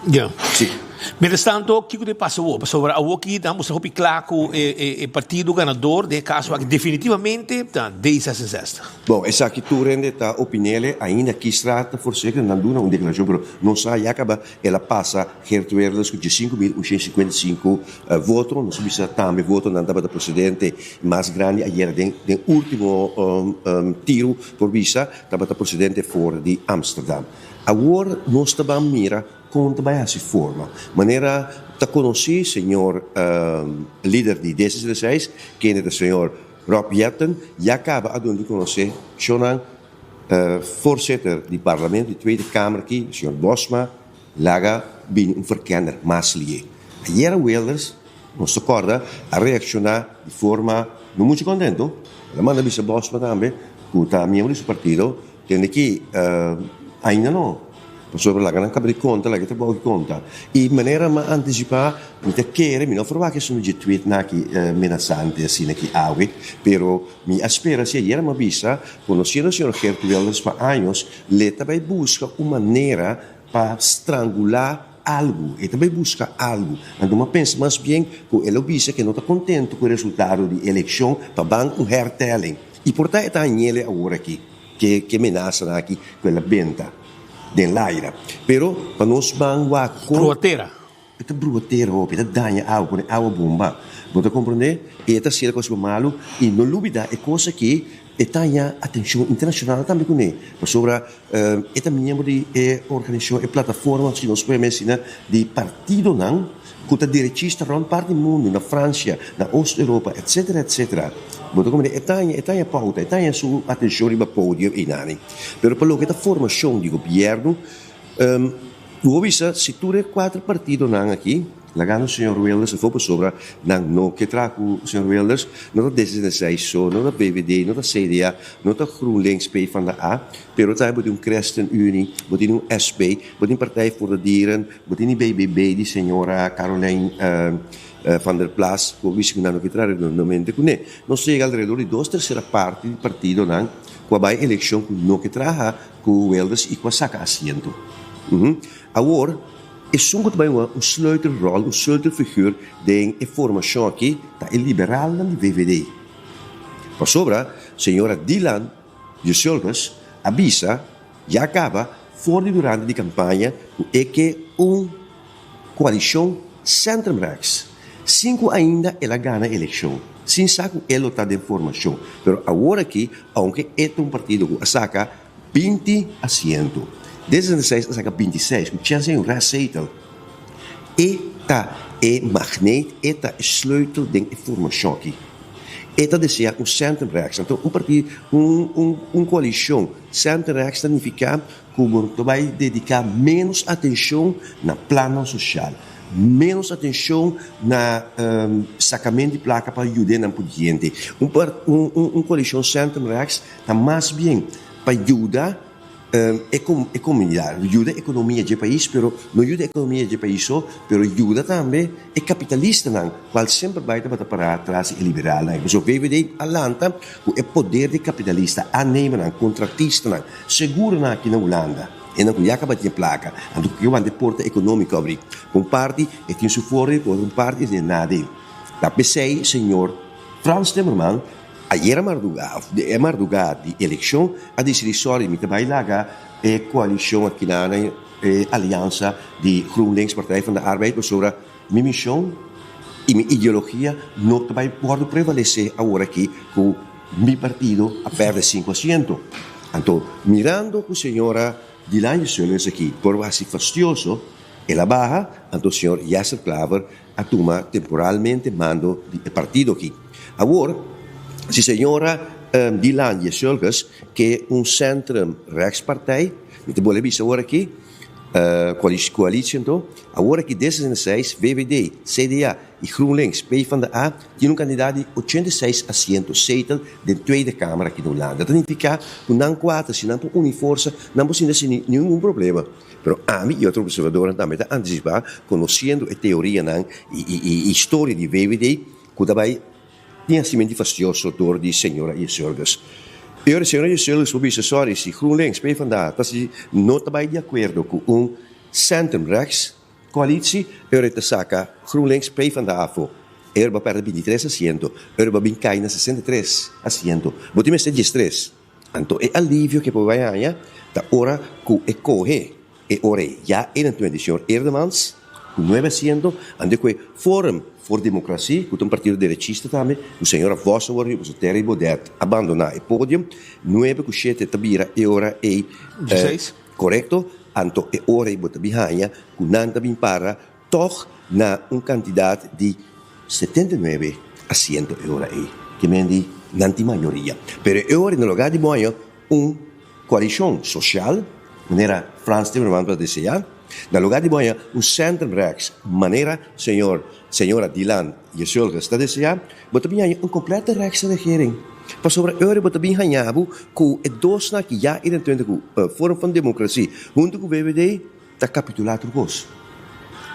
Ya. Si. Mientrastanto, kiko ta pasa awor? Pasobra awor ki nan mustra hopi kla ku e partido ganador den e kaso aki definitivamente ta D66. Bon, esaki tur hende ta opinele, ainda Kiesraad ta voorzitter, nan duna un deklarashon, pero nos sa ya kaba el a pasa Geert Wilders ku diesinku mil un shen sinkuenta i sinku voto. Nos a bisa tambe votonan tabata prosedente mas grandi ayera den den ultimo tiru por bisa tabata prosedente for di Amsterdam. Awor nos ta ban mira kon ta bai hasi forma. Manera ta konosí señor lider di D 66 kende ta señor Rob Jetten ya kaba a duna di konosé shownan voorzitter di parlamento di Tweede Kamer aki señor Bosma Laga bini un verkenner mas lié. Ayera Wilders, nos ta kòrda, a reakshoná di forma no muchu kontentu. El a manda bisa Bosma tambe ku ta miembro di su partido, tende ki ainda no, pasobra laga nan kaba di konta, laga e trabou di konta. I manera m'a antisipá, mi ta kere, mi no a ferwagt esun dje tweetnan aki menasante asina ki awe, pero mi a spera si ayera m'a bisa, konosiendo señor Geert Wilders pa años, le ta bai buska un manera Pa strangulá algu. E ta bai buska algu. Anto mi a pensa mas bien ku e lo bisa ku e no ta kontentu ku e resultado di elekshon pa ban un hertelling. I por ta e ta hañ'el awor aki ke ke menasanan aki ku el a benta den laira. Pero pa nos ban wak kon. Rua tera. E ta brua tera hopi, e ta daña awa, pone awa bomba. Bo ta komprondé? E ta hasié kos malu i no lubidá e kos aki e ta haña atenshon internashonal tambe kuné, pasobra e ta miembro di e organisashon, e plataforma, si nos por yama asina, di partidonan ku ta derechista rònt parti mundu, na Fransia, na Oost Europa, etsetera, etsetera. Bo ta komprendé? E ta haña, e ta haña pouta, e ta haña su atenshon riba podio einani. Pero pa loke ta formashon di gobièrnu, Bo bisa si tur e kuater partidonan aki, lagando señor Wilders afó pasobra nan no ke traha ku señor Wilders, no ta D66 so, no ta VVD, no ta CDA, no ta GroenLinks, PvdA, pero tambe bo tin un ChristenUnie, bo tin un SP, bo tin Partij voor de Dieren, bo tin di BBB di señora Caroline van der Plas, ku bo bisa ku nan no ke traha redondamente kuné. Nos ta yega alrededor di dos tersera parti di partidonan ku a bai elekshon ku no ke traha Ku Wilders i ku a saka asiento. Awor, esun ku ta bai hunga un sleutelrol, un sleutelfiguur den e formashon aki ta e liberalnan di VVD. Pasobra señora Dilan Yeşilgöz a bisa ya kaba for di durante di kampaña ku e ke un koalishon centrumrechts, sin ku ainda el a gana elekshon, sin sa ku e lo ta den formashon. Pero awor aki, ounke e ta un partido ku a saka 20 asiento, D 66 a saka 26, ku chèns den un restzetel, e ta e magneet, e ta e sleutel den e formashon aki. E ta desea un centrumrechts. Anto un partido, un un un koalishon centrumrechts ta nifiká Ku bo ta bai dediká ménos atenshon na plannan sosial, ménos atenshon na sakament di plaka pa yuda nan pudiente. Un un koalishon centrumrechts ta mas bien pa yuda e e komunidat, yuda ekonomia dje pais, pero no yuda ekonomia dje pais so, pero yuda tambe e kapitalistanan kual semper bai tabata pará tras di e liberalnan. Pasobra VVD a lanta ku e poder di kapitalista, aannemernan, kontratistanan. Seguronan aki na Hulanda, esnan ku ya kaba tin e plaka, anto ku ke wanta e porta ekonómiko abrí. Pa un parti e tin su voordeel, pa otro parti e tin e nadeel. Ta p'esei señor Frans Timmerman ayera mardugá, òf e mardugá di elekshon, a disidí, Sòri, mi ta bai laga e koalishon aki na e aliansa di GroenLinks, Partij van de Arbeid, pasobra mi mishon i mi ideologia no ta bai wòrdu prevalesé awor aki ku Mi partido a perde sinku asiento. Anto, mirando ku señora Dilan Yesules aki por hasi fastioso, el a baha, anto señor Yasser Klaver a tuma temporalmente mando di e partido aki. Awor, si señora Dilan Yesulges ke un centrum rechts partij, mi ta bolbe bisa awor aki, Koalitie anto, awor aki D66, VVD, CDA i GroenLinks, PvdA, tin un kandidat di 86 asiento, zetel, den Tweede Kamer aki na Hulanda. Ta nifiká ku nan kuater, si nan por uni forsa, nan por sinta sin ningun problema. Pero ami i otro observadornan tambe ta antisipá, konosiendo e teorianan i historia di VVD, ku ta bai Tin hasimentu fastioso dor di señora Yesurgus. E ora señora Yesurgus por bisa sorry si GroenLinks, PvdA ta si no ta bai di akuerdo ku un centrumrechts koalitie, e ora e ta saka GroenLinks, PvdA afo. E ora bo a pèrdè 23 asiento, e ora bo a bin kai na 63 asiento. Bo tin mester 13. Anto e alivio ke por bai haña ta ora ku e kohe E ora ei ya e na tuenti señor Eerdmans ku nuebe asiento, ante ku e Forum voor Democratie, ku ta un partido derechista tambe, ku señora Vos a wòrdu riba su Thierry Baudet a bandoná e podium, nuebe ku shete ta bira e ora ei. Dieseis. Korekto, anto e ora ei bo ta bin haña ku nan ta bin para tòg na un kantidat di 79 asiento e ora ei. Ke men di nan tin mayoria. Pero e ora ei na lugá di bo haña un koalishon sosial, manera Frans Timmermans ta deseá, na lugá di bo haña un centrumrechts, manera señor, señora Dilan Yeşilgöz ta deseá, bo ta bin haña un kompleto rechtse regering. Pasobra e ora bo ta bin haña bo ku e dosnan aki ya eventualmente ku Forum van Democratie huntu ku VVD ta kapitulá tur kos.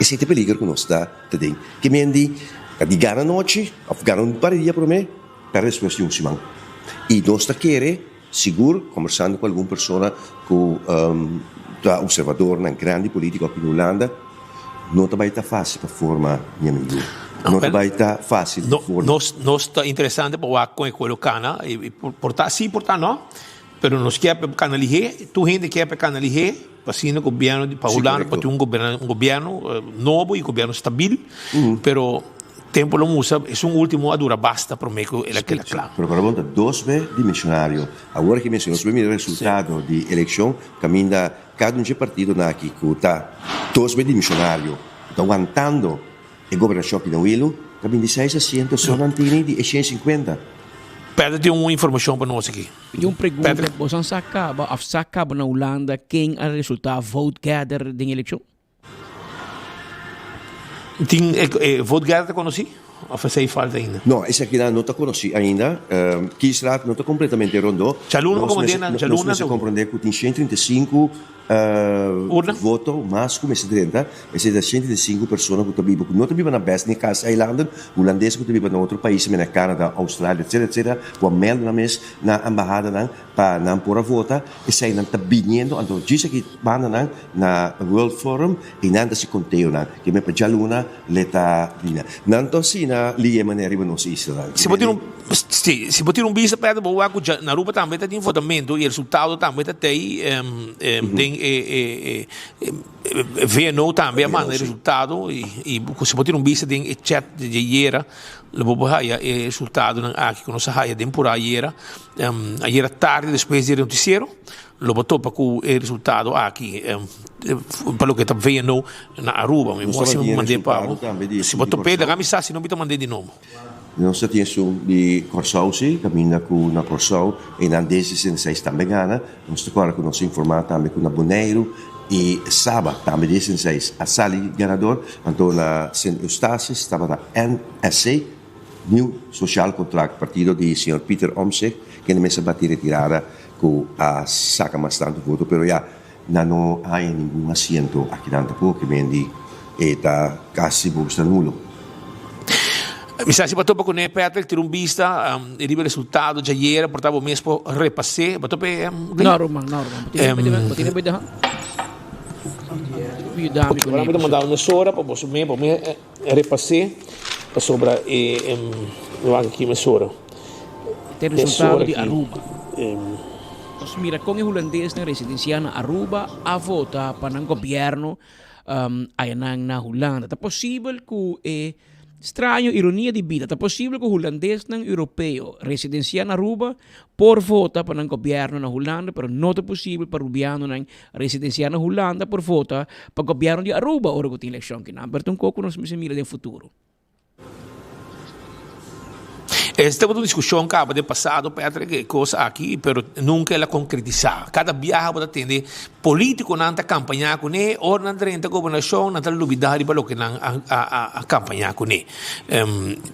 Esei ta e peliger ku nos ta ta den. Ke men di ta di gana nochi òf gana un par di dia promé, pèrdè despues di un siman. I nos ta kere. Sigur, kombersando ku algun persona ku ta observadornan grandi polítiko aki na Hulanda, no ta bai ta fásil pa forma mi amigu. No ta bai ta fásil pa forma. Nos, nos ta interesante pa wak kon e kuelo kana, i por ta sí, por ta no, pero nos kier pa e kana lihé, tur hende kier pa e kana lihé. Pa asina gobierno di pa Hulanda por tin un gobierno un gobierno nobo y gobierno stabil, pero tempo lo mustra esun ultimo a dura basta prome cu el a keda cla. Pero para bo ta dos be dimensionario. Awor aki mester nos be mira resultado di eleccion caminda cada un dje partidonan aki cu ta dos be dimensionario cu ta wantando E gobernashon aki na Wilu ta bini seis asiento so nan tini di e 150. Pedro tin un informashon pa nos aki. Mi tin un pregunta, boso sa kaba of sa kaba na Hulanda ken a resulta vote gather den elekshon? Tin e vote gather ta konosí of esei falta ainda? No, esakinan no ta konosí ainda. Kiesraad no ta kompletamente rondó. Djaluna pa komprendé nan, djaluna. Nos mester komprendé ku tin 135 Voto mas ku mester drenta, esei ta 135 persona ku ta biba, ku no ta biba na bes ni kas eilanden, hulandes ku ta biba na otro pais, mene Canada, Australia, etcetera, etcetera, ku a mèldu nan mes na embahadanan pa nan por a vota, eseinan ta biniendo, anto djis aki banda nan na World Forum i nan ta hasi konteonan, ke men pa djaluna le ta bini. Nan ta asina li'e manera riba nos islanan. Si bo tin un si, si bo tin un bista Pedro bo wak ku dja na Aruba tambe ta tin votamentu i e resultado tambe ta tei den e e e VNO tambe a manda e resultado i i si bo tin un bista den e chat di ayera lo bo por haya e resultadonan aki ku nos a haya den pura ayera ayera tardi despues di e notisiero. Lo bo topa ku e resultado aki pa loke ta VNO na Aruba. Mi Nos si tabatin e mand'é pa resultado bo. tambe di Si esun bo di top'é, Kòrsou. laga mi sa, si no mi ta mand'é di nobo. Nos ta tin esun di Kòrsou si, kaminda ku na Kòrsou einan D66 tambe gana. Nos ta kòrda ku nos a informá tambe ku na Boneiru i Saba tambe D66 a sali ganador. Anto na Sint Eustatius tabata NSC, Nieuw Sociaal Contract, partido di señor Pieter Omtzigt, kende mester bati retirada Cu a saca mas tanto voto pero ya nan no haya ningun asiento akinan tampoco mendi e ta casi bo bisa nulo. Mi sa si bo a topa cune Patrick tira un bista riba e resultado djayer por ta bo mes por repas'e bo a topa e Glenn? No ruman no ruman bo tene bo tene bo deha yuda mi Ora cune mi ta manda un mesora pa boso mes bo mes Repas'é pasobra e wak aki mesora. E resultado di Aruba. Nos mira kon e hulandesnan residensiá na Aruba a vota pa nan gobièrnu ayanan na Hulanda. Ta posibel ku e straño ironia di bida, ta posibel ku hulandesnan europeo residensiá na Aruba por vota pa nan gobièrnu na Hulanda, pero no ta posibel pa rubianonan Residencia na Hulanda por vota pa gobierno di Aruba ora cu tin eleccion kinan. Pero ta un co cu nos mester mira den futuro. Esta tabata un discusion caba den pasado, Patrick, e cos aki, pero nunca el a concretisa. Cada biaha bo ta tende politiconan ta campaña cune, ora nan drenta gobernacion nan ta lubida riba loke nan a campaña cune.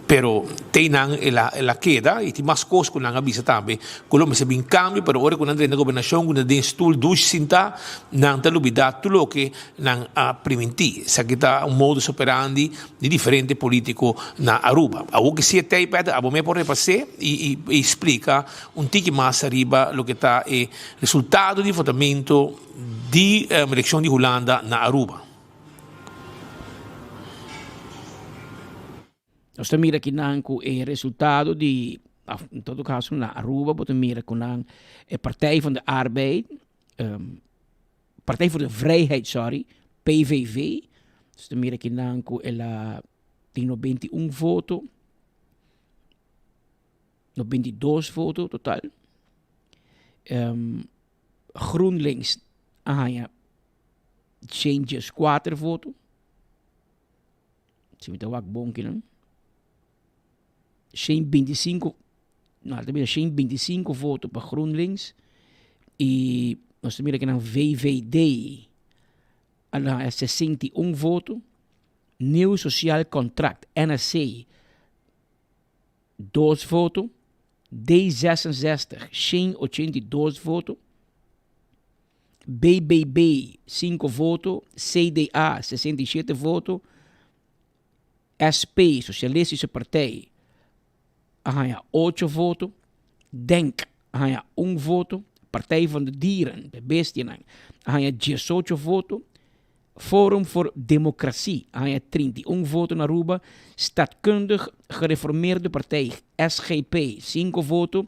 Pero te nan el a keda y tin mas cos cu nan a bisa tambe Ku lo mester bin kambio, pero ora ku nan drenta gobernashon ku nan den stul dushi sintá, nan ta lubidá tur loke nan a primintí. Esaki ta un modus operandi di diferente polítiko na Aruba. Awor ku si e tei pèt, abo me por repas'é i i splika un tiki mas ariba loke ta e resultado di votamentu di elekshon di Hulanda na Aruba. Nos ta mira kinan ku e resultado di, of en todo caso na Aruba bo ta mira ku nan e Partij van de Arbeid, Partij voor de Vrijheid sorry, PVV, nos ta mira kinan ku el a tin 91 voto, 92 voto total. GroenLinks a haña 104 voto. Si mi ta wak bon kinan. 125, no, ta bira 125 voto pa GroenLinks. Y nos ta mira kinan VVD a gana 61 voto. Nieuw Sociaal Contract, NSC, 2 voto. D66, 182 voto. BBB, 5 voto, CDA, 67 voto, SP, Socialistische Partij, a haña 8 voto, Denk a haña 1 voto, Partij van de Dieren, de bestianan, a haña 18 voto, Forum voor Democratie a haña 31 voto na Aruba, Stadkundig Gereformeerde Partij, SGP, 5 voto,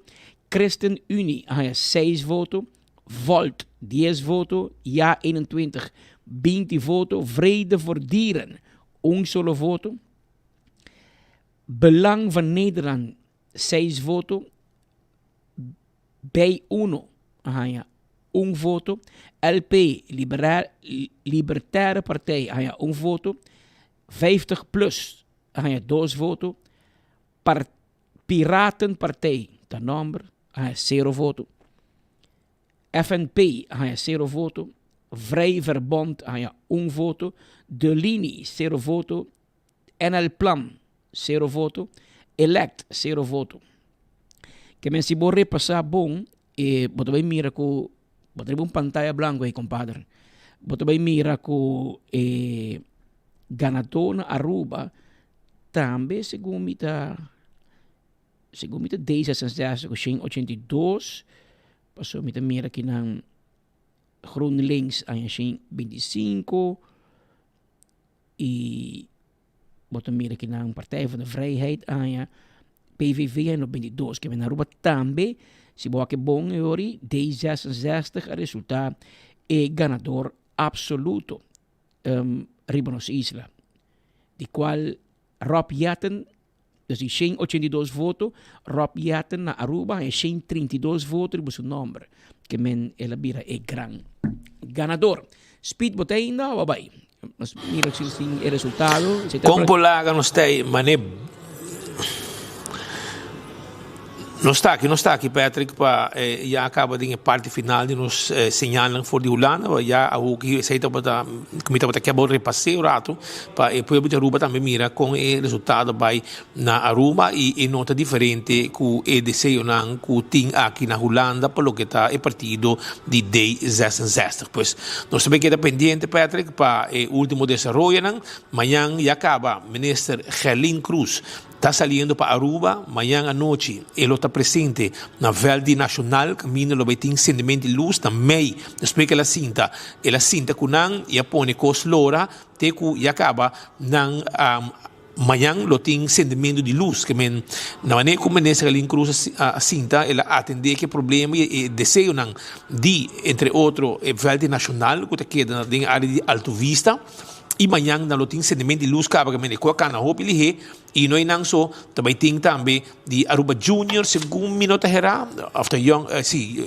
Christen Unie a haña 6 voto, Volt, 10 voto, Ja 21, 20 voto, Vrede voor Dieren, un solo voto, Belang van Nederland, 6 voto, Bij Uno a haña un voto, LP, Libertaire Partij, a haña un voto, 50 Plus a haña dos voto, Par Piratenpartij ta nòmber a haña sero voto, FNP a haña sero voto, Vrij Verbond a haña un voto, De Linie sero voto, NL Plan sero voto, Elect sero voto. Ke men si bo repasá bon e bo ta bai mira ku bo ta riba un pantaya blanko ei kompadre. Bo ta bai mira ku e ganadó na Aruba tambe segun mi ta segun mi ta D66 ku shen 82 pasobra mi ta mira kinan GroenLinks aña shen 25 Y bo ta mira ki nan Partij van de Vrijheid aña, PVV aña 92, ke men Aruba tambe, si bo wak e bon e ori, D66 a resulta e ganador absoluto um, riba nos isla. Di cual Rob Jetten, dus di 182 voto, Rob Jetten na Aruba haña 132 voto riba su nomber. Ke men el a bira e gran ganador. Speed bo ta ainda o a bai? Nos mira si sin e resultado. Si ta Kon por laga nos ta ei mane Nos ta aki, nos ta aki Patrick pa ya kaba den e parti final di nos señalnan for di Hulanda, ya awoki esei tabata mi tabata ke bo repas'é un ratu pa e pueblo di Aruba tambe mira kon e resultado bai na Aruba y e no ta diferente cu e deseonan cu tin aki na Hulanda pa loke ta e partido di D66. Pues nos ta bay keda pendiente Patrick pa e ultimo desaroyonan. Mañan ya caba Minister Gerlin Croes ta saliendo pa Aruba. Mañan anochi e lo ta presente na veld di Nacional caminda lo bay tin sendimento di luz na mei despues cu el a sinta. El a sinta cu nan y a pone cos lora te cu ya caba nan Mañan lo tin sendimentu di lus, ke men na manera ku Minister Gerlin Cruz a sinta el a atendé ku e problema i e deseonan di entre otro e vèlt nashonal ku ta keda den e área di Alto Vista i mañan nan lo tin sendimentu di lus kaba ke men e ku a kana hopi lihé i no einan so ta bai tin tambe di Aruba Junior segun mi no ta herá òf ta Young si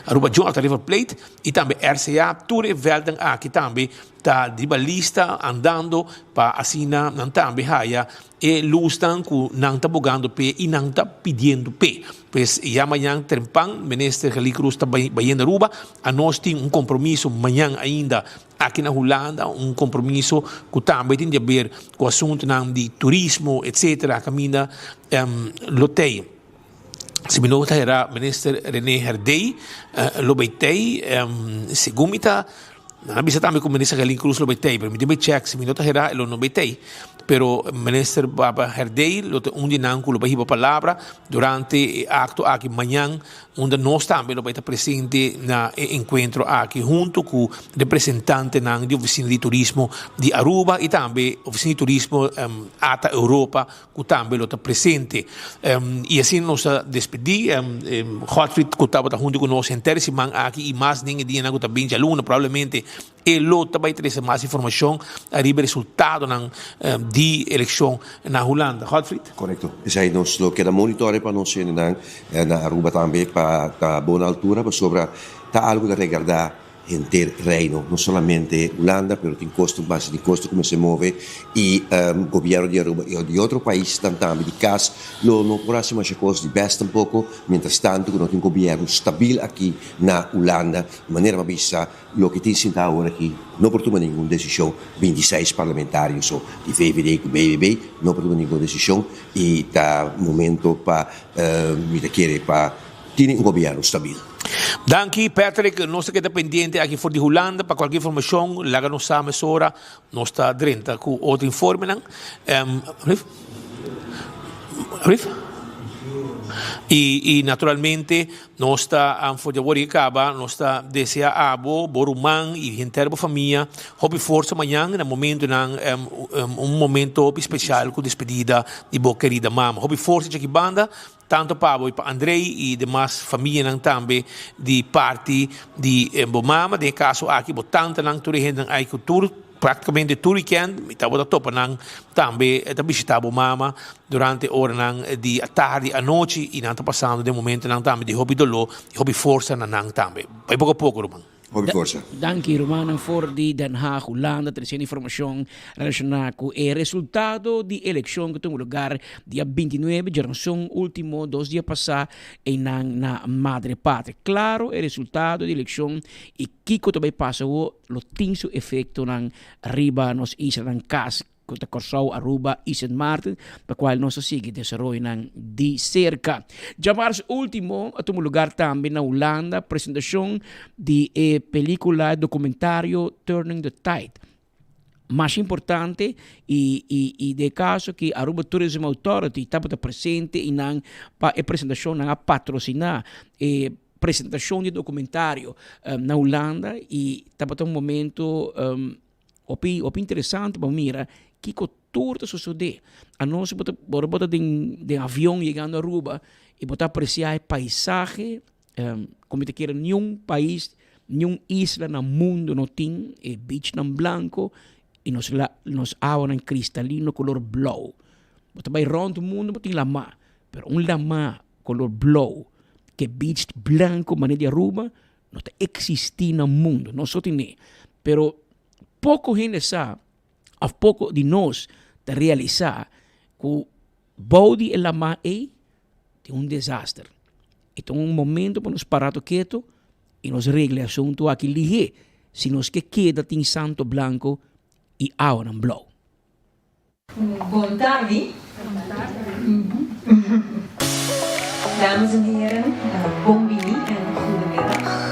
Aruba Junior òf ta River Plate i tambe RCA tur e vèltnan aki tambe Ta riba lista andando pa asina nan tambe haya e lusnan ku nan ta bogando p'e i nan ta pidiendo p'e. Pues ya mañan trempan Minister Gerlin Cruz ta bayendo Aruba. Anos tin un compromiso mañan ainda aki na Hulanda, un compromiso ku tambe tin di haber ku asuntonan di turismo etcetera kaminda lo tei. Si mi no ta hera Minister Rene Herdey lo bay tey, segun mi ta, nan a bisa tambe cu Minister Gerlin Cruz lo bay tey, pero mi tin bay check, si mi no ta hera e lo no bay tey. Pero Minister Baba Herdey lo ta un di nan cu lo bay hiba palabra durante e acto aki mañan, unda nos tambe lo bay ta presente na e encuentro aki hunto cu representantenan di Oficina di Turismo di Aruba y tambe Oficina di Turismo ata Europa cu tambe lo ta presente. Y asina nos ta despedi Godfried cu tabata hunto cu nos henter e siman aki y mas den e dianan cu ta bin djaluna probablemente e lo ta bay trece mas informacion ariba e resultadonan di eleccion na Hulanda. Godfried? Corecto. Esey nos lo keda monitore pa nos hendenan na Aruba tambe pa ta bo na altura pasobra ta algo ta regarda Henter Reino, no solamente Hulanda, pero tin kosto base di kosto ku mester move i gobièrnu di Aruba i di otro paisnan tambe di kas lo no por hasi masha kos di bèst tampoko, mientras tanto ku no tin gobièrnu stabil aki na Hulanda, manera pa bisa loke tin sintá awor aki no por tuma ningun desishon, 26 parlamentario so di VVD ku BBB no por tuma ningun desishon i ta momento pa mi ta kere pa Tini un gobierno stabil. Danki Patrick, nos ta keda pendiente aki for di Hulanda pa cualkier informacion laga nos sa mesora, nos ta drenta cu otro informenan. Alsjeblieft. Alsjeblieft. Y y naturalmente nos ta for di awor y caba nos ta desea abo, bo ruman y henter bo famia hopi forsa mañan na momentonan un momento hopi special cu despedida di bo kerida mama. Hopi forsa djaki banda. Tanto pa bo y pa Andrey y demas famianan tambe di parti di bo mama, den e caso aki bo tantanan, tur e hendenan ay cu tur practicamente tur weekend mi tabata topa nan tambe ta bishita bo mama durante oranan di atardi, anochi y nan ta pasando den momentonan tambe di hopi dolor y hopi forsa na nan tambe. Bay poco a poco ruman. Hopi forsa. Danki rumannan for di Den Haag, Hulanda, treciendo informacion relaciona cu e resultado di eleccion cu tuma lugar dia 29 djaranson ultimo dos dia pasa eynan na Madre Patria. Claro e resultado di eleccion y kico ta bay pasa awo lo tin su efectonan riba nos islanan cas. ku ta Kòrsou, Aruba i Sint Maarten, pa kual nos ta sigui desaroyonan di serka. Djamars último a tuma lugar tambe na Hulanda presentashon di e pelíkula e dokumentario Turning the Tide. Masha importante i i i den e kaso ki Aruba Tourism Authority tabata presente i nan pa e presentashon nan a patrosiná e presentashon di e dokumentario na Hulanda i tabata un momento Hopi hopi interesante pa mira kiko tur ta sosodé. Anos bo ta ora bo ta den den avion yegando Aruba i bo ta apresiá e paisahe ku mi ta kere niun pais niun isla na mundu no tin e beachnan blanko i nos la nos awanan kristalino kolor blou. Bo ta bai rònt mundu bo tin lamá pero un lamá kolor blou ke beach blanko manera di Aruba No ta existi na mundo, no so tine. Pero poco hende sa, of poco di nos ta realisa cu bou di e lama ey tin un desaster. E ta un momento pa nos para to keto y nos regla e asunto aki lihe si nos ke keda tin santo blanco y awanan blou. Bon tardi. Dames en heren, bon bini en goedemiddag.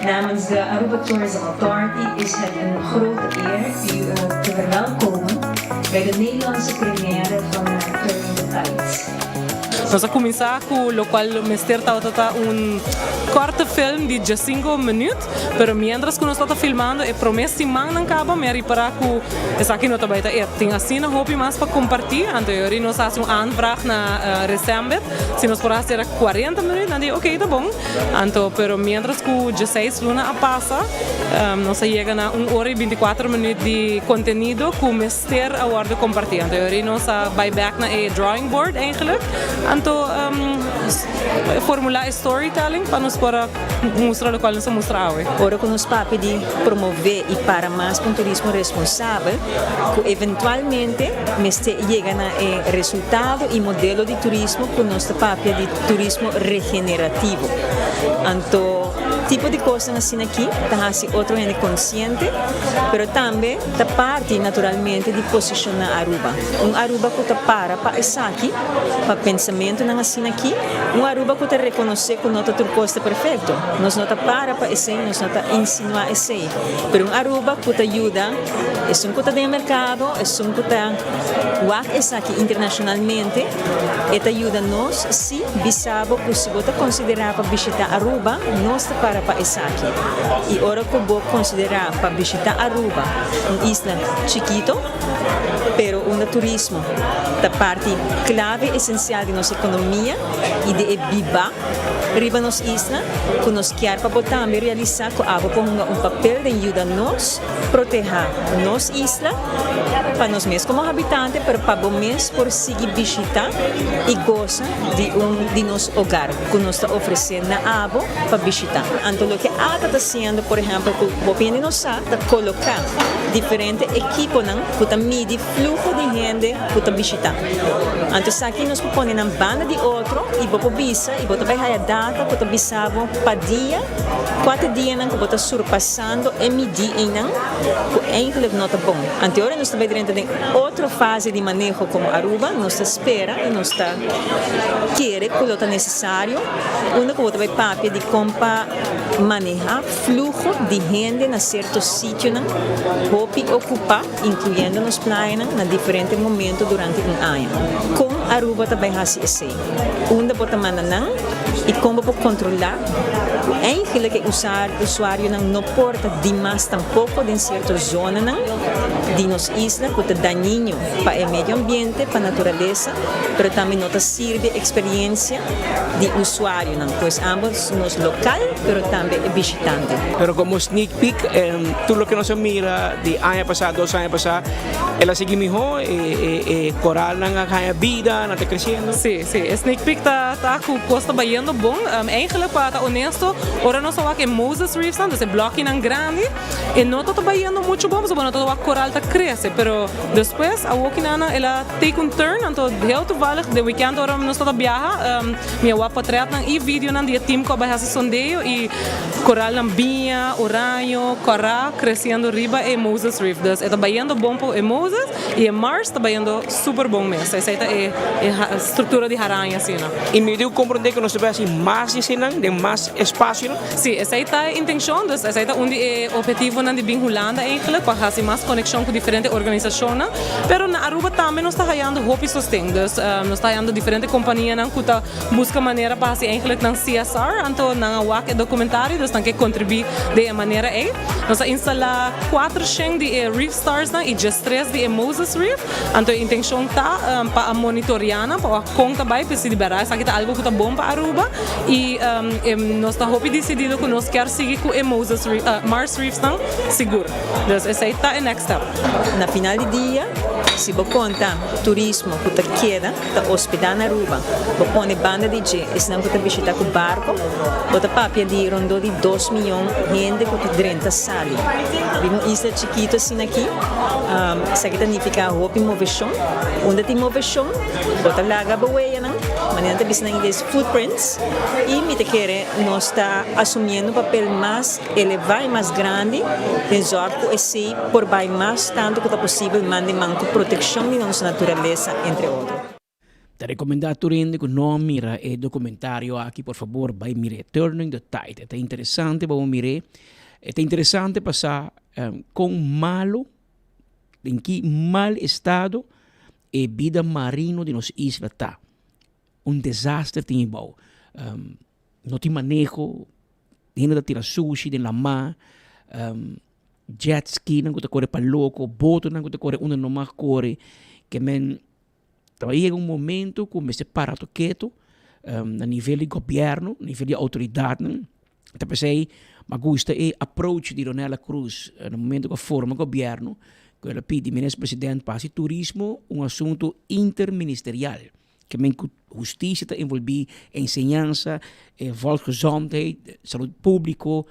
Namens de Aruba Tourism Authority is het een grote eer u te verwelkomen bij de Nederlandse première van Turning the Tide. Nos a kuminsá ku lokual mester tabata ta un kòrte film di diesinko minüt, pero miéntras ku nos tabata filmando e promé simannan kaba mi a ripará ku esaki no ta bai ta et. Tin asina hopi mas pa kompartí, anto e ora nos a hasi un aanvraag na Resembit si nos por a hasi era kuarenta minüt, nan di oke ta bon, anto pero miéntras ku dieseis luna a pasa nos a yega na un ora i binti kuater minüt di kontenido ku Ter a wordo comparti. Anto yori nos a bay back na e drawing board eigenlijk. Anto formula e storytelling pa nos por a mustra locual nos a mustra awe. Ora cu nos papia di promove y para mas pa un turismo responsabel, cu eventualmente mester yega na e resultado y modelo di turismo cu nos ta papia di turismo regenerativo. Anto tipo di cosnan asina aki ta haci otro hende consciente, pero tambe. Ta parti naturalmente di posishoná Aruba. Un Aruba ku ta para pa esaki, pa pensamentunan asina aki, un Aruba ku ta rekonosé ku no ta tur kos ta perfekto. Nos no ta para pa esei, nos no ta insinuá esei. Pero un Aruba ku ta yuda esun ku ta den e merkado, esun ku ta wak esaki internashonalmente, e ta yuda nos si bisa bo ku si bo ta konsiderá pa bishitá Aruba, nos ta para pa esaki. I ora ku bo konsiderá pa bishita Aruba, un isla chikito, pero unda turismo ta parti clave esencial di nos economia y di e biba riba nos isla, cu nos kier pa bo tambe realisa cu abo por hunga un papel den yuda nos proteha nos isla pa nos mes como habitante, pero pa bo mes por sigui bishita y gosa di un di nos hogar cu nos ta ofrece na abo pa bishita. Anto loke ata ta siendo, por ehempel, ku hopi hende no sa, ta koloká diferente ekiponan ku ta midi fluho di hende ku ta bishitá. Anto esaki nos por pone nan banda di otro i bo por bisa i bo ta bai haya data ku ta bisa bo pa dia kua ta dianan ku bo ta surpasando e midí einan ku eigenlijk no ta bon. Anto ora nos ta bai drenta den otro fase di maneho komo Aruba, nos ta spera i nos ta kere ku lo ta nesesario. Unda ku bo ta bai papia di kon pa manehá fluho di hende na sierto sitionan hopi okupá, inkluyendo nos playanan. nan na diferente momento durante un aña. Kon Aruba ta bai hasi esei? Unda bo ta manda nan i kon bo por kontrolá ku eigenlijk e usuarionan no por ta dimas tampoko den sierto zonanan di nos isla ku ta dañino pa e medio ambiente, pa naturalesa, pero tambe no ta sirbi e eksperiencia di usuarionan, pues ambos nos lokal pero tambe e bishitante. Pero como sneak peek tur loke nos a mira di aña pasa, dos aña pasa, el a sigui miho, e coralnan a haña bida, nan ta creciendo. Sí, sí, e sneak peek ta ta cu cos ta bayendo bon. Eigenlijk pa ta honesto, ora nos a wak e Moses Reefsnan, dus e blokkinan grandi, e no ta ta bayendo mucho bon pasobra no ta wak coral ta crece, pero despues awokinan el a take un turn, anto heel toevallig de weekend ora nos ta ta biaha, mi a wak potretnan y videonan di e team cu a bay haci sondeo y Koralnan biña, oraño, kòrá kresiendo riba e Moses Reef. Dus e ta bayendo bon pa e Moses i e Mars ta bayendo super bon mes. Esei ta e struktura di haraña asina. I mi diu komprondé ku nos ta bai hasi mas di eseinan den mas espasionan? Sí, esei ta e intenshon. Dus esei ta un di e ophetivonan di bin Hulanda eigentlik, pa hasi mas konekshon ku diferente organisashonnan. Pero na Aruba tambe nos ta hayando hopi sosten. Dus nos ta hayando diferente kompanianan ku ta Buska manera pa hasi eigenlijk nan CSR, anto nan a wak e documentario, dus nan ke contribui den e manera ei. Nos a instala 400 di e Reef Stars nan y 13 di e Moses Reef, anto e intencion ta pa a monitorea nan, pa wak con ta bay, p'esei di berdad esaki ta algo cu ta bon pa Aruba y nos ta hopi decidido cu nos kier sigui cu e Moses Reef, Mars Reefs nan sigur. Dus esei ta e next step. Na final di dia, si bo conta turismo cu ta keda, ta hospedá na Aruba, bo pone banda di dje esnan ku ta bishitá ku barko, bo ta papia di rondó di dos miyon hende ku ta drenta sali. Riba un isla chikitu asina aki, esaki ta nifiká hopi moveshon. Unda tin moveshon, bo ta laga bo weyanan, manera nan ta bisa na ingles footprints, i mi ta kere nos ta asumiendo un papel mas elevá i mas grandi den zòrg ku esei por bai mas tantu ku ta posibel man di man ku protekshon di nos naturalesa, entre otro. Ta rekomendá tur hende ku no a mira e dokumentario aki por fabor bai mir'é, Turning the Tide. E ta interesante pa bo mir'é. E ta interesante pa sa kon malu, den ki mal estado e bida marino di nos isla ta. Un desaster tin ebou. No tin maneho, hende ta tira sushi den lamá, jet skinan ku ta kore pa loko, botonan ku ta kore unda no mag kore. Ke men ta bai yega un momento ku mester para tur ketu na nivel di gobièrnu, nivel di outoridatnan. Ta p'esei mi a gusta e approach di Ronella Cruz na momento ku a forma gobièrnu, ku el a pidi minister president pa hasi turismo un asuntu interministerial. Ke men ku hustisia ta envolví, enseñansa, e volksgezondheid, salud públiko,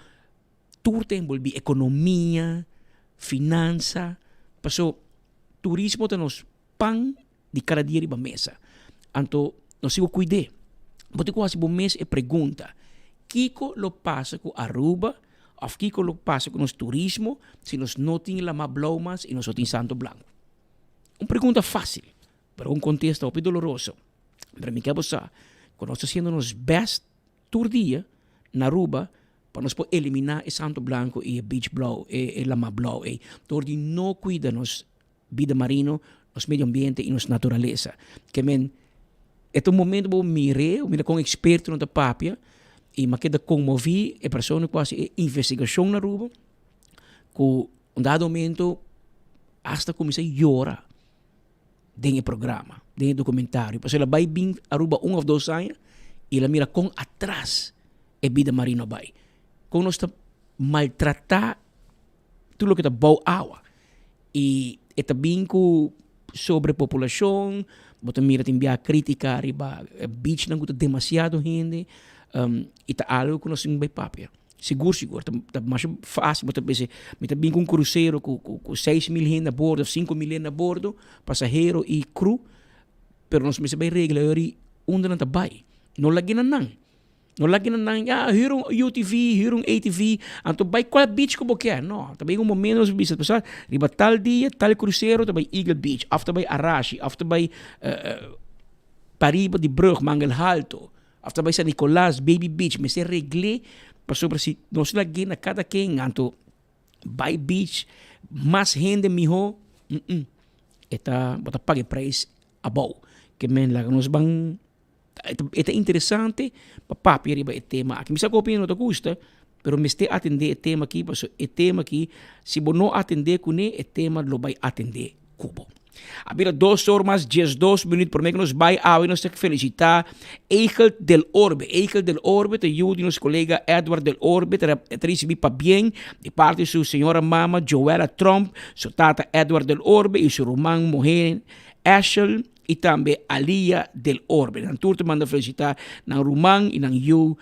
tur ta envolví, ekonomia, finansa. Paso turismo ta nos pan di kada dia riba mesa. Anto nos tin ku kuid'é. Bo tin ku hasi bo mes e pregunta, kiko lo pasa ku Aruba òf kiko lo pasa ku nos turismo si nos no tin Lama Blou mas i nos no tin Santo Blanku? Un pregunta fásil. Pero un kontesta hopi doloroso. Pero mi ke bo sa ku nos ta hasiendo nos best tur dia na Aruba pa nos por eliminá e santo blanko i e beach blou, e lama blou ei, dor di no kuida nos bida marino, nos medio ambiente i nos naturalesa. Ke men e ta un momento bo mir'é, bo mira kon ekspertonan ta papia i mi a keda konmoví e persona ku hasi e investigashon na Aruba ku un dado momento asta kuminsá yora. den e programa, den e documentario. Pasobra el a bai bin Aruba un of dos aña y el a mira con atras e bida marino a bai. Con nos ta maltrata tur loke ta bou awa. Y e ta bin cu sobrepopulacion, bo ta mira tin bia critica riba beachnan cu ta demasiado hende y ta algo cu nos tin bai papia. Sigur sigur ta ta masha fácil bo ta bisa mi ta bin ku un krusero ku ku ku 6000 hende a bordo of 5000 hende a bordo pasahero i crew pero nos mester bai regla yori unda nan ta bai no lag'e na nan no lag'e na nan ya hür un UTV hür un ATV anto bai kual beach ku bo kier no ta bin un momento nos bisa pasá riba tal dia tal krusero ta bai Eagle Beach of ta bai Arashi of ta bai pariba di brug Mangel Halto. Of ta bai San Nicolas, Baby Beach, mester regl'é pasobra si nos lag'é na kada ken anto bai beach mas hende mihó, mm. E ta, bo ta paga e prijs abou. Ke men laga nos ban, e ta interesante pa papia riba e tema aki. Mi sa ku hopi hende no ta gusta, pero mester atendé e tema aki, pasobra e tema aki, si bo no atendé kuné, e tema lo bai atendé ku bo. A bira dos or mas diesdos minuut prome ku nos bai awe nos ta felisitá Egel del Orbe. Egel del Orbe ta yu di nos kolega Edward del Orbe ta ta risibí pabien di parti su señora mama Joella Tromp, su tata Edward del Orbe i su ruman muhé Eshel i tambe Alia del Orbe. Nan tur ta manda felisitá nan ruman i nan yu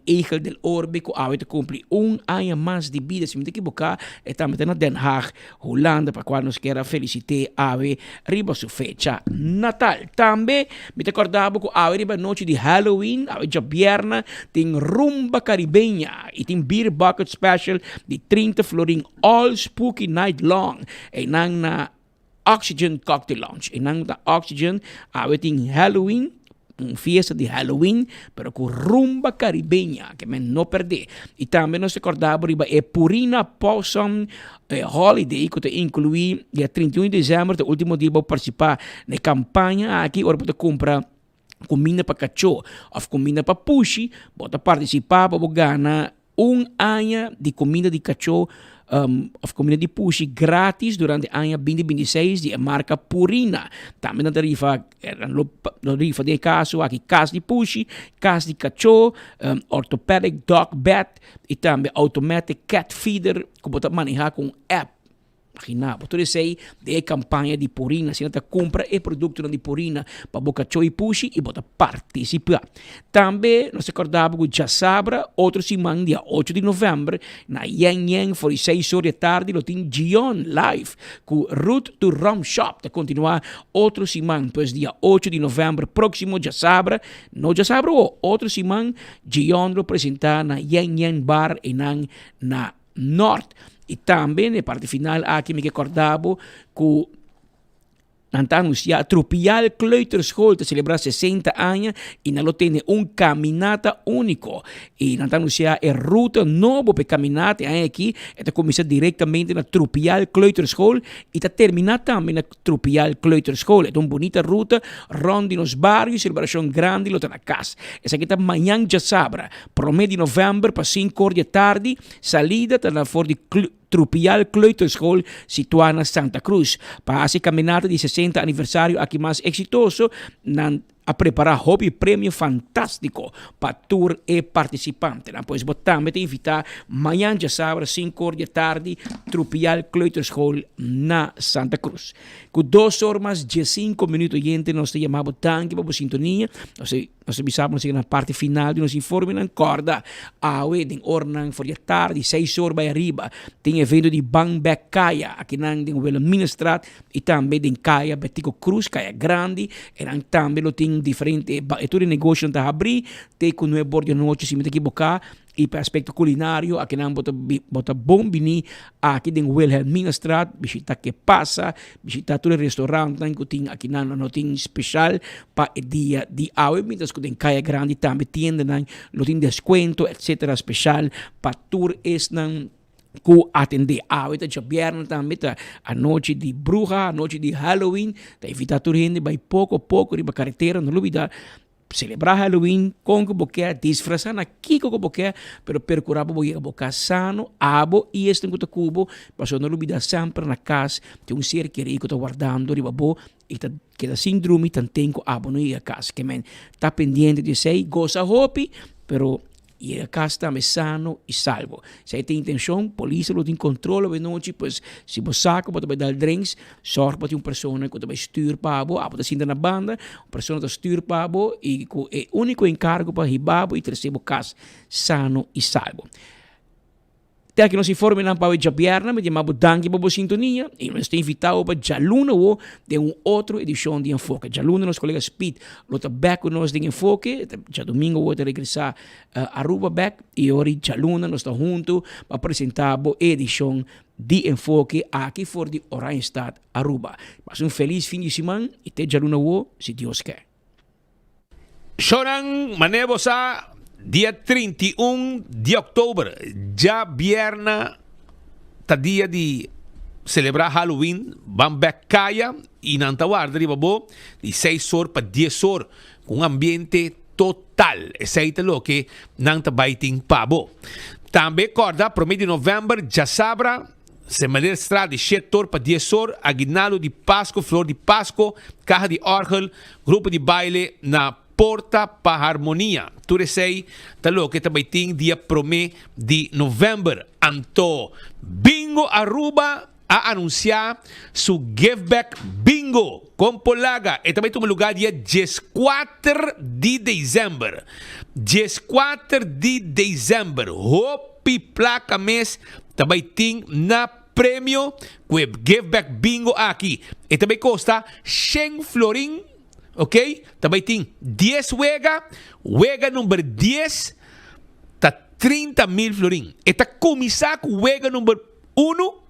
Egel del Orbe ku awe ta kumpli un aña mas di bida. Si mi ta ekiboká e tambe ta na Den Haag, Hulanda, pa kual nos kier a felisit'é awe riba su fecha natal. Tambe mi ta kòrda bo ku awe riba nochi di Halloween, awe djabièrnè, tin Rumba Karibeña i tin Beer Bucket Special di 30 florin all spooky night long. Einan na Oxygen Cocktail Lounge. Einan ta Oxygen, awe tin Halloween, un fiesta di Halloween, pero ku rumba karibeña, ke men no perdé. I tambe nos ta kòrda bo riba e Purina Pawsome Holiday ku ta inkluí dia 31 di desèmber ta último dia bo partisipá na e kampaña aki ora bo ta kumpra kuminda pa kachó òf kuminda pa pushi, bo ta partisipá pa bo gana Un aña di kuminda di kachó òf kuminda di pushi grátis durante aña binti binti seis di e marka Purina. Tambe nan ta rifa lo rifa den e kaso aki kas di pushi, kas di kachó, orthopedic dog bed i tambe automatic cat feeder ku bo ta manehá ku un app. Imagina bo tur esei den e campaña di Purina, asina ta cumpra e productonan di Purina pa bo cacho y pushi y bo ta participa. Tambe nos ta corda bo cu djasabra otro siman dia ocho di november na Yen Yen for di seis or di e tardi lo tin Gion live cu Root to Rum Shop ta continua otro siman pues dia ocho di november proximo djasabra, no djasabra awo, otro siman Gion lo presenta na Yen Yen Bar eynan na Nort. I tambe na e parti final aki mi ke kòrda bo ku nan ta anunsiá Trupial Kleuterschool ta selebrá 60 aña i nan lo tene un kaminata úniko. I nan ta anunsiá e ruta nobo pa e kaminata e aña aki e ta kuminsá direktamente na Trupial Kleuterschool i ta terminá tambe na Trupial Kleuterschool. E ta un bunita ruta rònt di nos bario i selebrashon grandi lo ta na kas. Esaki ta mañan djasabra, promé di novèmber pa sinku or di e tardi. Salida ta na for di Trupial Kleuterschool situá na Santa Cruz. Pa hasi kaminata di 60 aniversario aki mas eksitoso, nan a prepará hopi premio fantástiko pa tur e partisipantenan. Pues bo tambe ta invitá mañan djasabra sinku or di e tardi Trupial Kleuterschool na Santa Cruz. Ku dos or mas diesinko minuut oyente nos ta yama bo danki pa bo sintonia. Nos ta. Nos ta bisa bo nos yega na parti final di nos informenan. Kòrda, awe den oranan for di atardi, seis or bai ariba, tin evento di Ban Bek Kaya akinan den Wilhelminastraat i tambe den Kaya Betico Cruz, Kaya Grandi. Enan tambe lo tin diferente, e tur e negoshionan ta habrí te ku nuebe or di anochi si mi ta ekiboká. I pa aspekto kulinario akinan bo ta bo ta bon bini aki den Wilhelminastraat bishita Ke Pasa, bishita tur e restaurantnan ku tin akinan lo tin speshal pa e dia di awe mientras ku den Kaya Grandi tambe tiendanan lo tin deskuento etcetera speshal pa tur esnan ku atende. Awe ta djabièrnè tambe ta anochi di bruha, anochi di Halloween ta invita tur hende bai poko poko riba karetera no lubida Selebrá Halloween kon ku bo ke, disfrasá na kiko ku bo ke, pero perkurá pa bo yega bo kas sano, abo i esnan ku ta ku bo, pasobra no lubidá semper na kas tin un ser kerí ku ta wardando riba bo i ta keda sin drumi tanten ku abo no yega kas. Ke men ta pendiente di esei, gosa hopi, pero Yega kas tambe sano i salvo. Si ai tin intenshon, polis lo tin kontrol awe nochi, pues si bo sa ku bo ta bai dal drinks, sòrg pa tin un persona ku ta bai stür pa bo, abo ta sinta na banda, un persona ta stür pa bo i ku e úniko enkargo pa hiba bo i trese bo kas sano i salvo. Te aki nos informenan pa awe djabièrnè, mi ta yama bo danki pa bo sintonia i nos ta invitá bo pa djaluna awo den un otro edishon di Enfoke. Djaluna nos kolega Speed lo ta bèk ku nos den Enfoke, djadumingu awo e ta regresá Aruba bèk i ora djaluna nos ta huntu pa presentá bo e edishon di Enfoke aki for di Oranjestad, Aruba. Pasa un felis fin di siman i te djaluna awo si Dios ke. Shownan mane bo sa dia 31 di oktober djabièrnè ta dia di. selebrá Halloween, ban bèk kaya i nan ta warda riba bo di seis or pa dies or ku un ambiente total. Esei ta loke nan ta bai tin pa bo. Tambe kòrda promé di novèmber djasabra Semelerstraat di shete or pa dies or, aguinaldo di Pasko, flor di Pasko, kaha di òrgel, grupo di baile na Porta pa Harmonia. Tur esei ta loke ta bai tin dia promé di novèmber. Anto Bingo Aruba a anunsiá su Giveback Bingo kon por laga. E ta bai tuma lugá dia dieskuater di desèmber. Dieskuater di desèmber. Hopi plaka mes ta bai tin na premio ku e Giveback Bingo aki. E ta bai kosta shen florin. Ok, ta bai tin dies wega, wega number dies ta 30.000 florin. E ta kuminsá ku wega number unu,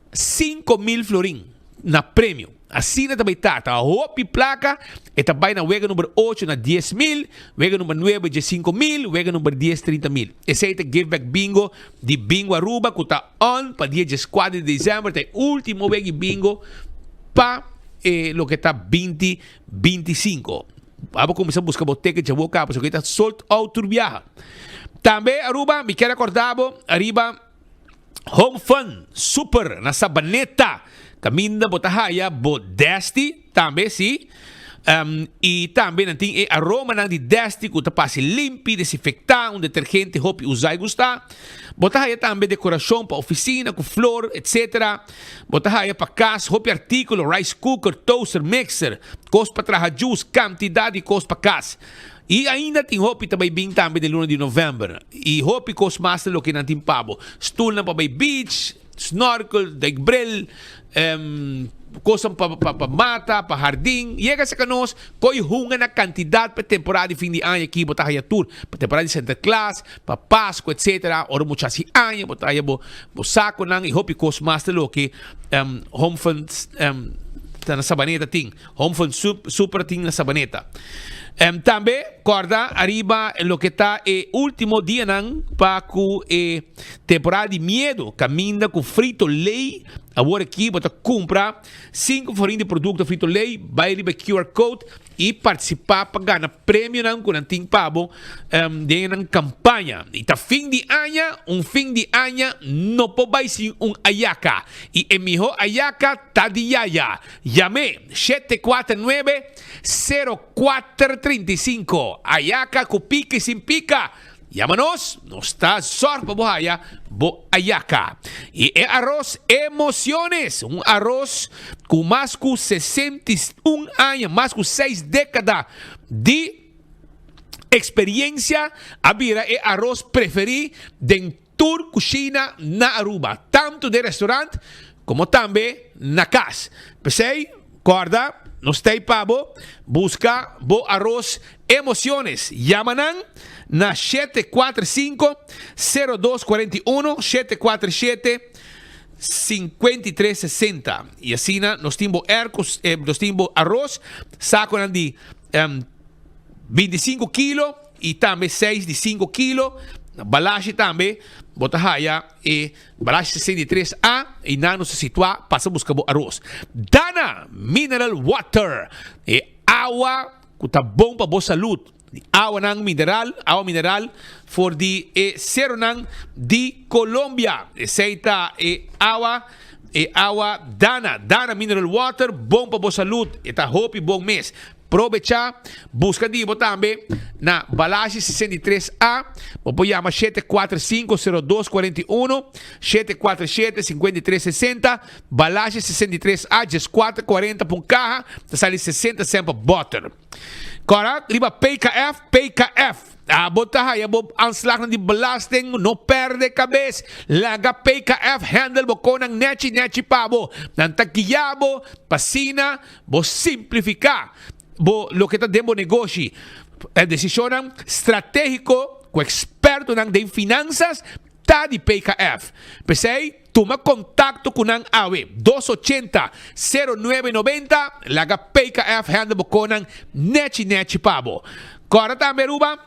5.000 florin na premio. Asina ta bai ta, ta hopi plaka, e ta bai na wega number ocho na 10.000, wega number nuebe 15.000, wega number dies 30.000. Esei ta Give Back Bingo di Bingo Aruba ku ta on pa dia dieskuater di desèmber, ta e último wega di bingo pa e loke ta binti binti sinku. Abo kuminsá buska bo ticket dja bo kaba pasobra ta sold out tur biaha. Tambe Aruba mi kier akorda bo ariba Home Fun Super na Sabaneta kaminda bo ta haya bo desti tambe si i tambe nan tin e aromanan di desti ku ta pasi limpi, desinfektá, un detergente hopi usa i gustá. Bo ta haya tambe dekorashon pa ofisina ku flor etc. Bo ta haya pa kas hopi artíkulo, rice cooker, toaster, mixer, kos pa traha juice, kantidat di kos pa kas. I ainda tin hopi ta bai bin tambe den luna di novèmber. I hopi kos mas ta loke nan tin pa bo. Stulnan pa bai beach, snorkel, duikbril, kosnan pa pa mata, pa hardin. Yega serka nos, koy hunga na kantidat pa e temporada di fin di aña aki bo ta haya tur. Pa temporada di Sinterklaas, pa Pasku etsetera. Ora mucha hasi aña bo ta haya bo bo sakonan i hopi kos mas ta loke Home Fun ta na Sabaneta tin. Home Fun Super tin na Sabaneta. Tambe kòrda ariba loke ta e último dianan pa ku e temporada di miedu kaminda ku Frito Lay awor aki bo ta kumpra sinku forin di produkto Frito Lay bai riba e QR code i partisipá pa gana premionan ku nan tin pa bo den nan kampaña. I ta fin di aña, un fin di aña no por bai sin un ayaka. I e mihó ayaka ta di Yaya. Yam'é, 749 0435. Ayaka ku pika i sin pika. Yama nos, nos ta zòrg pa bo haya bo ayaka. I e aros Emociones, un aros ku mas ku 61 aña, mas ku seis dékada di eksperiencia, a bira e aros preferí den tur kushina na Aruba, tantu den restaurant komo tambe na kas. P'esei, kòrda, nos ta ei pa bo buska bo aros Emociones. Yama nan na 745 0241, 747 5360. I asina nos tin bo airco, nos tin bo aros, sakonan di 25 kilo i tambe 6 di 5 kilo. Na Balashi tambe bo ta haya e Balashi 63 A i nan nos ta situá pasa buska bo aros. Dana Mineral Water, e awa ku ta bon pa bo salud. Di awanan mineral, awa mineral for di e seronan di Colombia. Esei ta e awa, e awa Dana, Dana Mineral Water, bon pa bo salud. E ta hopi bon mes. Probecha, buska di bo tambe na Balashi 63 A. Bo por yama 745 02 41, 747 53 60, Balashi 63 A, 14 40 pa un kaha, ta sali 60 cent pa boter. Kora riba PKF, PKF. Abo ta haya bo aanslagnan di belasting, no perde kabes. Laga PKF handle bo konan nechi nechi pa bo. Nan ta guia bo pa asina bo simplifiká bo loke ta den bo negoshi. E desishonnan stratégiko ku ekspertonan den finansas ta di PKF. P'esei, tuma kontakto ku nan awe, dos ochenta, sero nuebe nobenta, laga PKF handle bo konan nechi nechi pa bo. Kòrda tambe Aruba,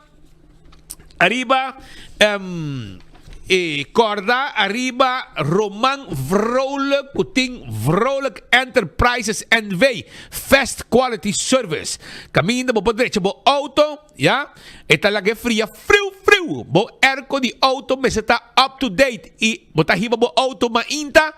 ariba. E corda ariba Roman Vrolijk cu tin Vrolijk Enterprises NV. Fast Quality Service. Caminda bo por drecha bo auto, ya. E ta laga e fria friu friu. Bo airco di auto mester ta up to date y bo ta hiba bo auto mainta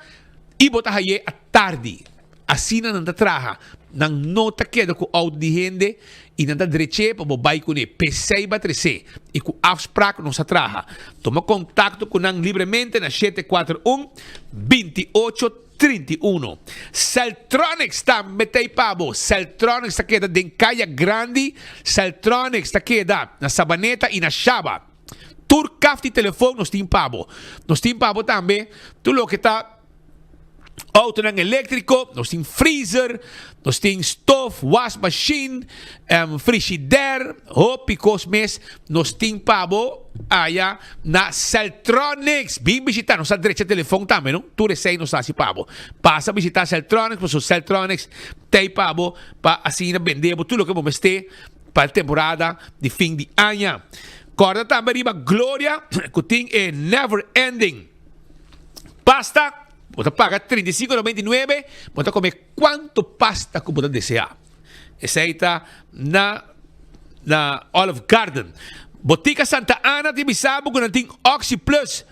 y bo ta haye atardi. Asina nan ta traha. Nan no ta keda ku outo di hende i nan ta drech'é pa bo bai kuné. P'esei bo a tres'é i ku afsprak nos a traha. Tuma kontakto ku nan libremente na 741 28 31. Celtronics tambe ta ei pa bo. Celtronics ta keda den Kaya Grandi. Celtronics ta keda na Sabaneta i na Shaba. Tur kaf di telefon nos tin pa bo. Nos tin pa bo tambe tur loke ta. Autonan eléktriko, nos tin freezer, nos tin stof, wasmachine, um, frigidaire, hopi kos mes nos tin pa bo aya na Celtronics. Bin bishita, nos ta drecha telefon tambe, no? Tur esei nos ta hasi pa bo. Pasa bishita Celtronics, pasobra Celtronics t'ei pa bo pa asina bende bo tur loke bo mester pa e temporada di fin di aña. Kòrda tambe riba Gloria ku tin e never ending. Pasta, bo ta paga 35,99, bo ta come cuanto pasta cu bo ta desea. Esey ta na na Olive Garden. Botica Santa Ana tin bisa bo cu nan tin Oxy Plus.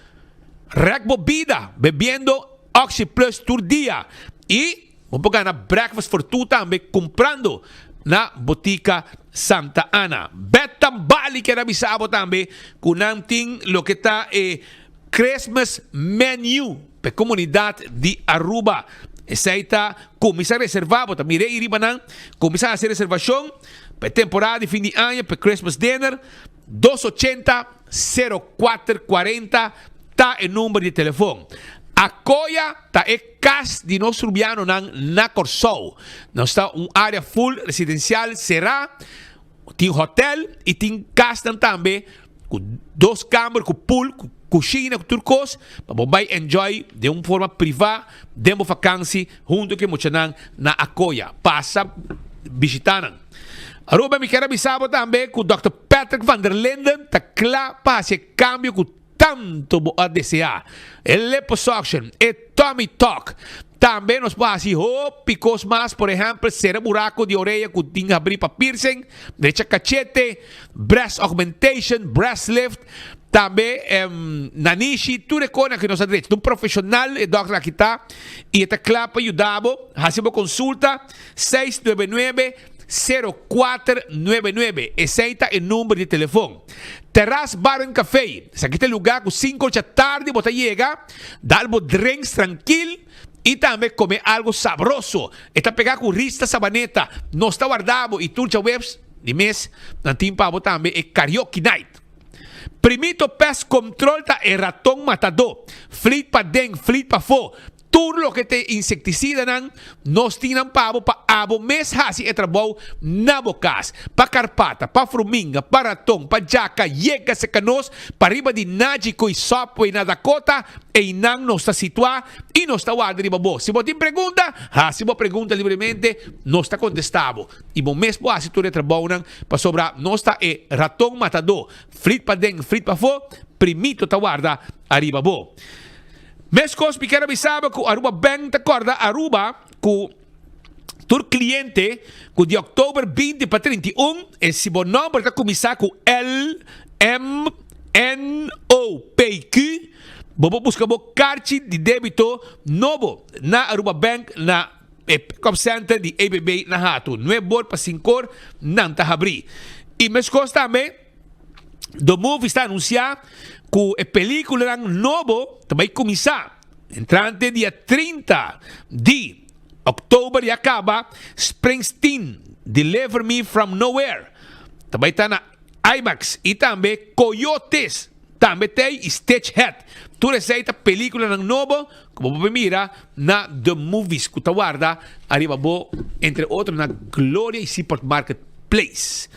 Rek bo bida bebiendo Oxy Plus tur dia. Y bo por gana breakfast for two tambe cumprando na Botica Santa Ana. Betam Bali kier a bisa bo tambe cu nan tin loke ta e Christmas menu pa e comunidad di Aruba. Esey ta cuminsa reserva, bo ta mira ey riba nan, cuminsa haci reservacion pa e temporada di fin di aña pa e Christmas dinner, dos ochenta, sero kuater kuarenta ta e number di telefon. Acoya ta e cas di nos Rubianonan na Corsou. Nos ta un area full residencial cera. Tin hotel y tin casnan tambe cu dos camber cu pool cu cushina cu tur cos pa bo bay enjoy den un forma priva den bo vakansi hunto cu e muchanan na Acoya. Pasa bishita nan. Aruba mi kier a bisa bo tambe cu Dòkter Patrick van der Linden ta cla pa haci e cambio cu tanto bo a deseá. E liposuction, e tummy tuck. Tambe nos por hasi hopi kos mas, por ehèmpel sera buraku di orea ku tin habrí pa piercing, drecha kachete, breast augmentation, breast lift, tambe nanishi, tur e konan ku nos a drecha. Ta un profeshonal e dòkter aki ta i e ta kla pa yuda bo. Hasi bo konsulta 699 0499, esei ta e number di telefon. Terras Bar en Café, esaki ta e lugar cu cinco ocha tardi bo ta yega, dal bo drinks trankil y tambe come algo sabroso. E ta pega cu Rista Sabaneta. Nos ta warda bo y tur djaweps di mes nan tin pa bo tambe e Karaoke Night. Primito Pest Control ta e raton matadó. Fleet paden, fleet pafó. Tur loke ta e insektisidanan, nos tin nan pa bo pa abo mes hasi e trabou na bo kas. Pa karpata, pa fruminga, pa raton, pa djaka, yega serka nos pariba di Nagico i Subway na Dakota, einan nos ta situá i nos ta warda riba bo. Si bo tin pregunta, hasi bo pregunta libremente, nos ta kontestá bo. I bo mes por hasi tur e trabounan pasobra nos ta e raton matadó. Flit paden, flit pafó, primito ta warda ariba bo. Meskos mi kier a bisa bo ku Aruba Bank ta kòrda Aruba ku tur kliente ku di òktober 20 pa 31 e si bo nòmber ta kuminsá ku L, M, N, O, P, Q bo por buska bo karchi di débito nobo na Aruba Bank na e pick-up center di ABB na Hato. Nuebor pa sinkor nan ta habrí. I meskos tambe. The Movies ta anuncia cu e peliculanan nobo ta bay cuminsa entrante dia 30 di october ya caba Springsteen Deliver Me From Nowhere ta bay ta na IMAX y tambe Coyotes tambe t'ey y Stitch Head. Tur esey ta peliculanan nobo cu bo por mira na The Movies cu ta warda ariba bo entre otro na Gloria y Seaport Market Place.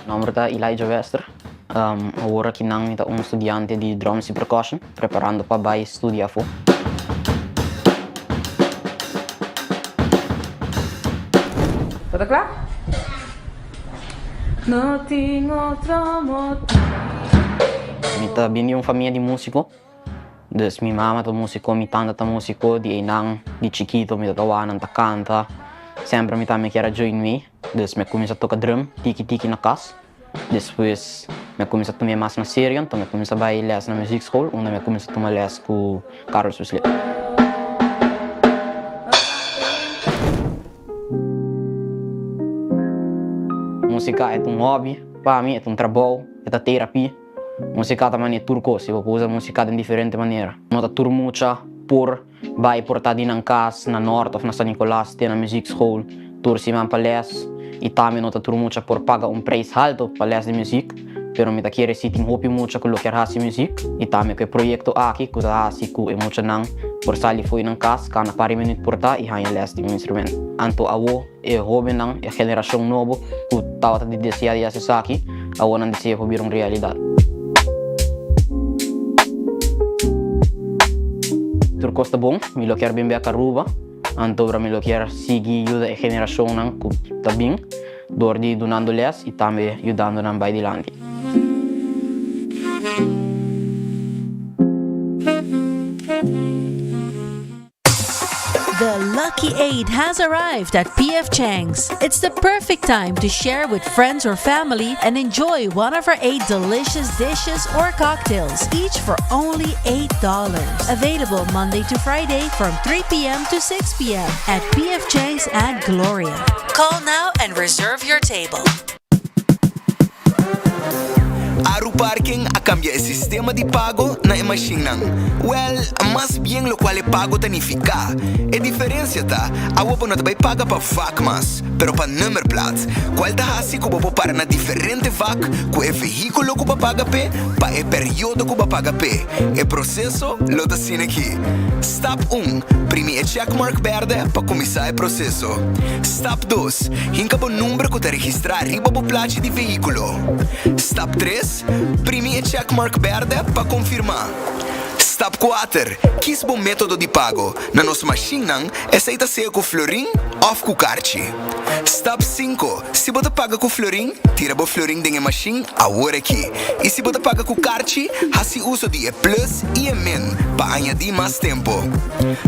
Nomber ta Elijah Wester. Awor aki nan mi ta un studiante di drums y percussion, preparando pa bai studia afó. Bo ta kla? No tin otro motibu. Mi. ta bin di un famia di musico, dus mi mama ta musico, mi tanta ta musico, di einan di chikito mi ta ta wak nan ta canta, semper mi tambe kier a join mee, dus mi a cuminsa toca drum tiki tiki na cas, despues mi a cuminsa tuma e mas na serio, anto mi a cuminsa bay les na muziekschool unda mi a cuminsa tuma les cu Carlos Wislet. Musica e ta un hobby pa mi, e ta un trabou, e ta terapia. Musica ta manera tur cos y bo por usa musica den diferente manera. No ta tur mucha por bay por ta di nan cas na Noord of na San Nicolas te na muziekschool tur siman pa les y tambe no ta tur mucha por paga un prijs halto pa les di muziek pero mi ta kere si tin hopi mucha cu lo kier haci muziek y tambe cu e proyecto aki cu ta haci cu e muchanan por sali fo'i nan cas cana par di minuut por ta y haña les di un instrument. Anto awo e hobennan, e generacion nobo cu tabata di desea di haci esaki, awo nan deseo por bira un realidad. Tur cos ta bon, mi lo kier bin bek Aruba, anto ora mi lo kier sigui yuda e generacionnan cu ta bin door di dunando les y tambe yudando nan bay dilanti. The Lucky Eight has arrived at PF Chang's. It's the perfect time to share with friends or family and enjoy one of our eight delicious dishes or cocktails, each for only $8. Available Monday to Friday from 3 p.m. to 6 p.m. at PF Chang's at Gloria. Call now and reserve your table. Aru Parking a kambia e sistema di pago na e mashinnan. Wèl, mas bien lokual e pago ta nifiká. E diferensia ta, awo bo no ta bai paga pa vak mas, pero pa nummerplaat, kual ta hasi ku bo por para na diferente vak ku e vehíkulo ku bo a paga p'e pa e periodo ku bo a paga p'e. E proseso lo ta asina aki. Stap un, Primi e checkmark bèrdè pa kuminsá e proseso. Stap dos, Hinka bo number ku ta registrá riba bo plachi di vehíkulo. Stap tres, Primi e checkmark bèrdè pa konfirmá. Stap kuater, Kis bo método di pago. Na nos mashinnan, esei ta sea ku florin òf ku karchi. Stap sinku, Si bo ta paga ku florin, tira bo florin den e mashin awor aki. I si bo ta paga ku karchi, hasi uso di e plus i e min pa añadí mas tempu.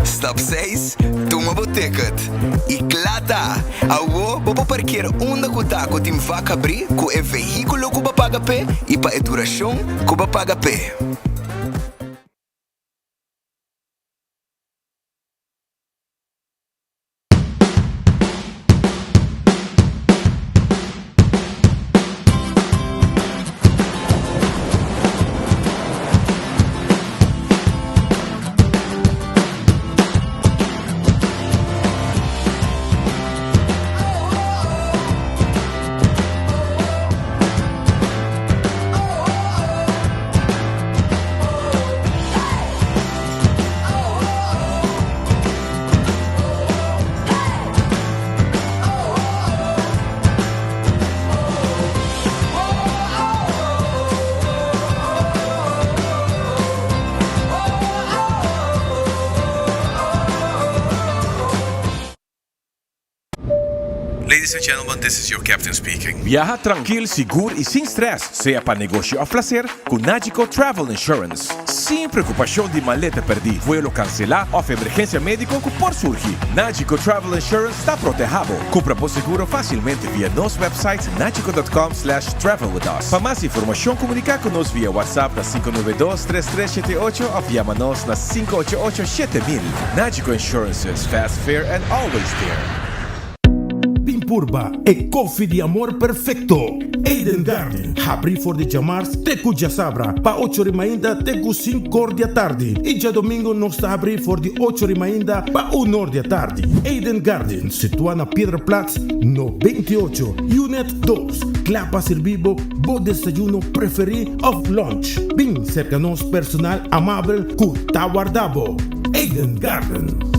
Stap seis, Tuma bo ticket. I kla ta! Awo bo por parkeer unda ku ta ku tin vak habrí ku e vehíkulo ku bo paga p'e i pa e durashon ku bo paga p'e. Ladies and gentlemen, this is your captain speaking. Biaha trankil, sigur i sin stress, sea pa negoshi òf plaser, ku Nagico Travel Insurance. Sin preokupashon di maleta pèrdí, vuelo kanselá òf emergensia médiko ku por surgi, Nagico Travel Insurance ta protehá bo. Kumpra bo seguro fásilmente via nos website nagico dot com slash travel with us. Pa mas informashon komuniká ku nos via WhatsApp na 592 3378 òf yama nos na 588 7000. Nagico Insurances, fast, fair and always there. Bin purba e koffie di amor perfecto! Eden Garden, habri for di djamars te ku djasabra pa ocho ri mainta te ku sinkor di atardi i djadomingo nos ta habri for di ocho ri mainta pa unor di atardi. Eden Garden, situa na Piedra Plat no 28, Unit dos, kla pa sirbi bo bo desayuno preferi of lunch. Bin serka nos personal amabel ku ta warda bo. Eden Garden.